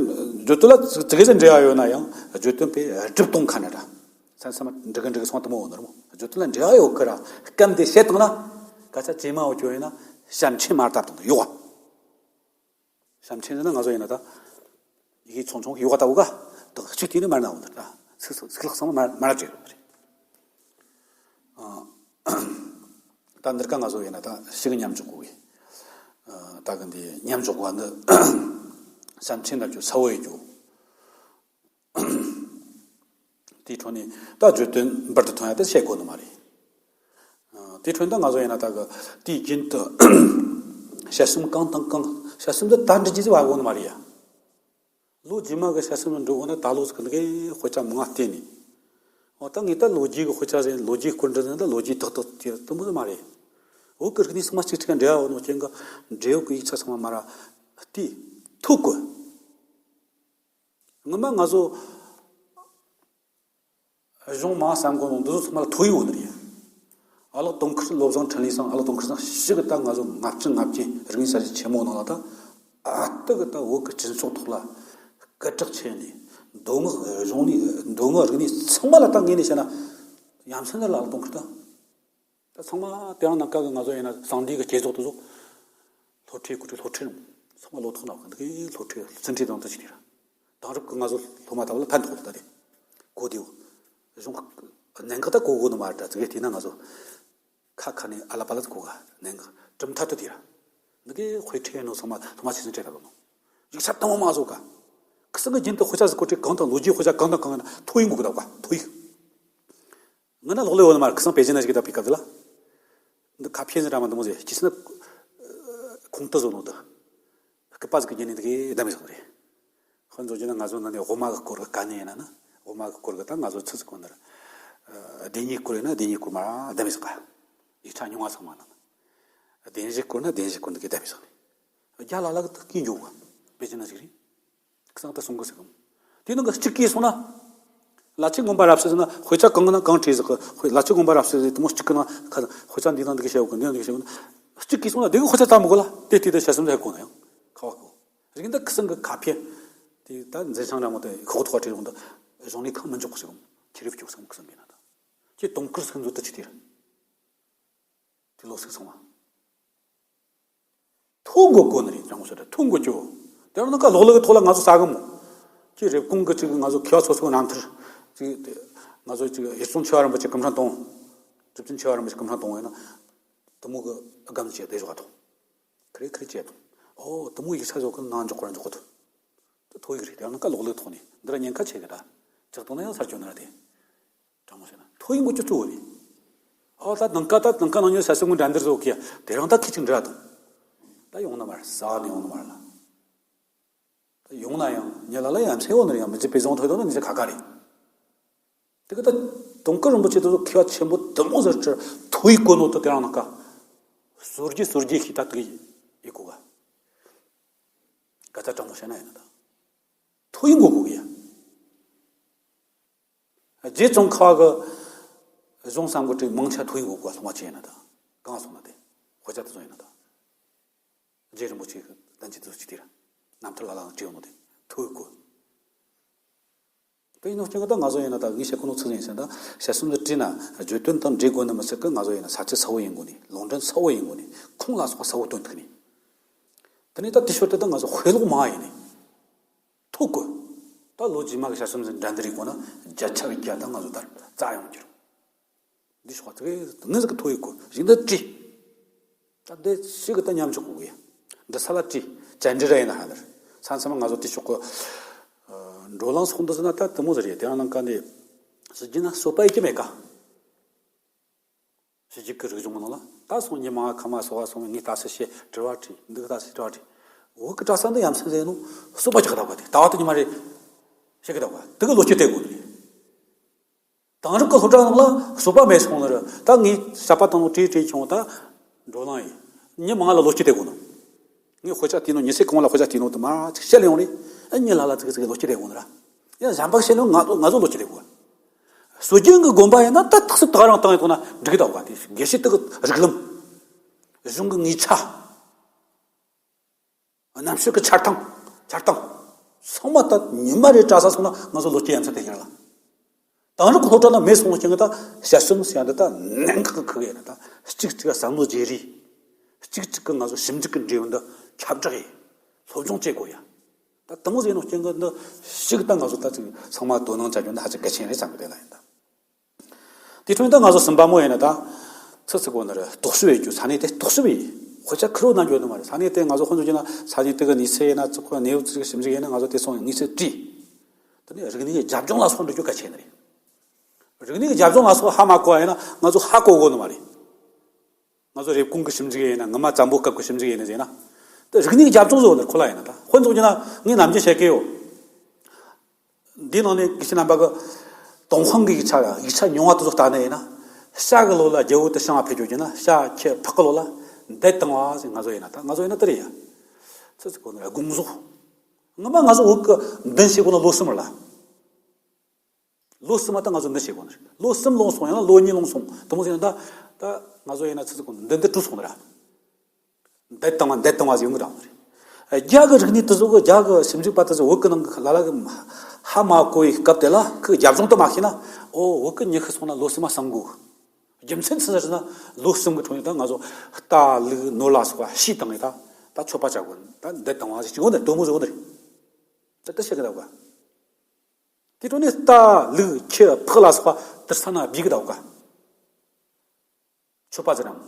བརྗོད་དོན་ལ་ཅིག་ཅིག་གི་འབྲེལ་བ་ཡོད་ན་ཡང་བརྗོད་དོན་པས་སྒྲུབ་གཏོང་ཁ་ན་ད། མཚན་མཚན་མ་འགྲིག་གི་འགྲིག་གི་སོང་དུ་མོ་འོ་ནོར་མོ། བརྗོད་དོན་ལ་འབྲེལ་བ་ཡོད་གི་ར། སྐབས་འདི་བཤད་བཏང་ན་སྐད་ཆ་ཇེ་མང་བོ་སྐྱོ་ཡིན་ན་བྱམས་ཆེན་མར་བཏབ་བཏང་དུ་ཡོད་བ། བྱམས་ཆེན་ཟེར་ན་ང་ཚོ་ཡིན་ན་ད་ཡི་གེ་ཆུང་ཆུང་ཡོད་ག་ལྟ་བུ་ག། ད་གཅིག་དེ་ནི་མར་ན་འོ་ནོར་ད། ཚིག་ཚིག་ལྷག་ཚང་མ་མར་མར་བྲིས་ཡོད་རེད། ཨ། ད་འདིར་ཀ་ང་ཚོ་ཡིན་ན་ད་ཞིག་གི་མཉམ་འཇོག་དགོས་གི། ཨ། ད་གི་འདི་མཉམ་འཇོག་དགོས་པ་འདི་བྱམས་ཆེན་ལ་རྒྱུ་ས་བོ་ཡི་རྒྱུ། དེའི་འཕྲོ་ནས་ད་བརྗོད་དོན་འབུར་དུ་ཐོན་ཡ་དེ་བཤད་དགོས་ནི་མ་རེད། ཨ། དེའི་འཕྲོ་ནས་ད་ང་ཚོ་ཡིན་ན་ད་གི་དུས་རྒྱུན་དུ་དཔྱད་རྩོམ་གང་དང་གང་། དཔྱད་རྩོམ་འདི་ད་འབྲི་རྒྱུ་ཟེར་བ་དགོས་ནི་མ་རེད་ཡ། ལོ་རྗེས་མ་གི་དཔྱད་རྩོམ་འབྲི་དགོས་ན་ད་ལོ་ཟིག་གི་དཔེ་ཆ་མང་བ་བལྟས་ནས། འོ་ད་ངས་ད་ལོ་རྒྱུས་ཀྱི་དཔེ་ཆ་ཟིག་ལོ་རྒྱུས་སྐོར་འབྲི་ཟིན་ད་ལོ་རྒྱུས་ཏག་ཏག་དེ་དུ་མོ་ཟིག་མ་རེད། བོད་ཀྱི་རིག་གནས་ཚང་མ་གཅིག་གཅིག་ག་འབྲེལ་བ་ཡོད་ནོ་རྐྱེན་གྱིས་འབྲེལ་ཡོད་ཀྱི་ཡིག་ཆ་ཚང་མ་མར་བལྟས་ཐུག་གི། སྔོན་མ་ང་ཚོ་གཞུང་མང་བསམ་གོ་ནོ་འདི་ཚོ་ཚང་མ་ལ་ཐོ་ཡིག་ཡོད་ནི་རེད། ཨ་ལགས་དུང་དཀར་བློ་བཟང་འཕྲིན་ལས་ཚང་། ཨ་ལགས་དུང་དཀར་ཚང་ཞིག་གི་ད་ང་ཚོ་ལྔ་བཅུ་ང་བརྒྱད་རིག་གནས་གསར་བརྗེ་ཆེན་མོ་ནང་ལ་ད་ཨ་སྟག་གི་ད་བོད་ཀྱི་སྤྱི་ཚོགས་ཐོག་ལ་སྐད་གྲགས་ཆེ་ནས། མདོ་སྔགས་གཞུང་ལུགས། མདོ་སྔགས་རིག་གནས་ཚང་མ་ལ་ད་ངོས་ནས་བཤད་ན་ཡ་མཚན་ནི་ལ་ཨ་ལགས་དུང་དཀར་ད། ད་ཚང་མ་དེ་རིང་ནངས་ཀ་གི་ང་ཚོ་ཡིན་ན་གསང་འདུས་ཀྱི་བསྐྱེད་རྫོགས་དེ་ཚོ་སློབ་ཁྲིད་གོ་ཁྲིད་སློབ་ཁྲིད་རུང་ཚང་མ་བློ་ཐོག་ན་གི་འདུག་གི། སློབ་ཁྲིད་ཚུལ་ཁྲིད་དང་དུ་ཞིག་དེ་ར། དེང་རབས་ཀྱི་ང་ཚོ་སློབ་མ་ལྟ་བུ་ལ་ཕན་ཐོགས་ད་དེ་གོ་དེའོ། གཞུང་གནད་འགག་ད་གོ་གོ་ནི་མ་རེད་ད། ཙི་གེ་དེ་ན་ང་ཚོ་ཁ་ཁ་ནས་ཨ་ལ་པ་ལ་གོ་ག། གནད་འགག་གྲུབ་མཐའ་དུ་དེ་ར། འདུག་གི་དཔེ་ཁྲིད་ནོ་ཚང་མ་ཚང་མ་ཆེ་ཆུང་བྲལ་ག་ལོ་ནོ། ཡིག་ཆ་དང་པོ་མ་བཟོ་ག། ཁི་སང་གི་རྒྱུན་དུ་དཔེ་ཆ་ཟིག་གོ་ཁྲིད་གང་དང་ལོ་རྒྱུས་དཔེ་ཆ་གང་དང་གང་ཡིན་ན་ཐོ་ཡིག་གོ་གི་ད་ག་ཐོ་ཡིག། ང་ན་ལོག་ལེ་བོ་ནི་མར་ཁི་སང་པེ་ཅིན་ན་ཞིག་གི་ད་པི་ཀ་དེ་ལ། འདི་ཁ་ཕྱེ་ཟིན་ར་མ་འདི་མོ་ཟེར་ཅི་སི་ན། ཁོང་ཏི་བཟོ་ནོ་ད། སྐུ་པ་ཟིག་གི་རྒྱན་ནི་འདི་གི་ད་མི་ཟིག་རེད། ཁོ་ཚོ་ཅི་ན་ང་ཚོ་ནང་ནས་དབུ་མ་གི་སྐོར་གི་ག་ནས་ཡིན་ན་ན། དབུ་མ་གི་སྐོར་གི་ད་ང་ཚོ་ཚི་ཚི་གོ་ནར། བདེན་གཉིས་སྐོར་ཡིན་ན་བདེན་གཉིས་སྐོར་མ་ད་མི་ཟིག་ག། ཡིག་ཆ་ཉུང་བ་ཚང་མ་ནང་ན། བདེན་བཞི་སྐོར་ན་བདེན་བཞི་སྐོར་འདི་གི་ད་མི་ཟིག་རེད། རྒྱ་ལ་ལ་གི་ད་གི་འཇོག་ག། པེ་ཅིན་ན་ཟིག་རེད། ཁ་སང་ད་སོང་གི་ཟེར་གམ། དེ་ནང་གི་གཅིག་གིས་སོང་ན། ལ་ཆེ་དགོན་པ་རབ་སྲས་ཟེར་ན་དཔེ་ཆ་གང་ན་གང་བྲིས་ཟེར་གི། དཔེ་ལ་ཆེ་དགོན་པ་རབ་སྲས་ཟེར་དེ་མོ་གཅིག་གི་ནང་ཁ་དཔེ་ཆ་འདི་དང་འདི་གི་བཤད་གོ་འདི་དང་འདི་གི་བཤད་གོ། གཅིག་གིས་སོང་ན་དེ་གི་དཔེ་ཆ་ལྟ་མི་དགོས་ལ། དེ་དེ་ད་དཔྱད་རྩོམ་ཟེར་གོ་ན་ཡང་ཁ་བ་གོ། རིག་འདི་ཁ་སང་གི་ཁ་ཕྱེ། དེ་ད་མཛེས་ཆང་འདྲ་མོ་དེ་ཁོག་ཐོག་བྲིས་རུང་ད་གཞུང་ལས་ཁང་མི་འཇོག་གི་ཟེར་གམ། ཁྱེད་རིག་སྐྱོ་སེམས་ཁ་སང་གི་ན་ད། ཁྱེད་དུང་དཀར་སེམས་ཚོ་ད་ཅི་དེ་རེད། དེ་ལོ་སིག་སོང་བ། ཐུགས་དགོས་གོ་ནི་རེད། ཅང་གོ་ཤོད་དྲ་ཐུགས་དགོས་ཀྱོ། དེ་རིང་ནངས་ཀ་ལོག་ལོག་གི་ཐོག་ལ་ང་ཚོ་ཟ་གི་མོ། ཁྱེད་རེབ་གོང་གི་ཅིག་ང་ཚོ་མཁས་པ་ཚོ་ཚོ་རྣམ་ཐར། ཅིག་ང་ཚོ་ཅིག་ཡེ་ཤེས་ཆོས་རིན་པོ་ཆེ་སྐུ་ཕྲེང་དང་། གྲུབ་ཆེན་ཆོས་རིན་པོ་ཆེ་སྐུ་ཕྲེང་དང་ཡིན་ན། དུ་མོ་གི་སྒམ་བྱས་དེ་ཞོག་དང་། ཁ་རེ་ཁ་རེ་བྱས་དང་། ཨོ་དུ་མོ་ཡིག་ཆ་ཞོག་གི་ནང་འཇོག་གོ་ར་འཇོག་གོ་དུ། དེ་ཐུགས་ཡིག་རེད། དེ་རིང་ནངས་ཀ་ལོག་ལོག་གི་ཐོག་ནས་འདི་ར་ཉེན་ཁ་ཆེ་གི་ད། ཅག་དང་ན་ཡང་སར་གྱོན་ན་ར་དེ། དྲང་མོ་བཤད་ན་ཐུགས་ཡིད་འགུལ་རྒྱུ་གཙོ་བོ་རེད། ཨོ་ད་ནངས་ཀ་ད་ནངས་ཀ་ནང་ཉོ་ས་སེ་མོ་འདྲ་འདིར་བཟོ་གི་ཡ། དེ་རིང་ད་ཁྱི་ཅིག་འདྲ་དང་། ད་ཡོང་ན་མར་ཟ་ནས་ཡོང་ན་མར་ལ། ད་ཡོང་ན་ཡང་ཉེ་ལ་ལ་ཡང་ཚེ་བོ་ནར་ཡང་མི་བརྗེད་པའི་བཟང་ཐོས་དོ་ན་ཉི་ཚེ་ཁ་ཁ་རེད། དེ་གི་ད་དུང་དཀར་རིན་པོ་ཆེ་དེ་ཚོ་མཁས་པ་ཆེན་པོ་དུ་མོ་ཟེར་ཁྲི་ཐུགས་ཡིད་གོ་ནོ་དེ་དེ་རིང་ནངས་ཀ། གསོལ་རྒྱུ་གསོལ་རྒྱུ་ཤིག་ད་དུ་ཡི་གོ་ག། ག་ད་དྲང་མོ་བཤད་ན་ཡིན་ན་ད། ཐུགས་ཡིད་འགུལ་གོ་གི་ཡ། རྗེ་ཙོང་ཁ་བ་གི་གཞུང་བསམ་གི་ཁྲིད་མང་ཆེ་ཐུགས་ཡིད་འགུལ་གོ། སློབ་མ་ཆེ་ཡིན་ན་ད་གང་སོང་ན་དེ་དཔེ་ཆ་དེ་ཚོ་ཡིན་ན་ད། རྗེ་རིན་པོ་ཆེ་གི་བསྟན་བཅོས་དེ་ཚོ་ཅི་དེ་ར་རྣམ་ཐར་ལ་ལའང་བྲིས་ཡོང་ནོ་དེ་ཐུགས་ཡིད་འགུལ། དེ་ཡིན་ནོ་རྐྱེན་གི་ད་ང་ཚོ་ཡིན་ན་ད་ངས་བཤད་གོ་ནོ་ཚིག་ཡིན་ཟེར་ན་ད་དཔྱད་རྩོམ་དེ་བྲིས་ན་བརྗོད་དོན་དང་འབྲེལ་དགོས་ནི་མི་ཚད་གི། ང་ཚོ་ཡིན་ན་ས་བཅད་གསལ་བོ་ཡིན་དགོས་ནི། ལུང་འདྲེན་གསལ་བོ་ཡིན་དགོས་ནི། ཁུངས་ལ་སོགས་པ་གསལ་བོ་སྟོན་ཐུབ་ནི། དེ་ནས་ད་དེ་ཞོར་དུ་ད་ང་ཚོ་དཔེ་ཀློག་མང་ཡིན་ནི། ཐུགས་དགོས། ད་ལོ་རྗེས་མ་གི་དཔྱད་རྩོམ་ཟིག་འགྲན་བསྡུར་ཡེ་གོ་ན་བརྒྱ་ཆ་བརྒྱ་ད་ང་ཚོ་ད་རྩ་ཡོང་རྒྱུ་རེད། འདི་ཤོག་ཙི་གེ་ངི་ཟིག་གི་ཐོ་ཡི་གོ་ཞིག་འདི་བྲིས། ད་འདི་ཞིག་གི་ད་མཉམ་འཇོག་གོ་གི་ཡ། འདི་ས་ལ་བྲིས། བཅར་འདྲི་ར་ཡིན་ན་ཧ་ལར། ས་མཚམས་ང་ཚོ་དེ་ཤོག་གི། འགྲོ་ལམ་སོགས་འདི་ཟེར་ན་ད་དེ་མོ་ཟིག་རེད། དེ་རང་ནང་ག་འདི་ཟེར་རྒྱུ་ན་གསོད་པ་ཡེད་རྒྱུ་མེད་ཀ། ཕྱི་རྒྱལ་གི་རིག་གཞུང་ནང་ལ་ད་སོང་ཉི་མ་ཁ་མ་སོ་བ་སོང་ངས་ལྟ་ས་བཤད་དྲི་བ་དྲིས། འདི་གི་ལྟ་ས་དྲི་བ་དྲིས། བོད་གི་གྲྭ་ས་འདི་ཡ་མཚན་ཟེར་ནོ་གསོད་པ་རྒྱག་གདའ་བ་དེ་ལྟ་བ་དེ་ཉི་མ་རེད། བཤད་གི་གདའ་བ་དེ་གི་ལོ་རྒྱུས་དེ་གོ་ནི་རེད། དེང་རབས་ཀྱི་སློབ་གྲྭ་ནང་ལ་གསོད་པ་མེད་སོང་ནི་རེད། ད་ངས་ཞབས་པ་བཏང་ནོ་བྲིས་བྲིས་བྱུང་། ད་འགྲོ་ལམ་ཡིན། ཉི་མ་ལ་ལོ་རྒྱུས་དེ་གོ་ནོ། ངས་དཔེ་ཆ་བལྟས་ནོ། ཉི་ཚེ་གང་ལ་དཔེ་ཆ་བལྟས་ནོ་དེ་མ་ཅིག་བཤད་ལེ་ཡོང་རེད། ཨ་ཉི་ལ་ལ་ཙིག་ཙིག་ལོ་རྒྱུས་དེ་གོ་ནི་ར། ཡང་གཞན་པ་བཤད་ནོ་ང་ཚོ་ང་ཚོ་ལོ་རྒྱུས་དེ་གོ། སྲོལ་རྒྱུན་གྱི་དགོན་པ་ཡིན་ན་ད་ཐག་སུ་ཐག་རང་བཏང་ཡོད་ཐོག་ན་འགྲིག་གི་ད་ག་དེ་དགེ་བཤེས་དག་གི་རིགས་ལམ། གཞུང་གི་ངེས་ཆ། རྣམ་དཔྱོད་ཀྱི་འཆར་སྟངས། འཆར་སྟངས། ཚང་མ་ད་ཉི་མ་རེ་གྲྭ་ས་སོང་ན་ང་ཚོ་ལོ་རྒྱུས་ཡ་མཚན་དེ་ཡིན་ལ། དེང་རབས་ཀྱི་སློབ་གྲྭ་ན་མེད་སོང་རྐྱེན་གྱིས་ད་དཔྱད་རྩོམ་ཟེར་ཡ་འདི་ད་གནད་འགག་གི་ཁུག་ཡ་ན། ད་གཅིག་གཅིག་ག་བསམ་བློ་བརྗེ་རེས། གཅིག་གཅིག་གི་ང་ཚོ་ཞིབ་འཇུག་གི་འབྲས་བུ་འདི་ཁྱབ་བསྒྲགས་ཡེ། སློབ་སྦྱོང་བྱེད་དགོས་ཡ། ད་དེ་མོ་ཟེར་ནོ་རྐྱེན་གྱིས་འདི་ཞིག་ད་ང་ཚོ་ད་ཅིག་ཚང་མ་དོ་སྣང་བྱ་རྒྱུ་འདི་ཧ་ཅང་གལ་ཆེན་རེད་བསམ་གི་དེ་ལ་ཡིན་ད། དེ་འཕྲོ་ད་ང་ཚོ་སུམ་པ་མོ་ཡིན་ན་ད། ཚི་ཚི་གོ་ནི་རེད། རྟོག་ཞིབ་ཡེད་རྒྱུ། ས་གནས་དེ་རྟོག་ཞིབ་ཡེད། དཔེ་ཆ་ཁེར་བོ་ན་འགྱོ་ནི་མ་རེད། ས་གནས་དེ་ང་ཚོ་དཔེ་འཇོག་རྒྱུ་ན་ས་གནས་དེ་གི་གནས་ཚུལ་ཡིན་ན་ཙི་ཁོ་གནས་བབ་ཙི་ཞིབ་འཇུག་ཡིན་ན་ང་ཚོ་དེ་སོང་ངེས་ཚུལ་བྲིས། དེ་ནས་རིག་གནས་རྒྱབ་ལྗོངས་ལ་སོགས་འགྲོ་རྒྱུ་གལ་ཆེ་ནི་རེད། རིག་གནས་རྒྱབ་ལྗོངས་ལ་སོགས་ཧ་མ་གོ་བ་ཡིན་ན་ང་ཚོ་ཧ་གོ་གོ་ནི་མ་རེད། ང་ཚོ་རེབ་གོང་གི་ཞིབ་འཇུག་ཡིན་ན། ངོ་མ་བཙན་པོ་སྐབས་ཀྱི་ཞིབ་འཇུག་ཡིན་ན་ཟེར་ན། དེ་རིག་གནས་རྒྱབ་ལྗོངས་བཟོ་ནི་ཁོ་ལ་ཡིན་ན། ད་དཔེ་འཇོག་རྒྱུ་ན་ངས་ནམ་རྒྱུན་བཤད་གི་ཡོད། འདིའི་ནང་ནས་དགེ་བཤེས་རྣམ་པ་གི་ཏུན་ཧོང་གི་ཡིག་ཆ། ཡིག་ཆ་རྙིང་བ་དེ་ཚོ་ལྟ་ནི་ཡིན་ན། བྱ་གི་ལོ་ལ་རྒྱལ་པོ་དེ་ཞིང་ང་ཕེབས་རྒྱུ་ཡིན་ན། བྱ་ཁྱི་ཕག་གི་ལོ་ལ་འདེད་བཏང་བ་ཟེར། ང་ཚོ་ཡིན་ན་ད། ང་ཚོ་ཡིན་ན་དེ་རེད་ཡ། ཚི་ཚི་གོ་ནི་རེད། དགོངས་རྫོགས། ངོ་མ་ང་ཚོ་བོད་གི་འདི་བྱེད་གོ་ནོ་ལོ་གསུམ་རེད་ལ། ལོ་གསུམ་མ་ད་ང་ཚོ་འདི་བྱེད་གོ་ནི་རེད། ལོ་གསུམ་ལོངས་སོང་ཡང་ན་ལོ་གཉིས་ལོངས་སོང་། དེ་མོ་ཟེར་ན་ད། ད་ང་ཚོ་ཡིན་ན་ཚི་ཚི་གོ་ནི་འདི་འདི་གྲུབ་སོང་ནི་རེད། འདེད་བཏང་བ་འདེད་བཏང་བ་ཟེར་ཡོང་གི་རེད། རྒྱ་གི་རིག་གནས་དེ་ཚོ་གི། རྒྱ་གི་ཞིབ་འཇུག་པ་དེ་ཚོ་བོད་གི་ནང་གི་ལ་ལ་གི་ཧ་མ་གོ་བའི་སྐབས་དེ་ལ་ཁོའི་རྒྱབ་ལྗོངས་དེ་མ་ཤེས་ན། ཨོ་བོད་གི་མྱི་ཤི་སོང་ན་ལོ་གསུམ་མ་བསང་དགོས། རྒྱུ་མཚན་ཅི་ཟེར་ན་ལོ་གསུམ་གི་འཕྲོ་ནས་ད་ང་ཚོ་རྟ་ལུག་ནོར་ལ་སོགས་པ་བཤས་བཏང་ངས་ད། ད་མཆོད་པ་བྱ་དགོས། ད་འདེད་བཏང་བ་ཟེར་གྱི་ཡོད་ནི། དེ་མོ་ཟེར་ཡོད་ནི་རེད། ད་དེ་བཤད་གི་ད་ག་དེ་འཕྲོ་ནས་རྟ་ལུག་ཁྱི་ཕག་ལ་སོགས་པ་དུར་ས་ན་སྦས་གི་ད་ག་མཆོད་པ་ཟེར་རམ།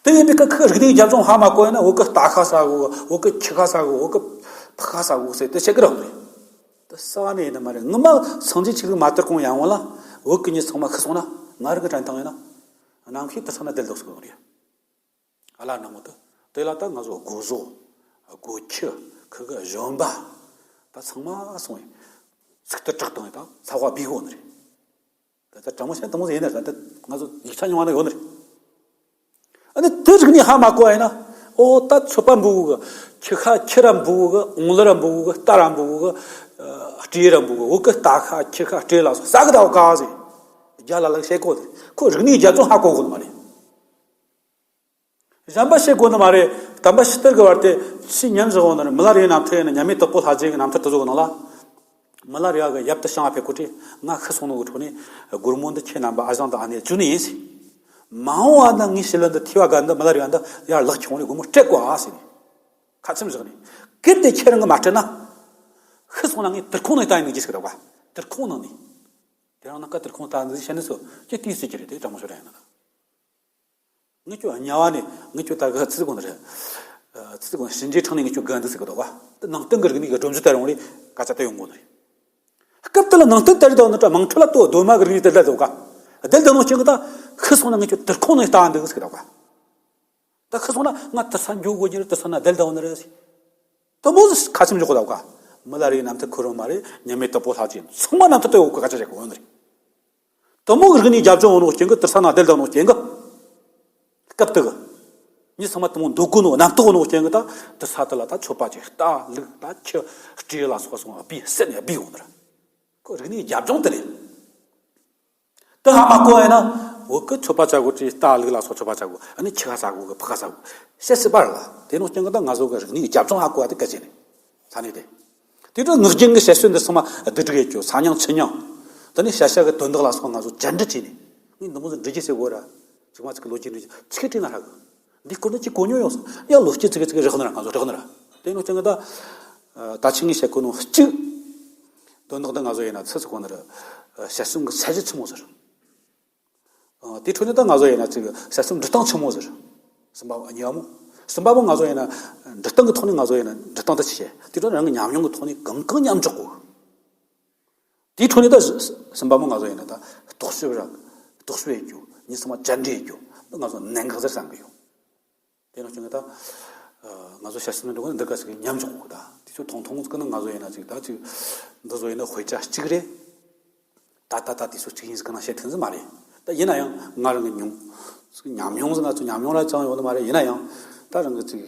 དེ་ཡིན་པའི་ཁ་ཁི་རིག་གནས་རྒྱབ་ལྗོངས་ཧ་མ་གོ་ཡིན་ན། བོད་གི་རྟ་ཁ་ཟ་གོ། བོད་གི་ཁྱི་ཁ་ཟ་གོ། བོད་གི་ཕག་ཁ་ཟ་གོ་ཟེར་དེ་བཤད་གི་ར་ནི་རེད། དེ་ས་ནས་ཡིན་ནི་མ་རེད། ངོ་མ་སངས་རྒྱས་ཆོས་ལུགས་མ་དར་གོང་ཡང་བོད་ལ་བོད་གི་མྱི་ཚང་མ་ཤི་སོང་ན། ང་རང་གི་དྲན་སྟངས་ཡིན་ན་རྣམ་ཤེས་དུར་ས་ན་བསྡད་འདུག་ཟེར་གི་རེད། ཨ་ལ་ནང་དུ་དེ་ལ་ད་ང་ཚོ་སྒོ་ཟོག། སྒོ་ཁྱི། ཁུ་གི་བཞོན་པ། ད་ཚང་མ་སོང་བས་ཚིག་ཏུ་དྲག་བཏང་བས་ད་ཚ་བ་སྦས་གོ་ནི་རེད། ད་ད་དྲང་མོ་བཤད་ན་དེ་མོ་ཟིག་ཡིན་ན། ད་ད་ང་ཚོ་ཡིག་ཆ་རྙིང་བ་ན་ཡོད་ནི་རེད། ཨ་ནི་དེ་རིག་གནས་ཧ་མ་གོ་བ་ཡིན་ན། ཨོ་ད་མཆོད་པ་འབུལ་གི། ཁྱི་ཁ་ཁྱི་ར་འབུལ་གི། འོང་ལི་ར་འབུལ་གི། རྟ་ར་འབུལ་གི། སྤྲེའུ་ར་འབུལ་གི། བོད་གི་རྟ་ཁ་ཁྱི་ཁ་སྤྲེའུ་ལ་སོགས་ཟ་གི་ད་ག་ཟེར། རྒྱ་ལ་ལ་བཤད་གོ་ནི་རེད། ཁོ་རིག་གནས་རྒྱབ་ལྗོངས་ཧ་གོ་གོ་ནི་མ་རེད། གཞན་པ་བཤད་དགོས་ནི་མ་རེད། དམ་པ་ཕྱི་དར་གི་བར་དེ་ཕྱི་ཉམས་བཞག་ཡོད་ནི་རེད། མི་ལ་རས་རྣམ་ཐར་ཡིན་ན། མཉམ་མེད་དྭགས་པོ་ལྷ་རྗེ་གི་རྣམ་ཐར་དེ་ཚོ་གི་ནང་ལ། མི་ལ་རས་པ་གི་ཡབ་དེ་ཞིང་ང་ཕེབས་གོ་དུས་ང་ཤི་སོང་ནོ་གི་འཕྲོ་ནས་སྒོར་མོ་འདི་ཁྱེད་རྣམ་པ་ཨ་ཞང་དང་ཨ་ནེ་བཅོལ་ནི་ཡིན་ཟེར། མ་འོངས་པ་ན་ངའི་ཞི་ལུ་འདི་ཐོས་པ་དགའ་འདི་མི་ལ་རས་པ་འདི་ཡར་ལག་ཁྱེར་འོང་ནས་སྒོར་མོ་སྤྲད་དགོས་ཨ་ཟེར་ནས་ཁ་ཆེམས་བཞག་ནས། གལ་ཏེ་ཁྱེད་རང་གིས་མ་སྤྲད་ན། ཤི་སོང་ན་ངས་དུར་ཁུང་ནང་བལྟ་ཡིན་ནོ་གི་ཟེར་གི་རེད་པ། དུར་ཁུང་ནང་ནས། དེ་རིང་ནངས་ཀ་དུར་ཁུང་ལྟ་འདི་བཤད་ནི་ཚོ་ཁྱེད་ལྟོས་ཟེར་གི་རེད། དེ་དྲང་མོ་ཤོད་ར་ཡིན་ན། ངས་ཁྱོད་དམྱལ་བ་ནས། ངས་ཁྱོད་ད་གི་ཚི་གོ་ནི་རེད། ཚི་གོ་ནི་གཤིན་རྗེ་འཕྲང་ནས་ངས་ཁྱོད་སྒུག་འདུག་ཟེར་གི་འདུག་ག་དེ་ནང་བསྟན་གི་རིག་གནས་གི་སྒྲོམ་གཞི་དེ་རིང་ལས་སྐད་ཆ་དེ་ཡོང་གོ་ནི་རེད། སྐབས་དེ་ལ་ནང་བསྟན་དར་རྒྱས་བཏང་ནི་ད་དམངས་ཁྲོད་ལ་ལྟོས། གདོད་མ་གི་རིག་གནས་དེ་བསྡད་འདུག་ག་དེ་བསྡད་ནོ་རྐྱེན་གིས་ད་ཤི་སོང་ན་ངས་ཁྱོད་དུར་ཁུང་ནས་ལྟ་འདུག་ཟེར་གི་འདུག་ག་ད་ཤི་སོང་ན་ང་དུར་ས་འགྱོ་དགོས་ཀྱི་རེད། དུར་ས་ན་བསྡད་འདུག་ནི་རེད་ཟེར། དེ་མོ་ཟིག་ཁ་ཆེམས་འཇོག་གི་འདུག་ག་མི་ལ་རས་པའི་རྣམ་ཐར་ཁོ་རང་མ་རེད། མཉམ་མེད་དྭགས་པོ་ལྷ་རྗེ་ཚང་མ་རྣམ་ཐར་དེ་འོག་གི་སྐད་ཆ་བཤད་གི་ཡོད་ནི་རེད། དེ་མོ་གི་རིག་གནས་རྒྱབ་ལྗོངས་ཡོད་ནོ་རྐྱེན་གིས། དུར་ས་ན་བསྡད་འདུག་ནོ་རྐྱེན་གིས། སྐབས་དེ་གི་མྱི་ཚང་མ་དེ་མོ་འདོད་གོ་ནོ། རྣམ་རྟོག་ཡོད་ནོ་རྐྱེན་གིས་ད་དུར་ས་དེ་ལ་ད་མཆོད་པ་བྱས། རྟ་ལུག་ད་ཁྱི་སྤྲེའུ་ལ་སོགས་སོང་བ་སྦས་ཟེར་ནས་སྦས་ཡོང་ནི་རེད། ཁོ་རིག་གནས་རྒྱབ་ལྗོངས་དེ་རེད། དེ་ཧ་མ་གོ་བ་ཡིན་ན་བོད་གི་མཆོད་པ་བྱ་དགོས་དུས་རྟ་ལུག་ལ་སོགས་མཆོད་པ་བྱ་དགོས། ཨ་ནི་ཁྱི་ཁ་ཟ་དགོས་གི། ཕག་ཁ་ཟ་དགོས། བཤད་སྲིད་པ་རེད་ལ། དེ་ནོ་རྐྱེན་གིས་ད་ང་ཚོ་གི་རིག་གནས་རྒྱབ་ལྗོངས་ཧ་གོ་བ་དེ་གལ་ཆེ་ནི། ས་གནས་དེ། དེ་དུས་ངག་རྒྱུན་གི་བཤད་སྲོལ་འདི་ཚང་མ་བསྡུ་སྒྲིག་ཡེད་རྒྱུ། ས་མྱིང་ཆུ་མྱིང་། དེ་ནས་བྱ་བྱ་གི་དོན་དག་ལ་སོགས་ང་ཚོ་བཅར་འདྲི་བྱས་ནས། ངས་འདི་མོ་ཟིག་འབྲི་རྒྱུ་ཟེར་གོ་ར། ཅིག་མ་ཅིག་གི་ལོ་རྒྱུས་འབྲི་རྒྱུ་ཆི་གི་བྲིས་ན་ཧྲ་གི། འདི་སྐོར་ནས་ཅིག་གོ་མྱོང་ཡོད་སོང་། ཡ་ལོ་རྒྱུས་ཙི་གེ་ཙི་གེ་རག་ནི་ར། ང་ཚོ་རག་ནི་ར། དེ་ནོ་རྐྱེན་གིས་ད། ད་ཆི་ངས་བཤད་གོ་ནོ་གཅིག་དོན་དག་འདི་ང་ཚོ་ཡིན་ན་ཚི་ཚི་གོ་ནི་ར། བཤད་སྲོལ་གི་ཚད་གཞི་ཆི་མོ་ཟིག་རེད། ཨ། དེའི་ཁྲོད་ནས་ད་ང་ཚོ་ཡིན་ན་ཅིག་དཔྱད་རྩོམ་འབྲི་སྟངས་ཆི་མོ་ཟིག་གསུམ་པ་གཉིས་པ་མོ། གསུམ་པ་མོ་ང་ཚོ་ཡིན་ན་འབྲི་སྟངས་ཀྱི་ཐོག་ནས་ང་ཚོ་ཡིན་ན་འབྲི་སྟངས་དེ་ཆི་བྱེད། དེའི་ཁྲོད་ནས་རང་གི་ཉམས་མྱོང་གི་ཐོག་ནས་གང་གང་མཉམ་འཇོག་དགོས། དེའི་ཁྲོད་ནས་ད་གསུམ་པ་མོ་ང་ཚོ་ཡིན་ན་ད་རྟོག་ཞིབ་ར་རྟོག་ཞིབ་ཡེད་རྒྱུ། མྱི་ཚང་མ་བཅར་འདྲི་ཡེད་རྒྱུ། ང་ཚོ་གནད་འགག་ཟིག་བསམ་གི་ཡོད། དེ་ནང་བཞིན་ད་ང་ཚོ་དཔྱད་རྩོམ་འབྲི་གོ་འདི་ག་ཟིག་མཉམ་འཇོག་དགོས། ད་དེ་ཚོ་ཐུང་ཐུང་ཟིག་གི་ནང་ང་ཚོ་ཡིན་ན་ཅིག་ད་ཅིག་འདི་ཚོ་ཡིན་ན་དཔེ་ཆ་གཅིག་རེད། ད་ད་ད་དེ་ཚོ་གཅིག་ཡིན་ཟིག་གི་ནང་བཤད་ཐུབ་ཟིག་མ་རེད། ད་ཡིན་ན་ཡང་ང་རང་གི་མྱོང་ཉམས་མྱོང་ཟིག་ང་ཚོ་ཉམས་མྱོང་ར་ཅང་ཡོད་ནི་མ་རེད། ཡིན་ན་ཡང་ད་རང་གི་ཅིག་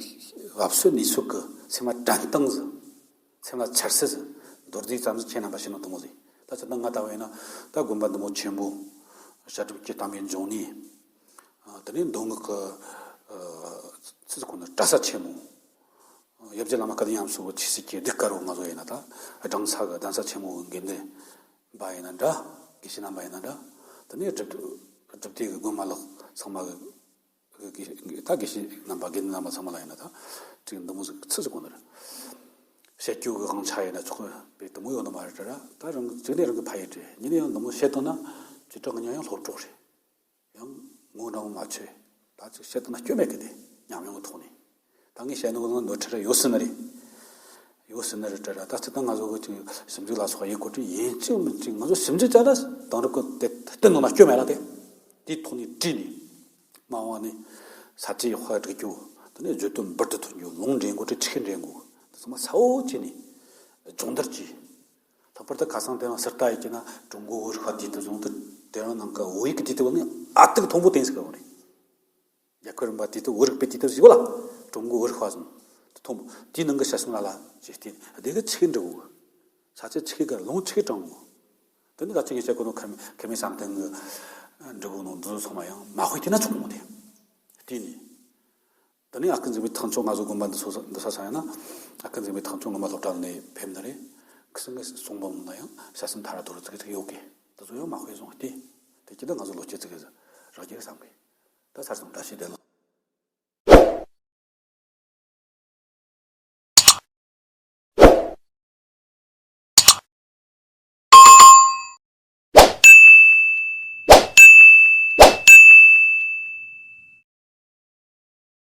སློབ་གསོའི་གནས་ཚུལ་གི་སེམས་ལ་དྲན་སྟངས་ཟིག་སེམས་ལ་འཆར་གཞི་ཟིག་མདོར་བསྡུས་ཙམ་ཟིག་ཁྱེད་རྣམ་པ་ཤེས་ནོ་དུ་མོ་ཟིག་ད་ཅི་ད་ང་ལྟ་བུ་ཡིན་ན་ད་དགོན་པ་འདི་མོ་ཆེན་པོ། བཤད་སྒྲུབ་ཀྱི་བསྟན་པའི་འབྱུང་གནས། ཨ། དེ་ནས་མདོ་སྔགས་ཀྱི། ཨ། ཚིག་ཁོ་ན་གྲྭ་ས་ཆེན་མོ། ཡབ་རྗེ་བླ་མ་སྐལ་ལྡན་ཡབ་སྲས་པོ་ཆོས་སྲིད་ཀྱི་གདུགས་དཀར་པོ་ང་ཚོ་ཡིན་ན་ད་སྦྲང་ཚ་གི་གདན་ས་ཆེན་མོ་གི་དགེ་འདུན་པ་ཡིན་ན་འདྲ། དགེ་བཤེས་རྣམ་པ་ཡིན་ན་འདྲ། དེ་ནས་སྒྲུབ་སྒྲུབ་སྡེ་གི་དགོན་མ་ལག་ཚང་མ་གི་གི་ད་དགེ་བཤེས་རྣམ་པ་དགེ་འདུན་རྣམ་པ་ཚང་མ་ལ་ཡིན་ན་ད་ཅིག་འདི་མོ་ཟིག་ཚིག་ཟིག་གོ་ནི་རེད། བཤད་རྒྱུ་གི་དབང་ཆ་ཡིན་ན་ཆོག་གི་དེ་མོ་ཡོད་ནི་མ་རེད་དྲ། ད་རང་གཅིག་ནས་རང་གི་ཕ་ཡུལ་རེད། གཉིས་ནས་ཡང་འདི་མོ་བཤད་བཏང་ན་ཅི་དྲག་གི་ཉན་ཡང་སློབ་གྲོགས་རེད། ཡང་ངོ་འདྲ་བོ་མ་ཆོད། ད་ཅིག་བཤད་བཏང་ན་སྐྱོན་མེད་གི། དེ་ཉམས་མྱོང་གི་ཐོག་ནས་ད་ངས་བཤད་ནོ་གི་ནང་ནོར་འཁྲུལ་ར་ཡོད་སྲིད་ནི་རེད། ཡོད་སྲིད་ནི་རེད་དྲ། ད་ཅི་ད་ང་ཚོ་གི་ཅིག་ཞིབ་འཇུག་ལ་སོགས་ཡེད་དགོས་དུས་ཡིན་གཅིག་མིན་གཅིག་ང་ཚོ་ཞིབ་འཇུག་བྱ་ན་དེང་རབས་གི་དེ་བསྟུན་ནོ་ན་སྐྱོན་མེད་ལ། དེ་དེའི་ཐོག་ནས་བྲིས་ནས། མ་འོངས་ནས་ས་བཅད་ཡག་པ་སྒྲིག་རྒྱུ། དེ་ནས་བརྗོད་དོན་འབུར་དུ་ཐོན་རྒྱུ། ལུང་འདྲེན་དགོས་དུས་ཆི་གི་འདྲེན་དགོས། དེ་ཚང་མ་གསལ་བོ་བྱས་ནས་སྦྱོང་བརྡར་གྱིས། ལྷག་པར་དུ་ཁ་སང་དེ་རིང་གསར་ལྟ་ཡེད་ཀྱི་ན་ཀྲུང་གོའི་བོད་རིག་པ་དུས་དེབ་བཟུང་དུས་དེ་རིང་ནང་གི་བོད་ཡིག་གི་དུས་དེབ་ནི་ཨ་ཏིག་མཐོན་པོ་བསྟན་ཟིག་གི་རེད། རྒྱལ་ཁབ་རིམ་པ་དུས་དེབ། བོད་རིག་པའི་དུས་དེབ་ཟེར་བ་ལ་ཀྲུང་གོའི་བོད་རིག་པ་བཟུང་དུས་མཐོན་པོ། དེའི་ནང་གི་དཔྱད་རྩོམ་ལ་ལ་ཅིག་བལྟས། དེ་གི་ཆི་གི་འབྲི་དགོས། ས་བཅད་ཆི་གི་གི་ལུང་ཆི་གི་དྲངས་དགོས། དེ་ནི་ག་ཅིག་ངས་བཤད་གོ་ནོ་ཁ་མེད་ཁ་མེད་བསམ་གཏན་གི་འབྲི་གོ་ནོ་འདི་ཚོ་ཚང་མ་ཡང་མ་དཔེ་བལྟས་ན་ཆོག་གི་མོ། དེ་བལྟས་ནས། དེ་ནས་ཨ་ཁུ་འཛིན་པའི་ཐང་ཆོག་ང་ཚོ་དགོན་པ་འདི་ཚོ་འདི་ས་ས་ཡིན་ན། ཨ་ཁུ་འཛིན་པའི་ཐང་ཆོག་ངོ་མ་སློབ་གྲྭ་ནས་ཕེབས་ནི་རེད། ཁི་སང་གི་གསུང་འབུམ་ན་ཡང་དཔྱད་རྩོམ་ཐ་ར་དོ་རུ་ཙི་གི་ཙི་གི་ཡོད་གི། འདི་ཚོ་ཡང་མ་དཔེ་བཟུང་སྟེ། དེ་གྱིས་ད་ང་ཚོ་ལོ་སྐྱེ་ཙི་གི་ཟིག་རག་རྒྱུ་བསམ་གི། ད་ཚར་སོང་། བཀྲ་ཤིས་བདེ་ལེགས།